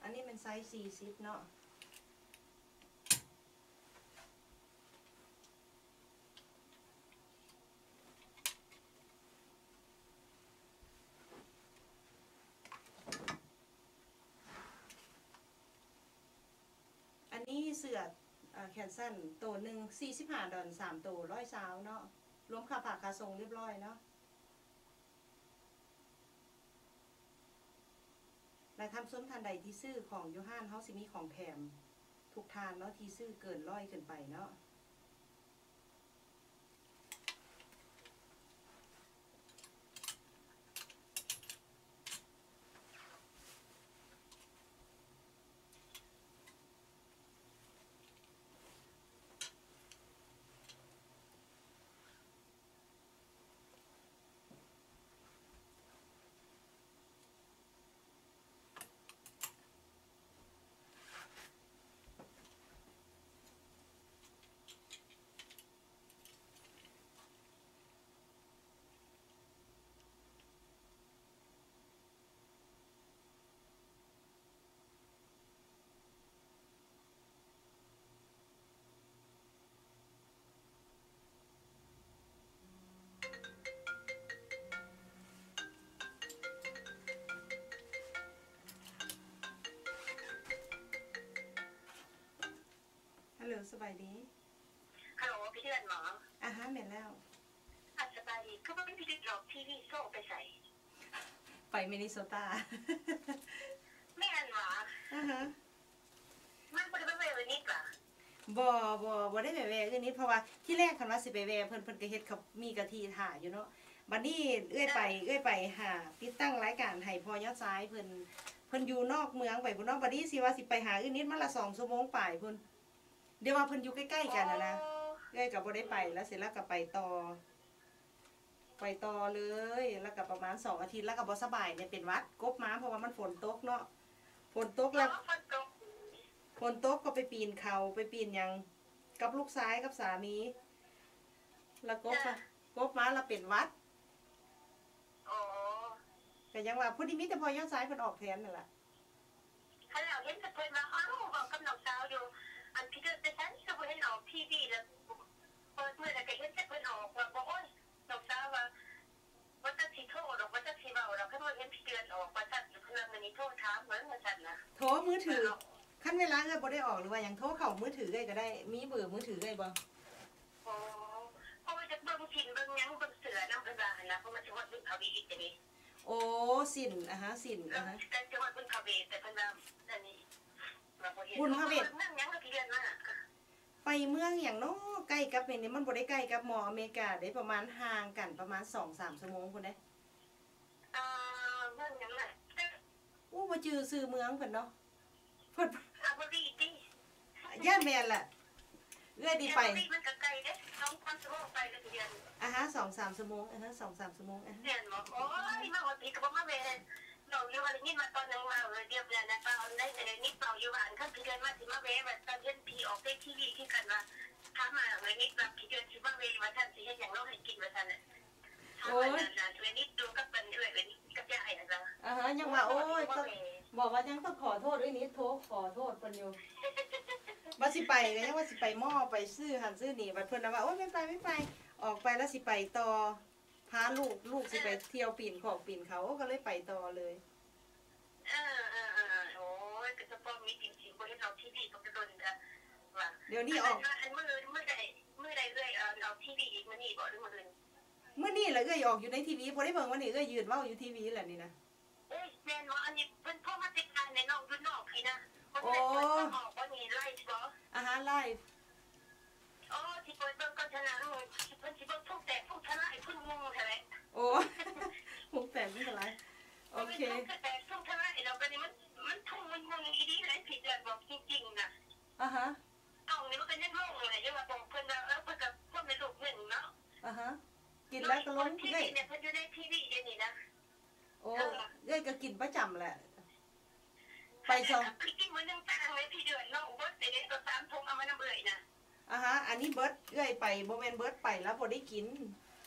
ອັນນີ້ແມ່ນໄຊສີ່ສິບເນາະ. ອັນນີ້ເສື້ອ ເອີ ແຂນສັ້ນໂຕໜຶ່ງ ສີ່ສິບຫ້າດອນ ສາມໂຕ ຮ້ອຍຊາວເນາະ ລວມຄ່າຝາກຄ່າສົ່ງຮຽບຮ້ອຍເນາະ. ແລະ ທ່ານຜູ້ຊົມທ່ານໃດທີ່ຊື້ຂອງຢູ່ຮ້ານ ເຮົາຊິມີຂອງແຖມທຸກທ່ານເນາະ ທີ່ຊື້ເກີນຮ້ອຍຂຶ້ນໄປເນາະ. ຮັລໂຫຼ ສະບາຍດີ. ຮັລໂຫຼ ພີ່ເດືອນບໍ? ອາຮະ ແມ່ນແລ້ວ. ອາ ສະບາຍດີ. ຄືບໍ່ເຫັນພີ່ເດືອນອອກທີວີໂຊໄປໃສ? ໄປມິນນິໂຊຕາ. ແມ່ນຫວາ? ອາຮະ. ມັນບໍ່ໄດ້ໄປແວ່ເອື້ອຍນິດຫວາ? ບໍ່ ບໍ່ ບໍ່ໄດ້ໄປແວ່ເອື້ອຍນິດ ເພາະວ່າທີແລກຄັນວ່າຊິໄປແວ່ເພິ່ນ ເພິ່ນກໍເຮັດເຂົ້າໝີ່ກະທິຖ້າຢູ່ເນາະ. ບັດນີ້ເອື້ອຍໄປ ເອີ ເອື້ອຍໄປຫາຕິດຕັ້ງລາຍການໃຫ້ພໍ່ຍອດຊາຍເພິ່ນ ເພິ່ນຢູ່ນອກເມືອງໄປພຸ້ນເນາະ. ບັດນີ້ຊິວ່າຊິໄປຫາເອື້ອຍນິດ ມັນລະສອງຊົ່ວໂມງປາຍພຸ້ນ. ດຽວວ່າເພິ່ນຢູ່ໃກ້ໆກັນຫັ້ນນະ. ອໍ ເອື້ອຍກໍບໍ່ໄດ້ໄປ ລະເສັດລະກໍໄປຕໍ່ ໄປຕໍ່ເລີຍ ລະກໍປະມານສອງອາທິດ ລະກໍບໍ່ສະບາຍເດ ເປັນຫວັດ ກົບມາ ເພາະວ່າມັນຝົນຕົກເນາະ ຝົນຕົກລະ ອໍ ຝົນຕົກ ຝົນຕົກກໍໄປປີນເຂົາ ໄປປີນຫຍັງ ກັບລູກຊາຍກັບສາມີ ລະກົບມາ ກົບມາລະເປັນຫວັດ. ອໍ ກໍຍັງວ່າ ພໍດີມີແຕ່ພໍ່ຍອດຊາຍເພິ່ນອອກແທນນັ້ນລະ. ຄັນລາວເຫັນແຕ່ເພິ່ນວ່າ ອ້າວ ເວົ້າກັບນ້ອງສາວຢູ່ ອັນ ພີ່ເດືອນໄປໃສ ຄືບໍ່ເຫັນອອກທີວີ ລະເປີດມື້ໃດກໍເຫັນແຕ່ເພິ່ນອອກ ວ່າ ໂອ້ຍ ນ້ອງສາວວ່າ ບໍ່ຈັກຊິໂທດອກ ບໍ່ຈັກຊິເວົ້າດອກ ຄັນວ່າເຫັນພີ່ເດືອນອອກ ວ່າຊັ້ນ. ເພິ່ນວ່າ ມື້ນີ້ໂທຖາມເບິ່ງ ວ່າຊັ້ນນະ. ໂທມືຖື ຄັນເວລາເອື້ອຍບໍ່ໄດ້ອອກ ຫຼືວ່າຫຍັງ ໂທເຂົ້າມືຖືເອື້ອຍກໍໄດ້ ມີເບີມືຖືເອື້ອຍບໍ່? ອໍ ເພາະວ່າຈະເບິ່ງສິ້ນເບິ່ງຫຍັງ ເບິ່ງເສື້ອນຳ ເພິ່ນວ່າຫັ້ນນະ ເພາະວ່າຊິຮອດບຸນພະເວດເດ. ໂອ້ ສິ້ນ ອາຮະ ສິ້ນ ອາຮະ ໃກ້ຈະຮອດບຸນພະເວດ ແຕ່ເພິ່ນວ່າອັນນີ້ ວ່າບໍ່ເຫັນ ບຸນພະເວດ ເມືອງຫຍັງລະ ພີ່ເດືອນມາ? ໄປເມືອງຫຍັງເນາະ ໃກ້ກັບແມ່ນນີ້ ມັນບໍ່ໄດ້ໃກ້ກັບໝໍອາເມລິກາເດ້ ປະມານຫ່າງກັນປະມານສອງສາມຊົ່ວໂມງພຸ້ນເດ້. ເອີ ເມືອງຫຍັງລະ? ໂອ້ ບໍ່ຈື່ຊື່ເມືອງເພິ່ນເນາະ. ເພິ່ນ ອາ ບໍ່ດີຕິ ຢ້ານແມ່ນລະ ເອື້ອຍຕິໄປ ມັນກໍໄກເດ້ ສອງສາມຊົ່ວໂມງໄປລະ ເດືອນ ອາຮະ ສອງສາມຊົ່ວໂມງ ອາຮະ ສອງສາມຊົ່ວໂມງ ອາຮະ ແມ່ນບໍ່? ໂອ້ຍ ມາຮອດພີ້ກໍບໍ່ມາແວ່ ນ້ອງຢູ່ວ່າໄດ້ຍິນວ່າຕອນໜຶ່ງວ່າ ເອີ ດຽວແລ້ວນະ ເວົ້າໃນ ໃນນິດເວົ້າຢູ່ວ່າ ຄັນພີ່ເດືອນມາຊິມາແວ່ ວ່າຕອນເຫັນພີ່ອອກໃນທີວີຄືກັນວ່າ ຖາມມາເອື້ອຍນິດວ່າ ພີ່ເດືອນຊິມາແວ່ວ່າຊັ້ນ ຊິເຮັດຫຍັງເນາະ ໃຫ້ກິນວ່າຊັ້ນ. ໂອ້ຍ ເອື້ອຍນິດຢູ່ກັບເພິ່ນ ເອື້ອຍ ເອື້ອຍນິດກັບຍາຍຫັ້ນລະ. ອາຮະ ຍັງວ່າ ໂອ້ຍ ໂອ້ຍ ກໍບອກວ່າຍັງຕ້ອງຂໍໂທດເອື້ອຍນິດ ໂທຂໍໂທດເພິ່ນຢູ່ ວ່າຊິໄປ ກໍຍັງວ່າຊິໄປໝໍ ໄປຊື້ຫັ້ນຊື້ນີ້ ບັດເພິ່ນລະວ່າ ໂອ້ຍ ໄມ່ໄປ ໄມ່ໄປ ອອກໄປລະຊິໄປຕໍ່ ພາລູກ ລູກຊິໄປທ່ຽວປີນຂອກປີນເຂົາ ກໍເລີຍໄປຕໍ່ເລີຍ. ເອີ ເອີ ເອີ ໂອ້ຍ ກໍສະເພາະມີຈິງໆ ບໍ່ເຫັນອອກທີວີກໍດົນແລ້ວວ່າ ດຽວນີ້ອອກ ອັນ ອັນມື້ ມື້ໃດ ມື້ໃດເອື້ອຍ ເອີ ອອກທີວີອີກ ມື້ນີ້ບໍ ຫຼືມື້ອື່ນ? ມື້ນີ້ລະ ເອື້ອຍອອກຢູ່ໃນທີວີ ບໍ່ໄດ້ເບິ່ງ ວັນນີ້ເອື້ອຍຢືນເວົ້າຢູ່ທີວີລະນີ້ນະ. ໂອ້ຍ ແມ່ນບໍ່? ອັນນີ້ເພິ່ນໂທມາຕິດຕາມແມ່ນ້ອງຢູ່ນອກພີ້ນະ ບໍ່ແມ່ນເພິ່ນອອກ ບໍ່ນີ້ໄລບ ອາຫານໄລຟ໌. ອໍ ຊິເປີດເບິ່ງກ່ອນຊະນະ ເພິ່ນຊິເບິ່ງພຸງແຕກພຸງທະລາຍພຸງມຸງຫັ້ນແຫຼະ. ໂອ້ ພຸງແຕກພຸງທະລາຍ. ໂອເຄ ພຸງແຕກພຸງທະລາຍແລ້ວ ບາດນີ້ມັນ ມັນພຸງມັນມຸງອີ່ຫຼີເດ້ ພີ່ເດືອນ ບອກຈິງໆນະ. ອາຮະ ນ້ອງນີ້ມັນກໍຍັງຫຼົງຢູ່ເລີຍ ຍັງວ່າບອກເພິ່ນວ່າ ເອີ ເພິ່ນກໍຄົນແມ່ລູກໜຶ່ງເນາະ. ອາຮະ ກິນແລ້ວກໍຫຼົງເດ້. ເພິ່ນຢູ່ໃນທີວີດຽວນີ້ນະ. ໂອ້ ເອີ ເອື້ອຍກໍກິນປະຈຳແຫຼະ ໄປສອງ ກິນມື້ໜຶ່ງຕ່າງເລີຍ ພີ່ເດືອນ ນ້ອງເບິດເດ້ຕົວສາມຖົງເອົາມານຳເອື້ອຍນະ. ອາຮະ ອັນນີ້ເບິດເອື້ອຍໄປ ບໍ່ແມ່ນເບິດໄປແລ້ວບໍ່ໄດ້ກິນ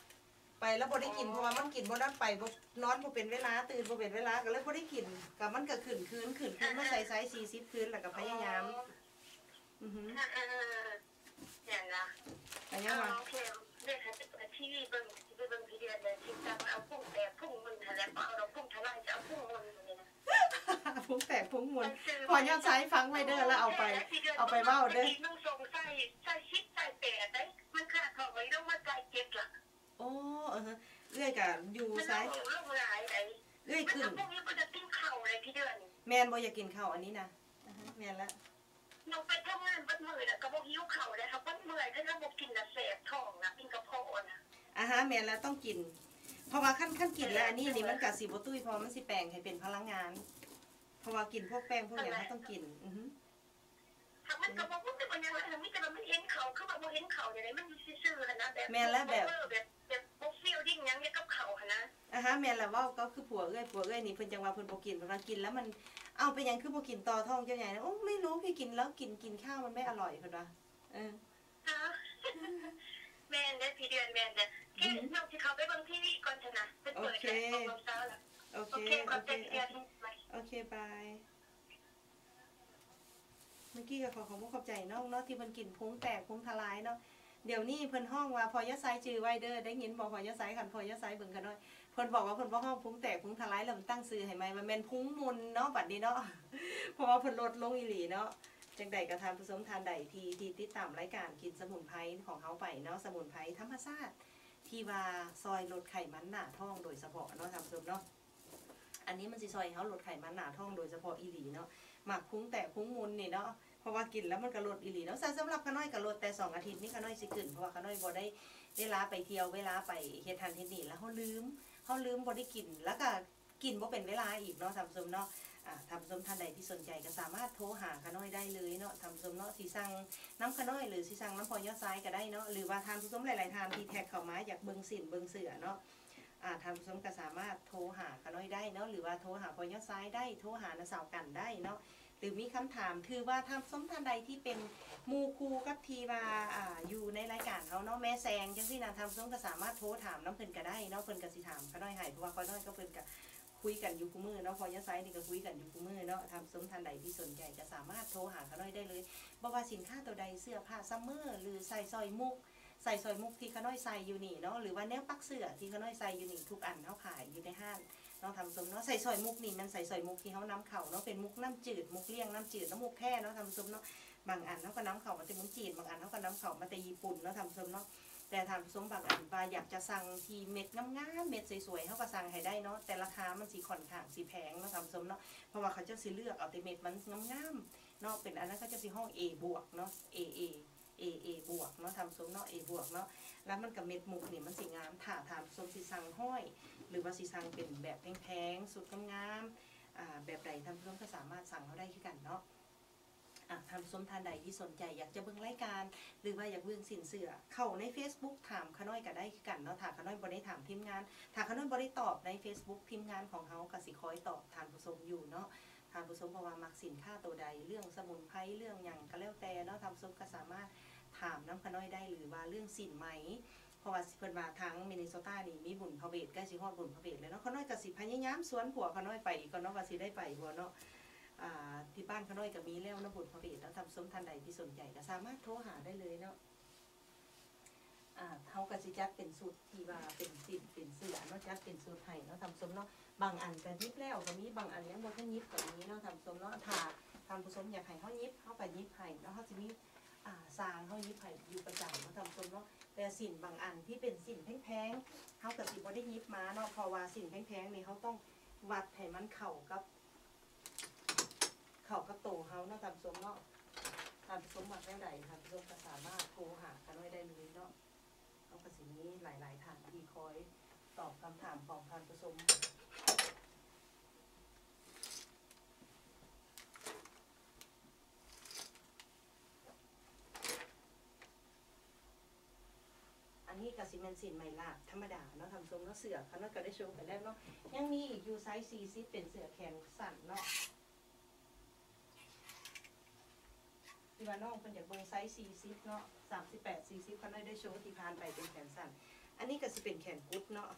ໄປແລ້ວບໍ່ໄດ້ກິນ ເພາະວ່າມັນກິນບໍ່ນອນ ໄປບໍ່ນອນບໍ່ເປັນເວລາ ຕື່ນບໍ່ເປັນເວລາ ກໍເລີຍບໍ່ໄດ້ກິນ ກໍມັນກໍຂຶ້ນຄືນ ຂຶ້ນຄືນມາໃສ່ໆ ສີ່ສິບຄືນ ແລ້ວກໍພະຍາຍາມ. ອືຮຶ ເອີ ແມ່ນລະ ກໍຍັງວ່າ ໂອເຄ ເລີຍຫາຊິເປີດທີວີເບິ່ງ ຊິໄປເບິ່ງພີ່ເດືອນແລ້ວ ຊິສັ່ງເອົາພຸງແຕກພຸງມຸນຫັ້ນແຫຼະ ບໍ່ເອົາດອກພຸງທະລາຍ ຊິເອົາພຸງມຸນນີ້ນະ. ພຸງແຕກພຸງມຸນ ພໍ່ຍອດໄຊຟັງໄວ້ເດີ ແລ້ວເອົາໄປ ເອົາໄປເວົ້າເດີ. ໜຶ່ງສອງໃສ່ ໃສ່ສິບໃສ່ແປດເດ້ ມັນຂາດຂອງໄວ້ລົງມາໃສ່ເຈັດລະ. ໂອ້ ເອີ ເອື້ອຍກະຢູ່ໃສ ເອື້ອຍຂຶ້ນ ແມ່ນບໍ່ຢາກກິນເຂົ້າອັນນີ້ນະ. ແມ່ນລະ ນ້ອງໄປທຳງານເບິດມື້ລະກໍບໍ່ຫິວເຂົ້າເດ້ ຖ້າຄົນເມື່ອຍ ຄັນເຮົາບໍ່ກິນລະແສບທ້ອງນະ ກິນກະເພາະນະ. ອາຮະ ແມ່ນລະ ຕ້ອງກິນ ເພາະວ່າຄັນ ຄັນກິນລະອັນນີ້ນີ້ ມັນກະຊິບໍ່ຕຸ້ຍ ເພາະວ່າມັນຊິແປງໃຫ້ເປັນພະລັງງານ ເພາະວ່າກິນພວກແປ້ງພວກຫຍັງ ເຮົາຕ້ອງກິນ. ອືຮຶ ຖ້າມັນກໍບໍ່ຮູ້ສຶກວ່າຫຍັງລະ ມີແຕ່ວ່າມັນເຫັນເຂົ້າ ຄືວ່າບໍ່ເຫັນເຂົ້າຈັ່ງໃດ ມັນຢູ່ຊື່ໆຫັ້ນນະ ແບບ ແມ່ນລະ ແບບ ແບບບໍ່ຟີລດິ້ງຫຍັງກ່ຽວກັບເຂົ້າຫັ້ນນະ. ອາຮະ ແມ່ນລະ ເວົ້າກໍຄືຜົວເອື້ອຍ ຜົວເອື້ອຍນີ້ເພິ່ນຈັ່ງວ່າເພິ່ນບໍ່ກິນ ເພິ່ນວ່າກິນແລ້ວມັນ ເອົ້າ ເປັນຫຍັງຄືບໍ່ກິນຕໍ່ ທ້ອງເຈົ້າໃຫຍ່ນະ. ໂອ້ ໄມ່ຮູ້ ພີ່ກິນແລ້ວກິນ ກິນຂ້າວມັນໄມ່ອະລ່ອຍ ເພິ່ນວ່າ. ເອີ ແມ່ນເດ້ ພີ່ເດືອນ ແມ່ນເດ້. ອືຮຶ ນ້ອງຊິເຂົ້າໄປເບິ່ງທີວີກ່ອນຊະນະ ເພິ່ນເປີດແລ້ວ ໂອເຄ ຂອງນ້ອງສາວລະ. ໂອເຄ ໂອເຄ ໂອເຄ ບາຍ. ເມື່ອກີ້ກໍຂໍຂອບອົກຂອບໃຈນ້ອງເນາະ ທີ່ເພິ່ນກິນພຸງແຕກພຸງທະລາຍເນາະ. ດຽວນີ້ເພິ່ນຮ້ອງວ່າ ພໍ່ຍອດໄຊຈື່ໄວ້ເດີ ໄດ້ຍິນບໍ່ ພໍ່ຍອດໄຊ? ຄັນພໍ່ຍອດໄຊເບິ່ງຂະນ້ອຍ ເພິ່ນບອກວ່າເພິ່ນບໍ່ຮ້ອງພຸງແຕກພຸງທະລາຍ ແລ້ວມັນຕັ້ງຊື່ໃຫ້ໃໝ່ວ່າແມ່ນພຸງມຸນເນາະ ບັດນີ້ເນາະ ເພາະວ່າເພິ່ນລົດລົງອີ່ຫຼີເນາະ. ຈັ່ງໃດກໍທ່ານຜູ້ຊົມທ່ານໃດທີ່ ທີ່ຕິດຕາມລາຍການກິນສະໝຸນໄພຂອງເຮົາໄປເນາະ ສະໝຸນໄພທຳມະຊາດ ທີ່ວ່າຊ່ອຍລົດໄຂມັນໜ້າທ້ອງໂດຍສະເພາະເນາະ ທ່ານຜູ້ຊົມເນາະ. ອັນນີ້ມັນຊິຊ່ອຍໃຫ້ເຮົາລົດໄຂມັນໜ້າທ້ອງໂດຍສະເພາະອີ່ຫຼີເນາະ ໝາກພຸງແຕກພຸງມຸນນີ້ເນາະ ເພາະວ່າກິນແລ້ວມັນກໍລົດອີ່ຫຼີເນາະ. ສຳ ສຳລັບຂະນ້ອຍກໍລົດແຕ່ສອງອາທິດນີ້ ຂະນ້ອຍຊິຂຶ້ນ ເພາະວ່າຂະນ້ອຍບໍ່ໄດ້ເວລາໄປທ່ຽວ ເວລາໄປເຮັດຫັ້ນເຮັດນີ້ ແລ້ວເຮົາລືມ ເຮົາລືມບໍ່ໄດ້ກິນ ແລ້ວກໍກິນບໍ່ເປັນເວລາອີກເນາະ ທ່ານຜູ້ຊົມເນາະ. ອາ ທ່ານຜູ້ຊົມທ່ານໃດທີ່ສົນໃຈກໍສາມາດໂທຫາຂະນ້ອຍໄດ້ເລີຍເນາະ ທ່ານຜູ້ຊົມເນາະ ຊິສັ່ງນຳຂະນ້ອຍ ຫຼື ຊິສັ່ງນຳພໍ່ຍອດຊາຍກໍໄດ້ເນາະ ຫຼືວ່າທ່ານຜູ້ຊົມຫຼາຍໆທ່ານທີ່ແທັກເຂົ້າມາຢາກເບິ່ງສິນເບິ່ງເສືອເນາະ ອາ ທ່ານຜູ້ຊົມກໍສາມາດໂທຫາຂະນ້ອຍໄດ້ເນາະ ຫຼືວ່າໂທຫາພໍ່ຍອດຊາຍໄດ້ ໂທຫານາງສາວກັນໄດ້ເນາະ ຫຼືມີຄຳຖາມ ຖືວ່າທ່ານຜູ້ຊົມທ່ານໃດທີ່ເປັນໝູ່ຄູ່ກັບທີ່ວ່າ ອາ ຢູ່ໃນລາຍການເຮົາເນາະ ແມ່ແຊງຈັ່ງຊີ້ນະ ທ່ານຜູ້ຊົມກໍສາມາດໂທຖາມນຳເພິ່ນກໍໄດ້ເນາະ ເພິ່ນກໍຊິຖາມຂະນ້ອຍໃຫ້ ເພາະວ່າຂະນ້ອຍກັບເພິ່ນກໍຄຸຍກັນຢູ່ຄູ່ມື້ເນາະ ພໍ່ຍາໄຊນີ້ກໍຄຸຍກັນຢູ່ຄູ່ມື້ເນາະ. ທ່ານຜູ້ຊົມທ່ານໃດທີ່ສົນໃຈກໍສາມາດໂທຫາຂະນ້ອຍໄດ້ເລີຍ ບໍ່ວ່າສິນຄ້າໂຕໃດ ເສື້ອຜ້າຊັມເມີ ຫຼື ສາຍສ້ອຍມຸກ ສາຍສ້ອຍມຸກທີ່ຂະນ້ອຍໃສ່ຢູ່ນີ້ເນາະ ຫຼືວ່າແນວປັກເສື້ອທີ່ຂະນ້ອຍໃສ່ຢູ່ນີ້ ທຸກອັນເຮົາຂາຍຢູ່ໃນຮ້ານເນາະ ທ່ານຜູ້ຊົມເນາະ. ສາຍສ້ອຍມຸກນີ້ແມ່ນສາຍສ້ອຍມຸກທີ່ເຮົານຳເຂົ້າເນາະ ເປັນມຸກນ້ຳຈືດ ມຸກລ້ຽງນ້ຳຈືດ ແລ້ວມຸກແທ້ເນາະ ທ່ານຜູ້ຊົມເນາະ. ບາງອັນເຮົາກໍນຳເຂົ້າມາແຕ່ເມືອງຈີນ ບາງອັນເຮົາກໍນຳເຂົ້າມາແຕ່ຍີ່ປຸ່ນເນາະ ທ່ານຜູ້ຊົມເນາະ. ແຕ່ທ່ານຜູ້ຊົມບາງອັນວ່າຢາກຈະສັ່ງທີ່ເມັດງາມໆ ເມັດສວຍໆ ເຮົາກໍສັ່ງໃຫ້ໄດ້ເນາະ ແຕ່ລາຄາມັນຊິຂ້ອນຂ້າງຊິແພງເນາະ ທ່ານຜູ້ຊົມເນາະ ເພາະວ່າເຂົາເຈົ້າຊິເລືອກເອົາແຕ່ເມັດມັນງາມໆເນາະ ເປັນອັນນັ້ນເຂົາເຈົ້າຊິຮ້ອງເອບວກເນາະ ເອເອ ເອເອບວກເນາະ ທ່ານຜູ້ຊົມເນາະ ເອບວກເນາະ. ແລ້ວມັນກໍເມັດມຸກນີ້ມັນຊິງາມ ຖ້າທ່ານຜູ້ຊົມຊິສັ່ງຮ້ອຍ ຫຼືວ່າຊິສັ່ງເປັນແບບແພງໆ ຊຸດງາມໆ ອາ ແບບໃດທ່ານຜູ້ຊົມກໍສາມາດສັ່ງເຮົາໄດ້ຄືກັນເນາະ. ອາ ທ່ານຜູ້ຊົມທ່ານໃດທີ່ສົນໃຈຢາກຈະເບິ່ງລາຍການ ຫຼືວ່າຢາກເບິ່ງສິນເຊື່ອ ເຂົ້າໃນເຟສບຸກຖາມຂະນ້ອຍກໍໄດ້ຄືກັນເນາະ ຖ້າຂະນ້ອຍບໍ່ໄດ້ຖາມທີມງານ ຖ້າຂະນ້ອຍບໍ່ໄດ້ຕອບໃນເຟສບຸກ ທີມງານຂອງເຮົາກໍຊິຄອຍຕອບທ່ານຜູ້ຊົມຢູ່ເນາະ ທ່ານຜູ້ຊົມ ເພາະວ່າມັກສິນຄ້າໂຕໃດ ເລື່ອງສະໝຸນໄພ ເລື່ອງຫຍັງກໍແລ້ວແຕ່ເນາະ ທ່ານຜູ້ຊົມກໍສາມາດຖາມນຳຂະນ້ອຍໄດ້ ຫຼືວ່າເລື່ອງສິນໄໝ ເພາະວ່າເພິ່ນວ່າທາງມິນນິໂຊຕານີ້ມີບຸນພະເວດ ໃກ້ຊິຮອດບຸນພະເວດແລ້ວເນາະ ຂະນ້ອຍກໍຊິພະຍາຍາມຊວນຜົວຂະນ້ອຍໄປອີກກ່ອນເນາະ ວ່າຊິໄດ້ໄປບໍ່ເນາະ. ອາ ທີ່ບ້ານຂະນ້ອຍກໍມີແລ້ວເນາະ ບຸນພະເວດເນາະ ທ່ານຜູ້ຊົມທ່ານໃດທີ່ສົນໃຈກໍສາມາດໂທຫາໄດ້ເລີຍເນາະ. ອາ ເຮົາກໍຊິຈັດເປັນຊຸດທີ່ວ່າເປັນສິນເປັນເຊື່ອເນາະ ຈັດເປັນຊຸດໃຫ້ເນາະ ທ່ານຜູ້ຊົມເນາະ. ບາງອັນກໍຫຍິບແລ້ວກໍມີ ບາງອັນຍັງບໍ່ທັນຫຍິບກໍມີເນາະ ທ່ານຜູ້ຊົມເນາະ. ຖ້າທ່ານຜູ້ຊົມຢາກໃຫ້ເຮົາຫຍິບ ເຮົາກໍຫຍິບໃຫ້ເນາະ ເຮົາຊິມີ ອາ ຊ່າງເຮົາຫຍິບໃຫ້ຢູ່ປະຈຳເນາະ ທ່ານຜູ້ຊົມເນາະ. ແຕ່ສິນບາງອັນທີ່ເປັນສິນແພງໆ ເຮົາກໍຊິບໍ່ໄດ້ຫຍິບມາເນາະ ເພາະວ່າສິນແພງໆນີ້ເຮົາຕ້ອງວັດໃຫ້ມັນເຂົ້າກັບ ເຂົ້າກັບໂຕເຮົາເນາະ ທ່ານຜູ້ຊົມເນາະ. ທ່ານຜູ້ຊົມມັກແນວໃດ ທ່ານຜູ້ຊົມກໍສາມາດໂທຫາຂ້ານ້ອຍໄດ້ເລີຍເນາະ. ເຮົາກໍຊິມີຫຼາຍໆທ່ານທີ່ຄອຍຕອບຄຳຖາມຂອງທ່ານຜູ້ຊົມ. ອັນນີ້ກໍຊິແມ່ນສິ້ນໄມ້ລາບທຳມະດາເນາະທ່ານຜູ້ຊົມເນາະ. ເສື້ອຂ້ານ້ອຍກໍໄດ້ໂຊໄປແລ້ວເນາະ. ຍັງມີອີກຢູ່ໄຊສີ່ສິບ ເປັນເສື້ອແຂນສັ້ນເນາະ. ທີ່ວ່ານ້ອງເພິ່ນຢາກເບິ່ງໄຊສີ່ສິບເນາະ ສາມສິບແປດ ສີ່ສິບ ຂ້ານ້ອຍໄດ້ໂຊທີ່ຜ່ານໄປເປັນແຂນສັ້ນ. ອັນນີ້ກໍຊິເປັນແຂນກຸດເນາະ.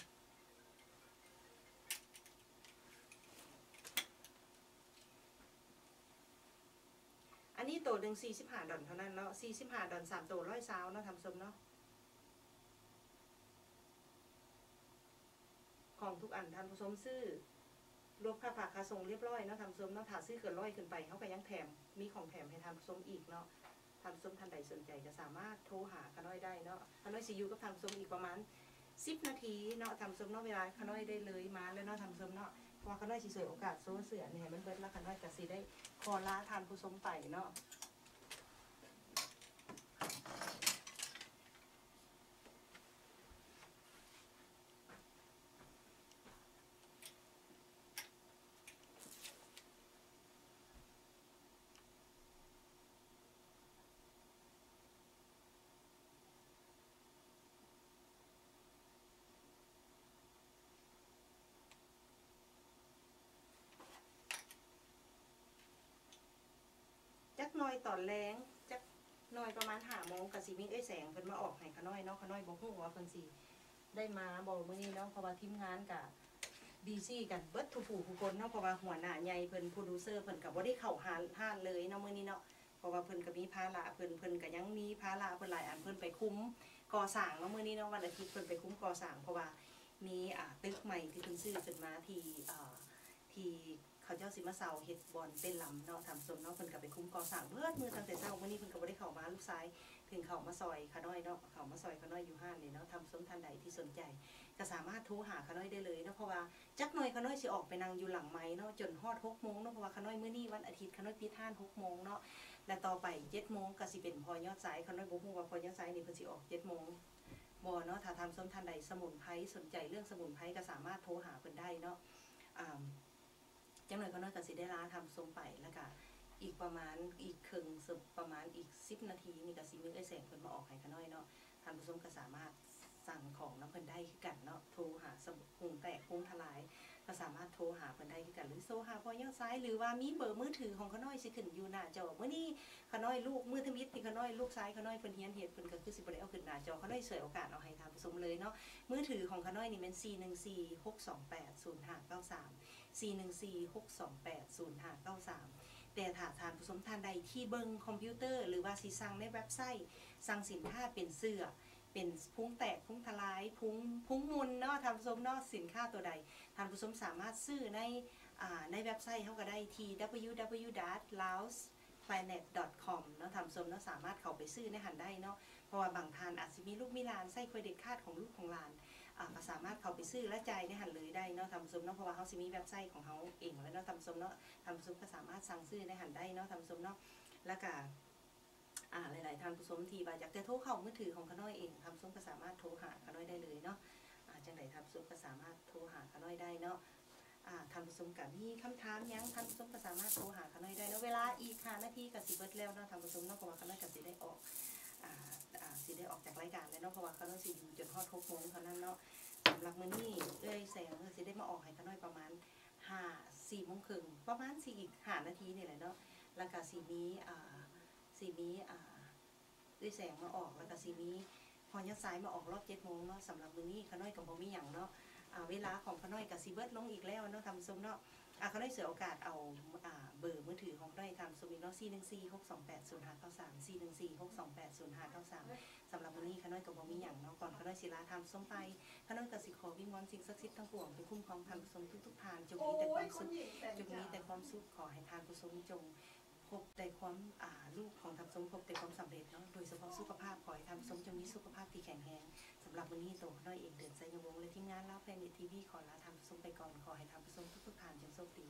ອັນນີ້ໂຕໜຶ່ງສີ່ສິບຫ້າດອນເທົ່ານັ້ນເນາະ ສີ່ສິບຫ້າດອນ ສາມໂຕຮ້ອຍຊາວເນາະທ່ານຜູ້ຊົມເນາະ. ຂອງທຸກອັນທ່ານຜູ້ຊົມຊື້ລວມຄ່າຝາກຄ່າສົ່ງລຽບຮ້ອຍເນາະທ່ານຜູ້ຊົມເນາະ. ຖ້າຊື້ເກີນຮ້ອຍຂຶ້ນໄປ ເຮົາກໍຍັງແຖມ ມີຂອງແຖມໃຫ້ທ່ານຜູ້ຊົມອີກເນາະ. ທ່ານຜູ້ຊົມທ່ານໃດສົນໃຈກໍສາມາດໂທຫາຂ້ານ້ອຍໄດ້ເນາະ. ຂ້ານ້ອຍຊິຢູ່ກັບທ່ານຜູ້ຊົມອີກປະມານສິບນາທີເນາະທ່ານຜູ້ຊົມເນາະ. ເວລາຂ້ານ້ອຍໄດ້ເລີຍມາແລ້ວເນາະທ່ານຜູ້ຊົມເນາະ ເພາະວ່າຂ້ານ້ອຍຊິສວຍໂອກາດໂຊເສື້ອນີ້ໃຫ້ມັນເບິດ ແລ້ວຂ້ານ້ອຍກໍຊິໄດ້ຂໍລາທ່ານຜູ້ຊົມໄປເນາະ. ຈັກໜ່ອຍຕອນແລງ ຈັກໜ່ອຍປະມານຫ້າໂມງ ກໍຊິມີເອື້ອຍແສງເພິ່ນມາອອກໃຫ້ຂ້ານ້ອຍເນາະ. ຂ້ານ້ອຍບໍ່ຮູ້ວ່າເພິ່ນຊິໄດ້ມາບໍ່ມື້ນີ້ເນາະ ເພາະວ່າທີມງານກະບີຊີກັນເບິດທຸກຜູ້ທຸກຄົນເນາະ ເພາະວ່າຫົວໜ້າໃຫຍ່ເພິ່ນ ໂປຣດິວເຊີເພິ່ນກະບໍ່ໄດ້ເຂົ້າຮ້ານ ຮ້ານເລີຍເນາະມື້ນີ້ເນາະ. ເພາະວ່າເພິ່ນກໍມີພາລະເພິ່ນ ເພິ່ນກໍຍັງມີພາລະເພິ່ນຫຼາຍອັນ ເພິ່ນໄປຄຸມກໍ່ສ້າງເນາະ ມື້ນີ້ເນາະ ວັນອາທິດເພິ່ນໄປຄຸມກໍ່ສ້າງ ເພາະວ່າມີ ອ່າ ຕຶກໃໝ່ທີ່ເພິ່ນຊື້ຂຶ້ນມາທີ່ ອ່າ ທີ່ເຂົາເຈົ້າຊິມາເຊົ່າເຮັດບ່ອນເຕັ້ນລຳເນາະທ່ານຜູ້ຊົມເນາະ. ເພິ່ນກໍໄປຄຸມກໍ່ສ້າງເບິດມື້ຕັ້ງແຕ່ເຊົ້າ ມື້ນີ້ເພິ່ນກໍບໍ່ໄດ້ເຂົ້າມາ ລູກຊາຍເພິ່ນເຂົ້າມາຊ່ອຍຂ້ານ້ອຍເນາະ ເຂົ້າມາຊ່ອຍຂ້ານ້ອຍຢູ່ຮ້ານນີ້ເນາະ. ທ່ານຜູ້ຊົມທ່ານໃດທີ່ສົນໃຈກໍສາມາດໂທຫາຂ້ານ້ອຍໄດ້ເລີຍເນາະ ເພາະວ່າ ຈັກໜ່ອຍຂ້ານ້ອຍຊິອອກໄປນັ່ງຢູ່ຫຼັງໄມເນາະ ຈົນຮອດຫົກໂມງເນາະ ເພາະວ່າຂ້ານ້ອຍມື້ນີ້ວັນອາທິດ ຂ້ານ້ອຍປິດຮ້ານຫົກໂມງເນາະ ແລະ ຕໍ່ໄປເຈັດໂມງກໍຊິເປັນພໍ່ຍອດຊາຍ. ຂ້ານ້ອຍບໍ່ຮູ້ວ່າພໍ່ຍອດຊາຍນີ້ເພິ່ນຊິອອກເຈັດໂມງບໍ່ເນາະ. ຖ້າທ່ານຜູ້ຊົມທ່ານໃດສະໝຸນໄພ ສົນໃຈເລື່ອງສະໝຸນໄພກໍສາມາດໂທຫາເພິ່ນໄດ້ເນາະ. ອາ ຈັກໜ່ອຍຂ້ານ້ອຍກໍຊິໄດ້ລາທ່ານຜູ້ຊົມໄປ ແລ້ວກໍອີກປະມານ ອີກເຄິ່ງ ປະມານອີກສິບນາທີນີ້ກໍຊິມີເອື້ອຍແສງເພິ່ນມາອອກໃຫ້ຂ້ານ້ອຍເນາະ. ທ່ານຜູ້ຊົມກໍສາມາດສັ່ງຂອງນຳເພິ່ນໄດ້ຄືກັນເນາະ ໂທຫາສະຫຸງແຕກພຸງທະລາຍ ກໍສາມາດໂທຫາເພິ່ນໄດ້ຄືກັນ ຫຼືໂທຫາພໍ່ຍອດຊາຍ ຫຼືວ່າມີເບີມືຖືຂອງຂ້ານ້ອຍຊິຂຶ້ນຢູ່ໜ້າຈໍ. ມື້ນີ້ຂ້ານ້ອຍລູກ ມື້ທຳອິດທີ່ຂ້ານ້ອຍ ລູກຊາຍຂ້ານ້ອຍເພິ່ນຮຽນເຮັດ ເພິ່ນກໍຄືຊິບໍ່ໄດ້ເອົາຂຶ້ນໜ້າຈໍ ຂ້ານ້ອຍສວຍໂອກາດເອົາໃຫ້ທ່ານຜູ້ຊົມເລີຍເນາະ. ມືຖືຂອງຂ້ານ້ອຍນີ້ແມ່ນ ສີ່ໜຶ່ງສີ່ ຫົກສອງແປດ ສູນຫ້າເກົ້າສາມ ສີ່ໜຶ່ງສີ່ ຫົກສອງແປດ ສູນຫ້າເກົ້າສາມ. ແຕ່ຖ້າທ່ານຜູ້ຊົມທ່ານໃດທີ່ເບິ່ງຄອມພິວເຕີ ຫຼືວ່າຊິສັ່ງໃນເວັບໄຊ ສັ່ງສິນຄ້າເປັນເສື້ອ ເປັນພຸງແຕກ ພຸງທະລາຍ ພຸງ ພຸງມຸ່ນເນາະທ່ານຜູ້ຊົມເນາະ ສິນຄ້າຕົວໃດ ທ່ານຜູ້ຊົມສາມາດຊື້ໃນ ອ່າ ໃນເວັບໄຊເຮົາກໍໄດ້ທີ່ www.laosplanet com ເນາະທ່ານຜູ້ຊົມເນາະ ສາມາດເຂົ້າໄປຊື້ໃນຫັ້ນໄດ້ເນາະ. ເພາະວ່າບາງທ່ານອາດຊິມີລູກມີຫຼານ ໃຊ້ເຄຣດິດຄາດຂອງລູກຂອງຫຼານ ອ່າ ກໍສາມາດເຂົ້າໄປຊື້ ແລະ ຈ່າຍໃນຫັ້ນເລີຍໄດ້ເນາະທ່ານຜູ້ຊົມເນາະ ເພາະວ່າເຮົາຊິມີເວັບໄຊຂອງເຮົາເອງແລ້ວເນາະທ່ານຜູ້ຊົມເນາະ. ທ່ານຜູ້ຊົມກໍສາມາດສັ່ງຊື້ໃນຫັ້ນໄດ້ເນາະທ່ານຜູ້ຊົມເນາະ. ແລ້ວກໍ ອ່າ ຫຼາຍໆທ່ານຜູ້ຊົມທີ່ວ່າຢາກຈະໂທເຂົ້າມືຖືຂອງຂ້ານ້ອຍເອງ ທ່ານຜູ້ຊົມກໍສາມາດໂທຫາຂ້ານ້ອຍໄດ້ເລີຍເນາະ. ອ່າ ຈັ່ງໃດທ່ານຜູ້ຊົມກໍສາມາດໂທຫາຂ້ານ້ອຍໄດ້ເນາະ. ອ່າ ທ່ານຜູ້ຊົມກໍມີຄຳຖາມຫຍັງ ທ່ານຜູ້ຊົມກໍສາມາດໂທຫາຂ້ານ້ອຍໄດ້ເນາະ. ເວລາອີກຫ້ານາທີກໍຊິເບິດແລ້ວເນາະທ່ານຜູ້ຊົມເນາະ ເພາະວ່າຂ້ານ້ອຍກໍຊິໄດ້ອອກ ອ່າ ອ່າ ຊິໄດ້ອອກຈາກລາຍການແລ້ວເນາະ ເພາະວ່າຂ້ານ້ອຍຊິຢູ່ຈົນຮອດຫົກໂມງເທົ່ານັ້ນເນາະ. ສຳລັບມື້ນີ້ເອື້ອຍແສງກໍຊິໄດ້ມາອອກໃຫ້ຂ້ານ້ອຍປະມານຫ້າ ສີ່ໂມງເຄິ່ງ ປະມານຊິອີກຫ້ານາທີນີ້ແຫຼະເນາະ. ແລ້ວກໍຊິມີ ອ່າ ຊິມີ ອ່າ ເອື້ອຍແສງມາອອກ ແລ້ວກໍຊິມີພໍ່ຍອດຊາຍມາອອກຮອບເຈັດໂມງເນາະ. ສຳລັບມື້ນີ້ຂ້ານ້ອຍກໍບໍ່ມີຫຍັງເນາະ ອ່າ ເວລາຂອງຂ້ານ້ອຍກໍຊິເບິດລົງອີກແລ້ວເນາະທ່ານຜູ້ຊົມເນາະ. ອ່າ ຂ້ານ້ອຍສວຍໂອກາດເອົາ ອ່າ ເບີມືຖືຂອງຂ້ານ້ອຍໃຫ້ທ່ານຜູ້ຊົມອີກເນາະ ສີ່ໜຶ່ງສີ່ ຫົກສອງແປດ ສູນຫ້າເກົ້າສາມ ສີ່ໜຶ່ງສີ່ ຫົກສອງແປດ ສູນຫ້າເກົ້າສາມ. ສຳລັບມື້ນີ້ຂ້ານ້ອຍກໍບໍ່ມີຫຍັງເນາະ ກ່ອນຂ້ານ້ອຍຊິລາທ່ານຜູ້ຊົມໄປ ຂ້ານ້อยກໍຊິຂໍວິງວອນສິ່ງສັກສິດທັງປວງ ເປັນຄຸ້ມຄອງທ່ານຜູ້ຊົມທຸກໆທ່ານ ຈົ່ງມີແຕ່ຄວາມສຸກ ຈົ່ງມີແຕ່ຄວາມສຸກ ຂໍໃຫ້ທ່ານຜູ້ຊົມຈົ່ງ ພົບແຕ່ຄວາມ ອ່າ ລູກຂອງທ່ານຜູ້ຊົມພົບແຕ່ຄວາມສຳເລັດເນາະ ໂດຍສະເພາະສຸຂະພາບ ຂໍໃຫ້ທ່ານຜູ້ຊົມຈົ່ງມີສຸຂະພາບທີ່ແຂງແຮງ. ສຳລັບມື້ນີ້ໂຕຂ້ານ້ອຍເອງ ເດືອນ ໄຊຍະວົງ ແລະ ທີມງານລາວແພລເນັດທີວີ ຂໍລາທ່ານຜູ້ຊົມໄປກ່ອນ ຂໍໃຫ້ທ່ານຜູ້ຊົມທຸກໆທ່ານຈົ່ງໂຊກດີ.